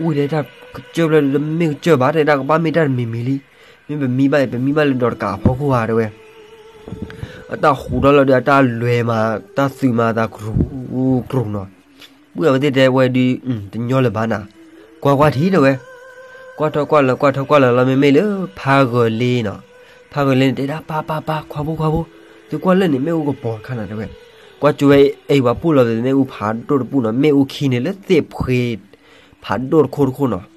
ဝံၤလၢတၢ်ကစၢၢ်ဖျၢၣ်ဒုးတမ့ၢ်ကစၢၢ်ဘၣ် တဲဒၣ်ကဘၣ်မ့ၢ်တၢ်တမံၤမံၤလံ, မ့ၢ်ပမံဘၣ်အံၤ ပမံဘၣ်လၢဒီးတကးအဖီခိၣ်ဧါတဲဝဲ အတၢ်ဟူးထီၣ်လီၤဒုး အတၢ်လွဲၤမး တၢ်သုးမးသးကရူၢ်ကရူၢ်နီၤ, ပုၢ်အဝဲသ့ၣ်တဲဝဲဒုး တညီလၢၤဘၣ်နၤ, ကွၢ်ကွၢ်ထံတဲဝဲ, ကွၢ်ထီၣ်ကွၢ်လၢၤ ကွၢ်ထီၣ်ကွၢ်လၢၤလီၤ မ့မ့ၢ်လၢဖးဂၢၤလ့နီၤ, ဖးဂၢၤလ့န့ၣ် တဲဒၣ် ပၢ်ပၢ်ပၢ် ခွါဖိခွါဖိ, သုကွၢ်လၢန့ၣ် မ့ၣ်အူကပီၤတခါနၤတဲဝဲ, ကွၢ်ကၠိဝဲအံၤဝဲပူၣ်လီၤ မ့ၣ်အူဖးဒိၣ်တပူၣ်နီၤ, မ့ၣ်အူခံန့ၣ်လၢသ့ၣ်ဖှ့ ဖးဒိၣ်တခိၣ်တခိၣ်နီၤ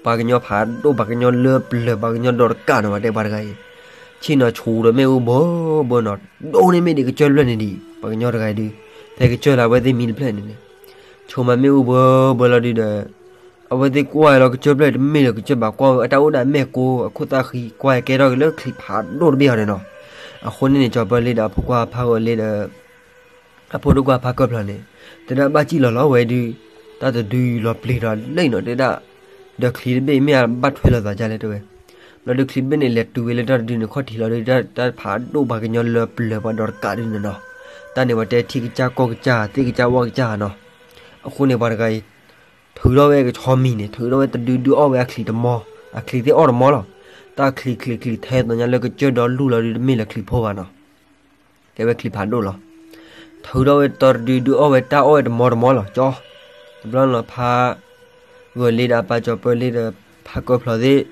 ပှၤကညီဖးဒိၣ် ပှၤကညီလၢပျၢၤ ပှၤကညီဒီးတကးနီၤ ပှၤတဲပှၤတဂၤအံၤ, ဆ့ၣ်နီၤဆူးဒီးမ့ၣ်အူဘၢဘၢနီၤ, ဒိၣ်န့ၢ်မ့ၢ်ဒံးကစၢၢ်တဖျၢၣ်န့ၣ်ဒံး ပှၤကညီတဂၤအံၤဒုး, ဖဲကစၢၢ်လၢအဝဲသ့ၣ်မံတဖျၢၣ်န့ၣ်န့ၣ်, ဆူးမးမ့ၣ်အူဘၢဘၢလီၤဒုးဒီး အဝဲသ့ၣ်ကွၢ်လီၤကစၢၢ်ဖျၢၣ်တမ့ၢ်လၢၤကစၢၢ်ဘၣ် ကွၢ်ဝဲအတၢ်အိၣ်ဒၣ်မဲာ်ကိ အခိၣ်သၣ်ဃံ ကွၢ်ကဲထီၣ်က့ၤလၢချံဖးဒိၣ်တဘ့ၣ်အီၤန့ၣ်နီၤ, အဃိန့ၣ်န့ၣ် ကၠီၤပၢလ့ဒီးအဖိခွါဖးဂီၤလ့ဒီး အဖိဒိၣ်ခွါဖးကၢဖျီၣ်န့ၣ် တဲဒၣ်ဘၣ်စံၣ်လီၤလီၤဝဲဒုး တၢ်တဒုလီၤပျံၤဒီးလံနီၤ တဲဒၣ် ဒီးချံတဘ့ၣ်မ့ၢ်အဘၣ်ထွဲလီၤသးဒ်လဲၣ်တဲဝဲ. ဘျီဒုးချံတဘ့ၣ်န့ၣ် လဲၤတုၤဝဲလၢတၢ်တဒုန့ၣ်ခီၣ်ထံးလီၤဒုး တၢ်ဖးဒိၣ်ပှၤကညီလၢပျၢၤပှၤဒီးတကးဒုးန့ၣ်နီၤ. တၢ်န့ၣ်ပှၤတဲထံကစၢ်ကီၢ်ကစၢ် သ့ၣ်ကစၢ်ဝၣ်ကစၢ်နီၤ. အဃိန့ၣ်ပှၤတဂၤအံၤ ထုးထီၣ်ဝဲကဆီမံၤန့ၣ် ထုးထီၣ်ဝဲတဒုဒုအီၣ်ဝဲအချံးတမီ, အချံးသ့ၣ်အီၣ်တမီလီၤ. တၢ်ချံးချံးချံးထဲသိးညါလၢကစၢၢ်ဒီလူၢ်လီၤဒုး တမ့ၢ်လၢချံးဖိဘၣ်နီၤ. ကဲဝဲချံးဖးဒိၣ်လီၤ. ထုးထီၣ်ဝဲတဒုဒုအီၣ်ဝဲတၢ်အီၣ်ဝဲတမီတမီလီၤ ကၠီ. တဘျီန့ၣ်လီၤ ဖးဂီၤလ့ဒီးအပၢ်ကၠီၤပၢလ့ဒီး ဖးကၢဖျီၣ်သ့ၣ်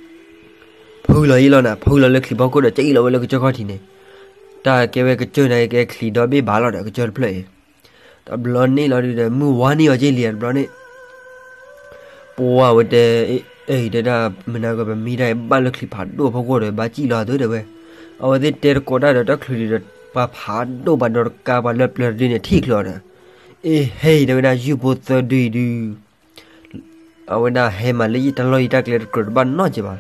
ဖုလီၤအံၤလီၤနၤ ဖုလီၤလၢချံးဖီခိၣ်ဒီး ကၠီလီၤဝဲလၢကစၢၢ်ခီၣ်ထံးန့ၣ်. တၢ်ကဲဝဲကစၢၢ်န့ၣ် ကဲချံးဒီဘ့ၣ်ဘၣ်လီၤဒီး ကစၢၢ်တဖျၢၣ်အံၤ တဘျီန့ၣ်လီၤဒုးဒီး မုၢ်ဝါန့ၢ်အီၤက့လံတဘျီန့ၣ် ပှၤဝဲတဲ အံၤတဲဒၣ် မနၤကပမံတၢ်အံၤ ဘၣ်လၢချံးဖးဒိၣ်ဖီခိၣ်ဒီး ဘၣ်စံၣ်လီၤအသိးတဲဝဲ. အဝဲသ့ၣ်တဲတကိးတၢ်ဒီးတၢ်ချုးဒုးဒီး ပှၤဖးဒိၣ်ပှၤဒီးတကးပှၤလၢပျၢၤတဒုန့ၣ် ထံၣ်ချုးအီၤဒီး အ့ဟဲအံၤတဲဝဲဒၣ် ယုၢ်ဖိသၢဒုအံၤဒုး အဝဲဒၣ်ဟဲမးလၢယတၢ်လီၢ်ယတၢ်ကျဲတကြၢးတဘၣ်နီတစဲးဘၣ်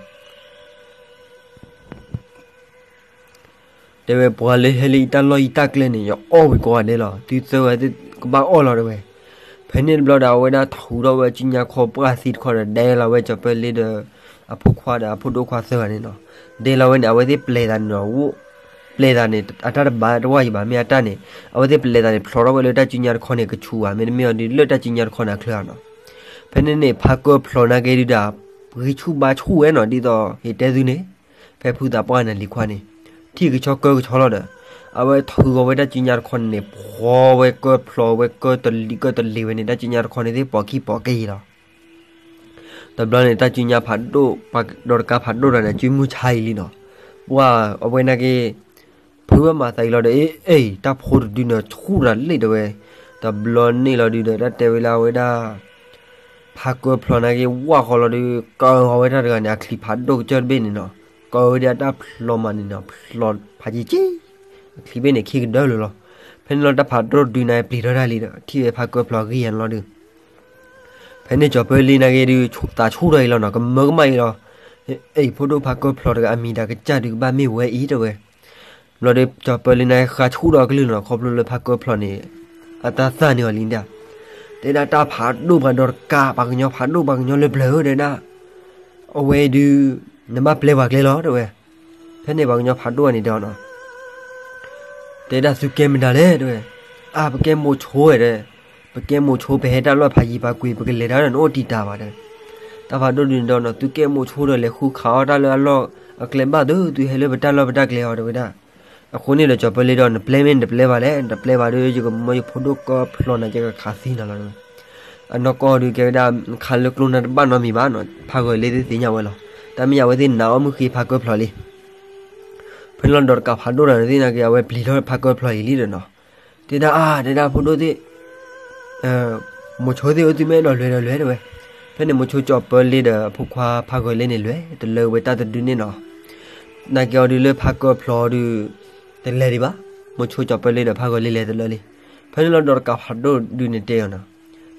တဲဝဲ ပှၤလၢဟဲလၢယတၢ်လီၢ်ယတၢ်ကျဲန့ၣ် ယအီၣ်ဝံၤကိးဂၤဒဲးလီၤ. သုသၢဂၤသ့ၣ်ကဘၣ်အီၣ်လီၤတဲဝဲ. ဖဲန့ၣ်တဘျီဒီး အဝဲဒၣ်ထုးထီၣ်ဝဲစုညါခီပှၢ်သံတခီဒီး ဒဲလီၤဝဲကၠီၤပၢလ့ဒီး အဖိခွါဒီးအဖိဒိၣ်ခွါသၢဂၤန့ၣ်နီၤ. ဒဲလီၤဝဲန့ၣ် အဝဲသ့ၣ်ပျဲသးန့ၣ်ဒီး ပျဲသးန့ၣ် အတၢ်တဘၣ်တဝၢ်ယံၤဘၣ် မ့ၢ်အတၢ်န့ၣ် အဝဲသ့ၣ်ပျဲသးန့ၣ် ဖျိးထီၣ်ဝဲလၢတၢ်စုညါတခီန့ၣ် ကဆူးဘၣ် မ့တမ့ၢ်အီၤဒုးလၢတၢ်စုညါတခီန့ၣ်အချၢနီၤ. ဖဲန့ၣ်န့ၣ် ဖးကၢဖျီၣ်နာ်က့ဒုးဒီး ဂံၢ်ဆူၣ်ဘါဆူၣ်ဝဲနီၤ ဒ်သိးဟ့ၣ်တဲသုန့ၣ် ဖဲဖုသးပှၢ်န့ၣ်လံၤခွါန့ၣ် ထံၣ်ကဆီကၢကဆီလီၤဒီး အဝဲထုးဂီၤဝဲတၢ်စုညါတခီန့ၣ်န့ၣ် ဖျိးဝဲကၢဖျီးဝဲကၢတလံၤကၢတလံၤဝဲန့ၣ် တၢ်စုညါတခီန့ၣ်သ့ၣ်ပိာ်ခံပိာ်က့ၤလီၤ. တဘျီန့ၣ် တၢ်စုညါဖးဒိၣ် ဒီးတကးဖးဒိၣ်တဂၤန့ၣ် အစုမုၢ်ဆါအံၤလံနီၤ. ပှၤအဝဲနာ်က့ ဖုဝဲမၤသးအံၤလီၤဒီး အ့ၣ် တၢ်ဖိတဒုန့ၣ် ဆူၣ်တၢ်လံတဲဝဲ. တဘျီန့ၣ်လီၤဒုးဒီး တၢ်တဲဝဲလၢအဝဲဒၣ် ဖးကၢဖျီၣ်နာ်က့ ဝၣ်ဃီလီၤဒုး ကၢဂီၤဝဲတၢ်တဂၤန့ၣ် အချံးဖးဒိၣ်ကစၢၢ်တဘ့ၣ်န့ၣ်နီၤ. ကၢဝဲဒၣ်တၢ်ဖျီးမးန့ၣ်နီၤ ဖျီးဖးယံၤက့ အချံးဘ့ၣ်န့ၣ် ခံကဒၢလၢာ်လီၤ. ဖဲန့ၣ်လီၤ တၢ်ဖးဒိၣ်တဒုန့ၣ် ပျံၤထီၣ်တၢ်လံဒီး ထံၣ်ဝဲဖးကၢဖျီၣ်ဂံၢ်ယၤန့ၣ်လီၤဒုး ဖဲန့ၣ်ကၠီၤပၢလ့နာ်က့ဒုး သးဆူၣ်ထီၣ်အံၤလီၤနီၤ ကမၢကမၣ်အံၤလီၤ. အ့ၣ် ဖိဒိၣ်ဖးကၢဖျီၣ်တဂၤ အမံၤဒၣ်ကစၢ်ဒုးကဘၣ်မ့ၢ်ဝဲအံၤတဲဝဲ. ဘျီဒီးကၠီၤပၢလ့နာ်က့ ဃါဆူၣ်ထီၣ်အကလုၢ်နီၤ ခီဖျိလၢဖးကၢဖျီၣ်န့ၣ် အတၢ်သၣ်န့ၢ်အီၤလံဒၣ် တဲဒၣ်တၢ်ဖးဒိၣ်ပှၤဒီးတကး ပှၤကညီဖးဒိၣ်ပှၤကညီလၢပျၢၤဧၢတဲဒၣ် အဝဲဒုး နဘၣ်ပျဲပှၤကျဲလီၤတဲဝဲ. ဖဲန့ၣ်ပှၤကညီဖးဒိၣ်န့ၣ်တဲအီၤနီၤ တဲဒၣ်သုကဲမတၤလဲၣ်တဲဝဲ. အါ ပကဲမိၤဆိဝဲဒီး ပကဲမိၤဆိ ပဟဲတၢ်လီၢ်ဖးယံၤပှၤကွံာ် ပကလဲၤတၢ်ဒီးနအိၣ်တံာ်တာ်ဘၣ်တဲဝဲ. တၢ်ဖးဒိၣ်ဒုးန့ၣ်ဒီးနီၤ သုကဲမိၤဆိဒီးလဲၤဃုခးအီၣ်တၢ်လၢအလီၢ်အကျဲဘၣ်သု သုဟဲလၢပတၢ်လီၢ်ပတၢ်ကျဲအီၤတဲဝဲဒၣ်. အဃိန့ၣ်ဒီးကၠီၤပၢလ့ဒီး နပျဲမ့ၢ်နတပျဲဘၣ်လဲၣ် နတပျဲဘၣ်ဒီး ယကမၢယဖိဒိၣ်ကၢဖျီၣ်နၤ ယကခးသံနၤလီၤတဲဝဲ. အနီၢ်ကီၢ်ဒုးကဲဝဲဒၣ် ခးလၢကျိနၤတဘၣ်နီတမံၤဘၣ်နီၤ ဖးဂီၤလ့သ့ၣ်သ့ၣ်ညါဝဲလီၤ. တၢ်မ့ၢ်ယၤအဝဲသ့ၣ်နာ်အီၣ်မုၢ်ဃ့ဖးကၢဖျီၣ်လံ ဖဲန့ၣ်လီၤဒီးတကးဖးဒိၣ်တဂၤန့ၣ်သ့ၣ်နာ်က့ အဝဲပျံၤထီၣ်ဖးကၢဖျီၣ်အံၤလံဒီးနီၤ. တဲဒၣ်အါ တဲဒၣ်ဖိဒိၣ်သ့ၣ် မိၤဆိသ့ၣ်အိၣ်သုမ့ၢ်အဲၣ်ဒိးလဲၤဒီးလဲၤတဲဝဲ. ဖဲန့ၣ်မိၤဆိကၠီၤပၢလ့ဒီးအဖိခွါဖးဂီၤလ့န့ၣ်လဲၤ တလၢဝဲတၢ်တဒုန့ၣ်နီၤ. နာ်က့အီၤဒုးလၢဖးကၢဖျီၣ်ဒုး တလဲၤဒံးဘၣ်. မိၤဆိကၠီၤပၢလ့ဒီးဖးဂီၤလ့လဲၤတလၢလံ. ဖဲန့ၣ်လီၤဒီးတကးဖးဒိၣ်ဒုးန့ၣ်တဲအီၤနီၤ.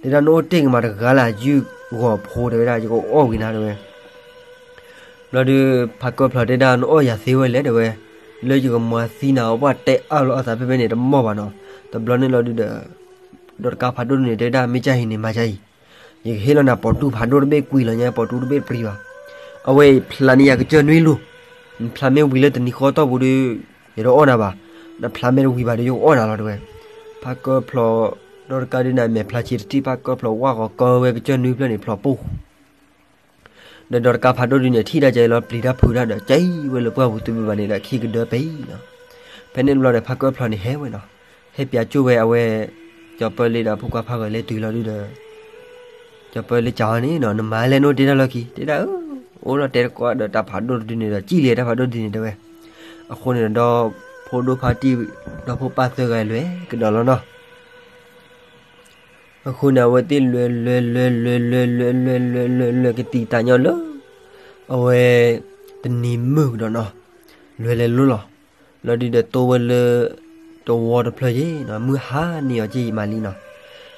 တဲဒၣ်နအိၣ်တ့ၢ်ကမၤတဂၤလၢယုၢ်ဂီၤဖိတဲဝဲဒၣ် ယကအီၣ်ဝံၤနၤတဲဝဲ. ဘျီဒုး ဖးကၢဖျီၣ်တဲဒၣ်နအီၣ်ယၤသ့ဝဲလဲၣ်တဲဝဲ, လၢယကမၤသံနၤအီၤပှၢ်တဲအါလီၤအသးဖဲဖဲန့ၣ်တမီၢ်ဘၣ်နီၤ. တဘျီန့ၣ်လီၤဒုးဒီး ဒီးတကးဖးဒိၣ်န့ၣ်တဲဒၣ် မ့ၢ်ကၢ်ဟံၣ်န့ၣ်မၤကၢ်အံၤ, ယကဟ့ၣ်လီၤနၤပိာ်တူၢ်ဖးဒိၣ်တဘ့ၣ်ကွံာ်လီၤညါ ပိာ်တူၢ်တဘ့ၣ်ပြံၤဘၣ်. အဝဲအံၤဖျါန့ၢ်ယၤကစၢၢ်နွံလူၤ, နဖျါမ့ၢ်ဝံၤလၢတနံၤဃီတီၢ်ပူၤဒီး ယတအီၣ်နၤဘၣ်, နဖျါမ့ၢ်တဝံၤဘၣ်ဒီးယကအီၣ်နၤလီၤတဲဝဲ. ဖးကၢဖျီၣ် ဒီးတကးဒုးန့ၣ် အမဲာ်ဖျါဆံးတထံၣ် ဖးကၢဖျီၣ်ဝၣ်ဃီၤကၢဝဲကစၢၢ်နွံဖျၢၣ်န့ၣ်ဖျိးပူၤ ဒီးဒီးတကးဖးဒိၣ်ဒုးန့ၣ် ထံၣ်တၢ်ကဲအံၤလီၤ ပျံၤတၢ်ဖုးတၢ်ဒီး ကဲအံၤဝဲလၢပှၢ်ပူၤသုဘၣ်ဘၣ်န့ၣ်ဒီး ခံကဒၢပံၤနီၤ. ဖဲန့ၣ်တဘျီဒီး ဖးကၢဖျီၣ်န့ၣ်ဟဲဝဲနီၤ, ဟဲပၠးကၠိၣ်ဝဲအဝဲ ကၠီၤပၢလ့ဒီးအဖိခွါဖးဂီၤလ့တုၤလီၤဒုးဒီး ကၠီၤပၢလ့ကးအီၤန့ၣ်နီၤ နမၤလဲၣ်နအိၣ်တ့ၢ်တၢ်လီၢ်ခံ တဲဒၣ်အၢ အိၣ်လီၤတဲတကိးဒီးတၢ်ဖးဒိၣ်တဒုန့ၣ်ဒီး ကံၣ်လံတၢ်ဖးဒိၣ်တဒုန့ၣ်တဲဝဲ. အဃိန့ၣ်ဒီး ဒီဖိဒိၣ်ဖါတံၢ် ဒီဖိပၢ်သၢဂၤလဲၤကဒီးလီၤနီၤ. အဃိန့ၣ် အဝဲသ့ၣ်လဲၤလဲၤလဲၤလဲၤလဲၤလဲၤလဲၤလဲၤလဲၤလဲၤကတံာ်တၢ်ညီလၢ အဝဲ တနံၤမုၢ်ကဒီးနီၤ, လဲၤလဲၤလိၤလီၤ. လီၤဒုးဒီးတိဝဲလၢ တဝီတဖျၢၣ်ယဲနီၤ, မုၢ်ဟါန့ၢ်အီၤက့ၤမးလံနီၤ.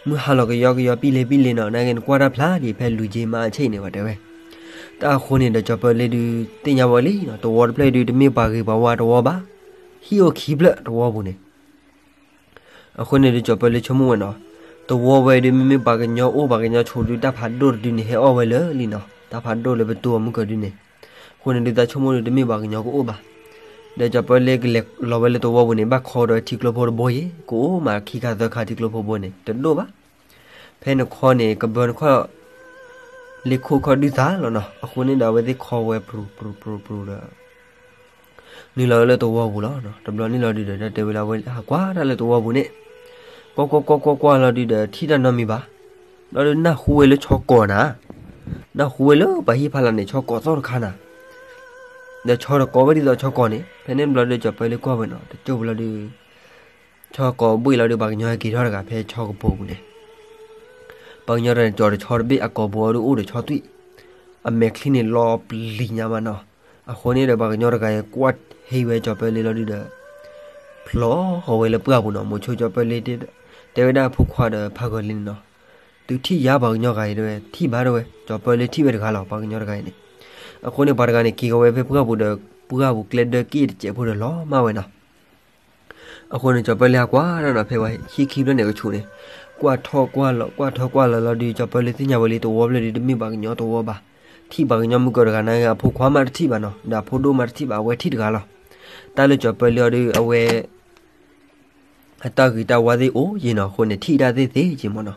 မုၢ်ဟါလီၤကယီကယီပံၣ်လဲပံၣ်လဲနီၤ, နာ်က့နကွၢ်တၢ်ဖျါဒံးဖဲလူၤက့ၤမးအဆ့ၣ်န့ၣ်ဝဲတဲဝဲ. တၢ်အဃိန့ၣ်ဒီးကၠီၤပၢလ့ဒုး သ့ၣ်ညါဝဲလံနီၤ, တဝီတဖျၢၣ်ဒုးတမ့ၢ်ပှၤဂ့ၤပှၤဝါတဝီဘၣ်. ဟံၣ်အိၣ်ခံဖျၢၣ်တဝီပူၤန့ၣ်. အဃိန့ၣ်ဒုး ကၠီၤပၢလ့ဆိကမိၣ်ဝဲနီၤ, တဝီဝဲဒုး မ့မ့ၢ်ပှၤကညီအိၣ် ပှၤကညီဆိးဒုး တၢ်ဖးဒိၣ်တဒုန့ၣ် ဟဲအီၣ်ဝဲလၢာ်လံနီၤ, တၢ်ဖးဒိၣ်လၢပတူၢ်အီၤမုၢ်ကၢၤဒုန့ၣ်. အဃိန့ၣ်ဒုး သးဆိကမိၣ်ဒုး တမ့ၢ်ပှၤကညီကအိၣ်ဘၣ်. ဒီးကၠီၤပၢလ့ကလဲၤလီၤဝဲလၢတဝီပူၤန့ၣ် ဘၣ်ခီဒီးထံကျိဖိတဘိယဲၢ်, ကအိၣ်မးခံခါသၢခါ ထံကျိဖိဘိန့ၣ် တဒိၣ်ဘၣ်. ဖဲနခီန့ၣ် ကဘၢနခီၣ် လ့ခိၣ်ခီၣ်ဒုၣ်သးလီၤနီၤ. အဃိန့ၣ်ဒီး အဝဲသ့ၣ်ခီဝဲပြူၤပြူၤပြူၤပြူၤဒီး နုာ်လီၤဝဲလၢတဝီပူၤလီၤ. တဘျီန့ၣ်လီၤဒုးဒီး တၢ်တဲဝဲလၢအဝဲဟးကွၢ်တၢ်လၢတဝီပူၤန့ၣ်, ကွၢ်ကွၢ်ကွၢ်ကွၢ်ကွၢ်လီၤဒုးဒီး ထံၣ်တၢ်နီတမံၤဘၣ်. ဘျီဒုးနၢ်ဟူဝဲလၢဆီကိးနၤ, နၢ်ဟူဝဲလၢပှၤဟံၣ်ဖီလာ်န့ၣ် ဆီကိးသီၣ်တခါနၤ, ဒီးဆီတကိးဝဲဒ်သိးဆီကိးန့ၣ်. ဖဲန့ၣ်ဘျီဒုး ကၠီၤပၢလ့ကွၢ်ဝဲနီၤ, တကၠိၢ်ဝဲလီၤဒုး ဆီကိးဘှံးလီၤဒုး ပှၤကညီဟဲက့ၤထီၣ်တဂၤဖဲဆီကပူၤပူၤန့ၣ်. ပှၤကညီတဂၤန့ၣ် ကၠီၤတဆီတဘ့ၣ် အကိာ်ဘိအီၤဒုးအိၣ်ဒီးဆီသွံၣ်, အမဲာ်ချံန့ၣ်လီၤပျံၤညါမးနီၤ. အဃိန့ၣ်ဒီး ပှၤကညီတဂၤအံၤကွၢ်ဟဲဝဲကၠီၤပၢလ့လီၤဒုးဒီး ဖျိးဃီၤဝဲလၢပှၢ်ပူၤနီၤ. မိၤဆိကၠီၤပၢလ့ တဲဝဲဒၣ်အဖိခွါဒီးဖးဂီၤလ့န့ၣ်နီၤ, သုထံၣ်ယါပှၤကညီဂၤအံၤတဲဝဲ. ထံၣ်ဘၣ်တဲဝဲ, ကၠီၤပၢလ့ထံၣ်ဝဲတဂၤလီၤ ပှၤကညီတဂၤအံၤန့ၣ်. အဃိန့ၣ် ပှၤတဂၤန့ၣ် က့ၤဃီၤဝဲဖဲပှၢ်ပူၤဒီး ပှၢ်ပူၤကျဲဒၢက့ၣ်တစဲးဖိဒီးလီၤမၢ်ဝဲနီၤ. အဃိန့ၣ် ကၠီၤပၢလ့ဟးကွၢ်တၢ်နီၤ ဖဲပှၤဟံၣ်ခံဖျၢၣ်န့ၣ်ကဆူးန့ၣ်, ကွၢ်ထီၣ်ကွၢ်လီၤ ကွၢ်ထီၣ်ကွၢ်လီၤလီၤဒုး ကၠီၤပၢလ့သ့ၣ်ညါဝဲလံ တဝီဖျၢၣ်ဒုး တမ့ၢ်ပှၤကညီတဝီဘၣ်. ထံၣ်ပှၤကညီမုၢ်ကၢၤတဂၤန့ၣ် အဖိခွါမးတထံၣ်ဘၣ်နီၤ, ဒီးအဖိဒိၣ်မးတထံၣ်ဘၣ်, အဝဲထံၣ်တဂၤလီၤ. တၢ်လၢကၠီၤပၢလ့အီၤဒုး အဝဲ အတၢ်ဂ့ၤတၢ်ဝါသ့ၣ်အိၣ်ယံၤနီၤ, အဃိန့ၣ် ထံၣ်တၢ်သ့ၣ်သ့က့မးနီၤ.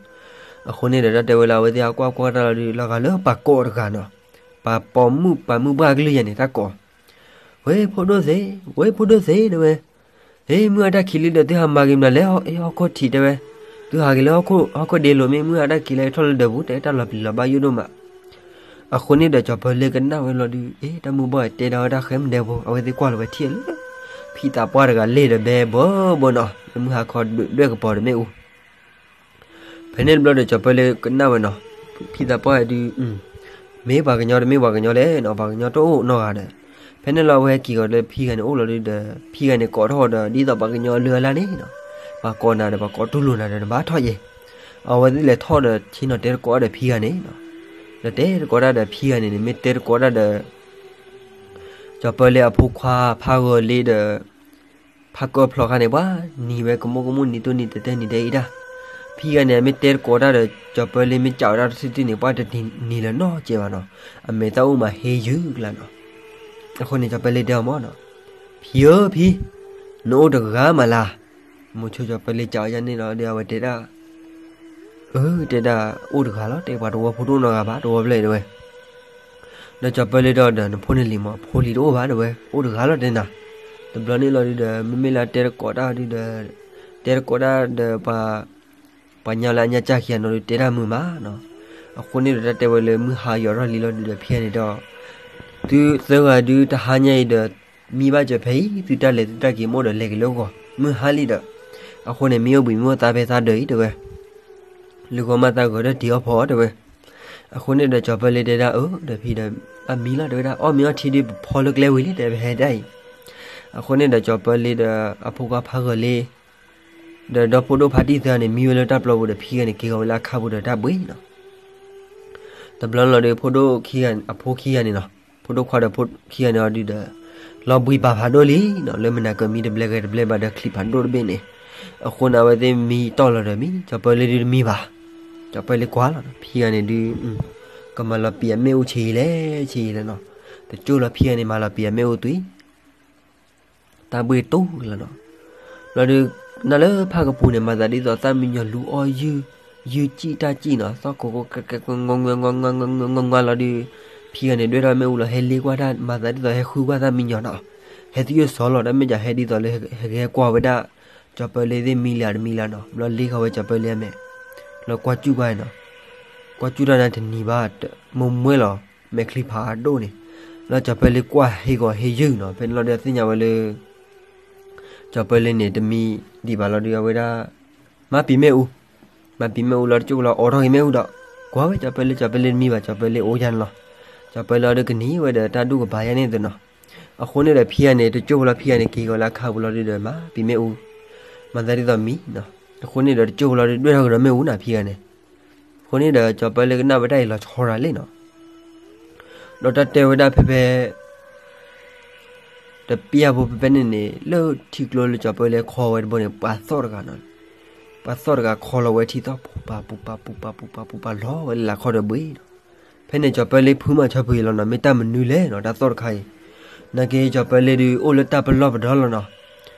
အဃိန့ၣ်ဒီး တၢ်တဲဝဲလၢအဝဲသ့ၣ်အကွၢ်ကွၢ်တၢ်လီၤဒုး လီၤဂာ်လၢပှၤကိးတဂၤနီၤ, ပှၤပိာ်မုၣ်ပှၤမုၢ်ပှၢ်ကလုၢ်ယၤန့ၣ် တၢ်ကိး, ဝဲဖိဒိၣ်သ့, ဝဲဖိဒိၣ်သ့တဲဝဲ, ဟ့ၣ် မုၢ်အတၢ်ခံးလံဒီး သုဟးမၤက့ၤမနုၤလဲၣ် ဟီၣ်ခိၣ်ထံးတဲဝဲ, သုဟးက့ၤလၢဟီၣ်ခိၣ်ဒ့လိၤ မ့ၢ်မုၢ်အတၢ်ခံးလံထီၣ်လၢဒၢးပူၤ တဲတၢ်လီၤပျံၤလီၤဘၣ်ယိၣ်ဒိၣ်မး. အဃိန့ၣ်ဒီး ကၠီၤပၢလ့ကနၣ်ဝဲလီၤဒုး အ့ တၢ်မုၢ်ဘီၣ်တဲဒၣ်ဝဲတၢ်ဃဲမနုၤဖိ အဝဲသ့ၣ်ကွၢ်လီၤဝဲထံၣ်လၢ ဖံသးပှၢ်တဂၤလ့ၣ်ဒီးဘဲဘၢဘၢနီၤ လၢမုၢ်ဟါခီဒွဲၣ်ကပီၤဒီးမ့ၣ်အူ. ဖဲန့ၣ်တဘျီဒီး ကၠီၤပၢလ့ကနၣ်ဝဲနီၤ, ဖံသးပှၢ်ဒုး မ့ၢ်ပှၤကညီတမ့ၢ်ပှၤကညီလဲၣ်နီၤ, ပှၤကညီတအိၣ်နီတဂၤဒီး. ဖဲန့ၣ်လီၤအဝဲဟဲက့ၤကီၤလၢဖံဂၤန့ၣ်အိၣ်လီၤဒုးဒီး ဖံဂၤန့ၣ်ကိးထီၣ်ဒီး ဒ်သိးပှၤကညီလၢအလၢ်န့ၣ်နီၤ, ပှၤကိးနၤဒီး ပှၤကိးတူၢ်လိာ်နၤဒီး နဘၣ်ထီၣ်ယဲၢ်. အဝဲသ့ၣ်လဲၤထီၣ်ဒီး ဆ့ၣ်နီၤတဲတကိးဒီးဖံဂၤန့ၣ်နီၤ, ဒီးတဲတကိးတၢ်ဒီးဖံဂၤန့ၣ်န့ၣ် မ့ၢ်တဲတကိးတၢ်ဒီး ကၠီၤပၢလ့အဖိခွါဖးဂီၤလ့ဒီး ဖးကၢဖျီခါန့ၣ် ပှၤနံၤဝဲကမိၣ်ကမိၣ် နံၤတိၢ်နံၤတဲတဲနံၤတဲအံၤတၢ်. ဖံဂၤန့ၣ် အမ့ၢ်တဲတကိးတၢ်ဒီး ကၠီၤပၢလ့မ့ၢ်ကးဝဲဒၣ်တထံၣ်ထံၣ်န့ၣ် ပှၤတနံၤလၢၤနီတစဲးဘၣ်နီၤ, အမဲာ်သၣ်အိၣ်မးဟ့ယုၢ်ကလါနီၤ. အဃိန့ၣ် ကၠီၤပၢလ့တဲအီၤမးနီၤ, ဖံဧၢဖံ, နအိၣ်တဂၤမးလၢ်. မိၤဆိကၠီၤပၢလ့ကးအီၤယၤန့ၣ်လီၤဒီး အဝဲတဲဒၣ် အၢ တဲဒၣ် အိၣ်တဂၤလီၤ တဲပှၤတဝီဖိတအိၣ်နီတဂၤဘၣ် တဝီဖျၢၣ်တဲဝဲ. ဒီးကၠီၤပၢလ့ဒီး ဒီးနဖိန့ၣ်လံမး ဖိလံၤတအိၣ်ဘၣ်တဲဝဲ အိၣ်တဂၤလီၤတဲနၤ. တဘျီန့ၣ်လီၤဒုးဒီး မ့မ့ၢ်လၢတဲတကိးတၢ်ဒုးဒီး တဲတကိးတၢ်ဒီး ပှၤညါလၢအညါကၢ်ခံဂၤနီၤဒုး တဲတၢ်မုာ်မးနီၤ. အဃိန့ၣ်ဒီး တၢ်တဲဝဲလၢမုၢ်ဟါယီၤထီၣ်လံလီၤဒုးဒီး ဖံဂၤန့ၣ်ဒီး သုသၢဂၤဒုးတဟါညါအံၤဒီး မံဘၣ်စၢၤဖဲအံၤ သုတၢ်လဲၤသုတၢ်က့ၤမ့ၢ်အိၣ်ဒီး လဲၤက့ၤလၢဂီၤ မုၢ်ဟါလံဒီး အဃိန့ၣ် မ့ၢ်အိၣ်ဘှံးမ့ၢ်အိၣ်သါဖဲသါဒၢးအံၤတဲဝဲ. လၢဂီၤမးသးဂီၤဒီးတ့ၤအီၣ်ဖီအီၣ်တဲဝဲ. အဃိန့ၣ်ဒီး ကၠီၤပၢလ့တဲဒၣ် အၢ ဒီးဖံဒီး အမံလီၤတဲဝဲဒၣ် အီၣ်မ့ၤအီထံဒုး ပဖီလၢကျဲဝံၤလံ တဲဝဲဟဲဒၣ်အံၤ. အဃိန့ၣ်ဒီး ကၠီၤပၢလ့ဒီး အဖိခွါဖးဂၢၤလ့ ဒီးဒီဖိဒိၣ်ဖါတံၢ်သၢဂၤန့ၣ် မံဝဲလၢတၢ်ပျီပူၤဒီး ဖံဂၤန့ၣ် က့ၤဂီၤဝဲလၢအခါပူၤဒီးတၢ်ဘှံးနီၤ. တဘျီန့ၣ်လီၤဒီး ဖိဒိၣ်ခံဂၤ အဖိခံဂၤန့ၣ်နီၤ, ဖိဒိၣ်ခွါဒီးဖိခံဂၤန့ၣ်အီၤဒုးဒီး လီၤဘှံးပာ်ဖးဒိၣ်လံနီၤ, လၢမုၢ်နၤကမံတဘျဲဂဲၤတဘျဲဘၣ်ဒီး ချံးဖးဒိၣ်တဘ့ၣ်န့ၣ်. အဃိန့ၣ် အဝဲသ့ၣ်မံတီၢ်လီၤဒီးမံ ကၠီၤပၢလ့ဒုးတမံဘၣ်. ကၠီၤပၢလ့ကွၢ်လီၤနီၤ, ဖံဂၤန့ၣ်ဒုး ကမၤလီၤပံာ်အမ့ၣ်အူဆံးအံၤလဲၣ် ဆံးအံၤလဲၣ်နီၤ. တကၠိၢ်လီၤဖံဂၤန့ၣ် မၤလီၤပံာ်အမ့ၣ်အူသွံၣ် တၢ်ဘှ့ၣ်တူၢ်လီၤနီၤ. ဘျီဒုး နၤလၢဖးကပူၤန့ၣ် မၤသးဒ်သိးသၣ်မံညီၤလူၤအီၣ်ယုၢ် ယုၢ်ကံၣ်တၢ်ကံၣ်နီၤ, သီၣ်ကိးကိးကဲကဲ ငီငီလီၤဒုး ဖံဂၤန့ၣ် ဒွဲၣ်ထီၣ်မ့ၣ်အူလီၤ ဟဲလ့ကွၢ်တၢ် မၤသးဒ်သိးဟဲဃုကွၢ်သၣ်မံညီၤနီၤ. ဟဲသယုၢ်စီၤလီၤ တၢ်မ့ၢ်ကဟဲဒ်သိးလၢဟဲက့ၤကွၢ်ဝဲဒၣ် ကၠီၤပၢလ့သ့ၣ်မံလံဧါတမံလၢၤနီၤ. ဘျီလ့ဃီၤဝဲကၠီၤပၢလ့အမဲာ် ဘျီကွၢ်စူၣ်ကွၢ်နီၤ. ကွၢ်စူၣ်တၢ်န့ၣ်တနံၤဘၣ် မိၢ်မွဲလီၤ မဲာ်ချံဖးဒိၣ်န့ၣ်. ဘျီကၠီၤပၢလ့ကွၢ်ဟ့ၣ်ဂီၤဟ့ၣ်ယုၢ်နီၤ, ဖဲန့ၣ်လီၤဒီးသ့ၣ်ညါဝဲလၢ ကၠီၤပၢလ့န့ၣ် တမံဒံးဘၣ်လီၤဒုး အဝဲဒၣ် မၤပံာ်မ့ၣ်အူ, မၤပံာ်မ့ၣ်အူလီၤ တကၠိၢ်လီၤအိးထီၣ်က့ၤမ့ၣ်အူဒီး ကွၢ်ဝဲကၠီၤပၢလ့ ကၠီၤပၢလ့တမံဘၣ် ကၠီၤပၢလ့အိၣ်ယါန့ၣ်လီၤ. ကၠီၤပၢလ့အီၤဒုးကနံၤဝဲဒီးတၢ်ဒူၣ်ကဘၣ်ယါန့ၣ်သနီၤ. အဃိန့ၣ်ဒီးဖံဂၤန့ၣ် တကၠိၢ်လီၤဖံဂၤန့ၣ် က့ၤဂီၤလၢအခါပူၤလီၤဒုးဒီး မၤပံာ်မ့ၣ်အူ မၤသးဒ်သိးမံနီၤ. အဃိန့ၣ်ဒီးတကၠိၢ်လီၤဒုး ဒွဲၣ်ထီၣ်ကဒီးမ့ၣ်အူနီၤ ဖံဂၤန့ၣ်. အဃိန့ၣ်ဒီး ကၠီၤပၢလ့ကနၣ်ဝဲတၢ်အံၤလီၤဆီရၤလံနီၤ. ဒီးတၢ်တဲဝဲဒၣ်ဖဲဖဲ တပျၢ်ဖိဖဲဖဲန့ၣ်န့ၣ် လၢထံကျိလၢကၠီၤပၢလ့ခီဝဲတဘိန့ၣ် ပှၤသီၣ်တဂၤနီၤ. ပှၤသီၣ်တဂၤခီလီၤဝဲထံသီၣ် ပူၤပၤပူၤပၤပူၤပၤပူၤပၤပူၤပၤ လီၤဝဲလၢလၢ်ခီၣ်ဒီးဘှံးနီၤ. ဖဲန့ၣ်ကၠီၤပၢလ့ဖုမၤဆီဖုအံၤလီၤနီၤ, မ့ၢ်တၢ်မနုၤလဲၣ်နီၤ တၢ်သီၣ်တခါအံၤ. နာ်က့ကၠီၤပၢလ့ဒုးအိၣ်လၢတၢ်ပလီၢ်ပဒီလီၤနီၤ.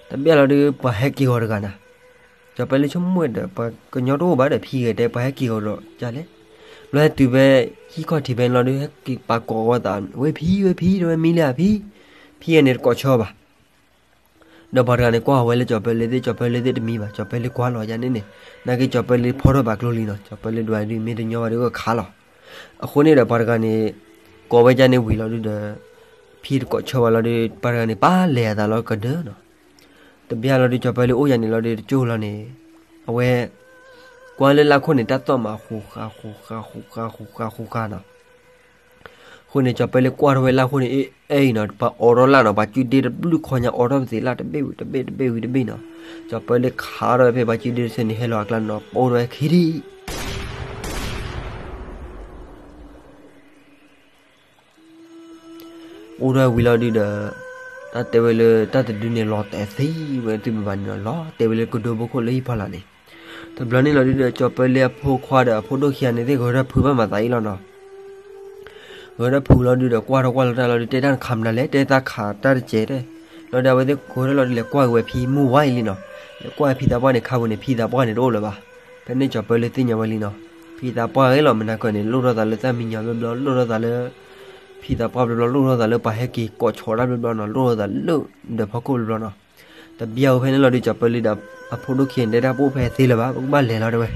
တဘျီလီၤဒုး ပှၤဟဲက့ၤဂီၤတဂၤနီၤ. ကၠီၤပၢလ့ဆိကမိၣ်ဝဲဒီး ပှၤကညီတအိၣ်ဘၣ်ဒီး ဖံဂဲၤတဲ ပှၤဟဲက့ၤဂီၤဒီးကလဲၣ်. ဘျီဟဲတုၤဖဲဟံၣ်ခီၣ်ထံးဖဲန့ၣ်လီၤဒုး ဟဲက့ၤပာ်ကိးဝဲသး ဝဲဖံ ဝဲဖံ တဲဝဲ မံလံဧါဖံ, ဖံဂဲၤန့ၣ်တကိးဆၢဘၣ်. ဒီးပှၤတဂၤန့ၣ် ကွၢ်ဝဲလၢကၠီၤပၢလ့သ့ၣ် ကၠီၤပၢလ့သ့ၣ်တမံဘၣ် ကၠီၤပၢလ့ကွၢ်လီၤယါန့ၣ်န့ၣ်, နာ်က့ကၠီၤပၢလ့ဖီထီၣ်ဘၣ်ကျိလံနီၤ. ကၠီၤပၢလ့ဒွးဒုး မ့ၢ်တညီဘၣ်ဒုးကခးလီၤ. အဃိန့ၣ်ဒီးပှၤတဂၤန့ၣ် ကိးဝဲယါန့ၣ်ဝံၤလီၤဒုးဒီး ဖံတကိးဆၢဘၣ်လီၤဒုး ပှၤတဂၤန့ၣ် ပာ်လဲၤအသးလီၤကဒၢနီၤ. တဘျီလီၤဒုး ကၠီၤပၢလ့အိၣ်ယါန့ၣ်လီၤဒုး တကၠိလီၤန့ၣ် အဝဲ ကွၢ်လၢလၢ်ခိၣ်န့ၣ် တၢ်သီၣ်မး ဃူဃာ်ဃူဃာ်ဃူဃာ်ဃူဃာ်ဃူဃာ်နီၤ. အဃိန့ၣ် ကၠီၤပၢလ့ကွၢ်ထီၣ်ဝဲလၢ်ခိၣ်န့ၣ် အ့ၣ်အံၤနီၤ ပှၤအိးထီၣ်လၢ်နီၤ ပှၤစုဒ့တဘျုးခီညါအိးထီၣ်ပသ့ၣ်လၢ် တဘ့ၣ်ဝံၤတဘ့ၣ် တဘ့ၣ်ဝံၤတဘ့ၣ်နီၤ. ကၠီၤပၢလ့ခးထီၣ်ဝဲဖဲပှၤစုဒ့တဆၢန့ၣ် ဟဲလီၤအကျါနီၤ ပအိၣ်ထီၣ်ဝဲခံထံၣ် အိၣ်ထီၣ်ဝံၤလီၤဒုးဒီး တၢ်တဲဝဲလၢတၢ်တဒုန့ၣ် လီၤတဲာ်သံဝဲသုဘၣ်ဘၣ်န့ၣ်နီၤ လီၤတဲာ်ဝဲလၢကဒိဖိခိၣ်လၢဟံၣ်ဖီလာ်န့ၣ်. တဘျီန့ၣ်လီၤဒုးဒီး ကၠီၤပၢလ့အဖိခွါဒီးအဖိဒိၣ်ခံဂၤန့ၣ်သ့ၣ် ဂဲၤထီၣ်ဖုးဘၣ်မၤသးအံၤလီၤနီၤ. ဂဲၤထီၣ်ဖုးလီၤဒုးဒီး ကွၢ်ထီၣ်ကွၢ်လီၤတၢ်လီၤဒုး တဲတၢ်တခါမနုၤလဲၣ် တဲတၢ်ခးတၢ်တစဲးတဲ လီၤဒီး အဝဲသ့ၣ်ဂဲၤထီၣ်လီၤဒုး လဲၤကွၢ်က့ၤဝဲဖံမုၢ်ဝါအံၤလံနီၤ. လဲၤကွၢ်ဖံသးပှၢ်န့ၣ် ခါပူၤန့ၣ် ဖံသးပှၢ်န့ၣ်တအိၣ်လၢၤဘၣ်. ဖဲန့ၣ်ကၠီၤပၢလ့သ့ၣ်ညါဝဲလံနီၤ. ဖံသးပှၢ်ဂ့ၤလီၤ မနၤကၢၢ်န့ၣ် လိၣ်ထီၣ်သးလၢသၣ်မံညီၤဘျီဘျီ လိၣ်ထီၣ်သးလၢ ဖံသးပှၢ်ဘျီဘျီ လိၣ်ထီၣ်သးလၢပှၤဟဲက့ၤကိးဆီတၢ်ဘျီဘျီနီၤ လိၣ်ထီၣ်သးလၢဒီးဖီခိၣ်ဘျီဘျီနီၤ. တဘျီအံၤဖဲန့ၣ်လီၤဒုး ကၠီၤပၢလ့ဒီးအဖိဒိၣ်ခံန့ၣ် တဲတၢ်ပအိၣ်ဖဲသ့လၢၤဘၣ် ပကဘၣ်လဲၤလီၤတဲဝဲ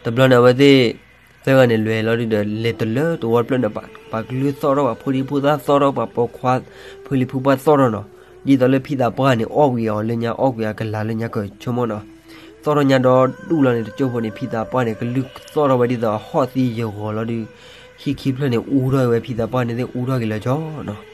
တဘျီန့ၣ် အဝဲသ့ၣ်သၢဂၤန့ၣ် လဲၤလီၤဒုးဒီး လဲၤတလၢတဝီတဖျၢၣ်န့ၣ် ပှၤကလုၢ်သီၣ်ထီၣ် ပှၤဖိဒံဖိသၣ်သီၣ်ထီၣ် ပှၤပိာ်ခွါ ဖုလံၤဖုပှၢ်သီၣ်ထီၣ်နီၤ. ဒ်သိးလၢဖံသးပှၢ်န့ၣ် အီၣ်ဝံၤအီၤလၢညါ အီၣ်ကွံာ်အကလၤလၢညါ ကဆိကမိၣ်နီၤ. သီၣ်ထီၣ်ညါဒီဒူၣ်လီၤန့ၣ် တကၠိဖိန့ၣ် ဖံသးပှၢ်န့ၣ် ကလုၢ်သီၣ်ထီၣ်ဝဲဒ်သိးအဟီၣ်သံယဂီၤလီၤဒုး ဟံၣ်ခံဖျၢၣ်န့ၣ် အူထီၣ်ဝဲ ဖံသးပှၢ်န့ၣ်သ့ၣ်အူထီၣ်က့ၤလၢကၠီနီၤ.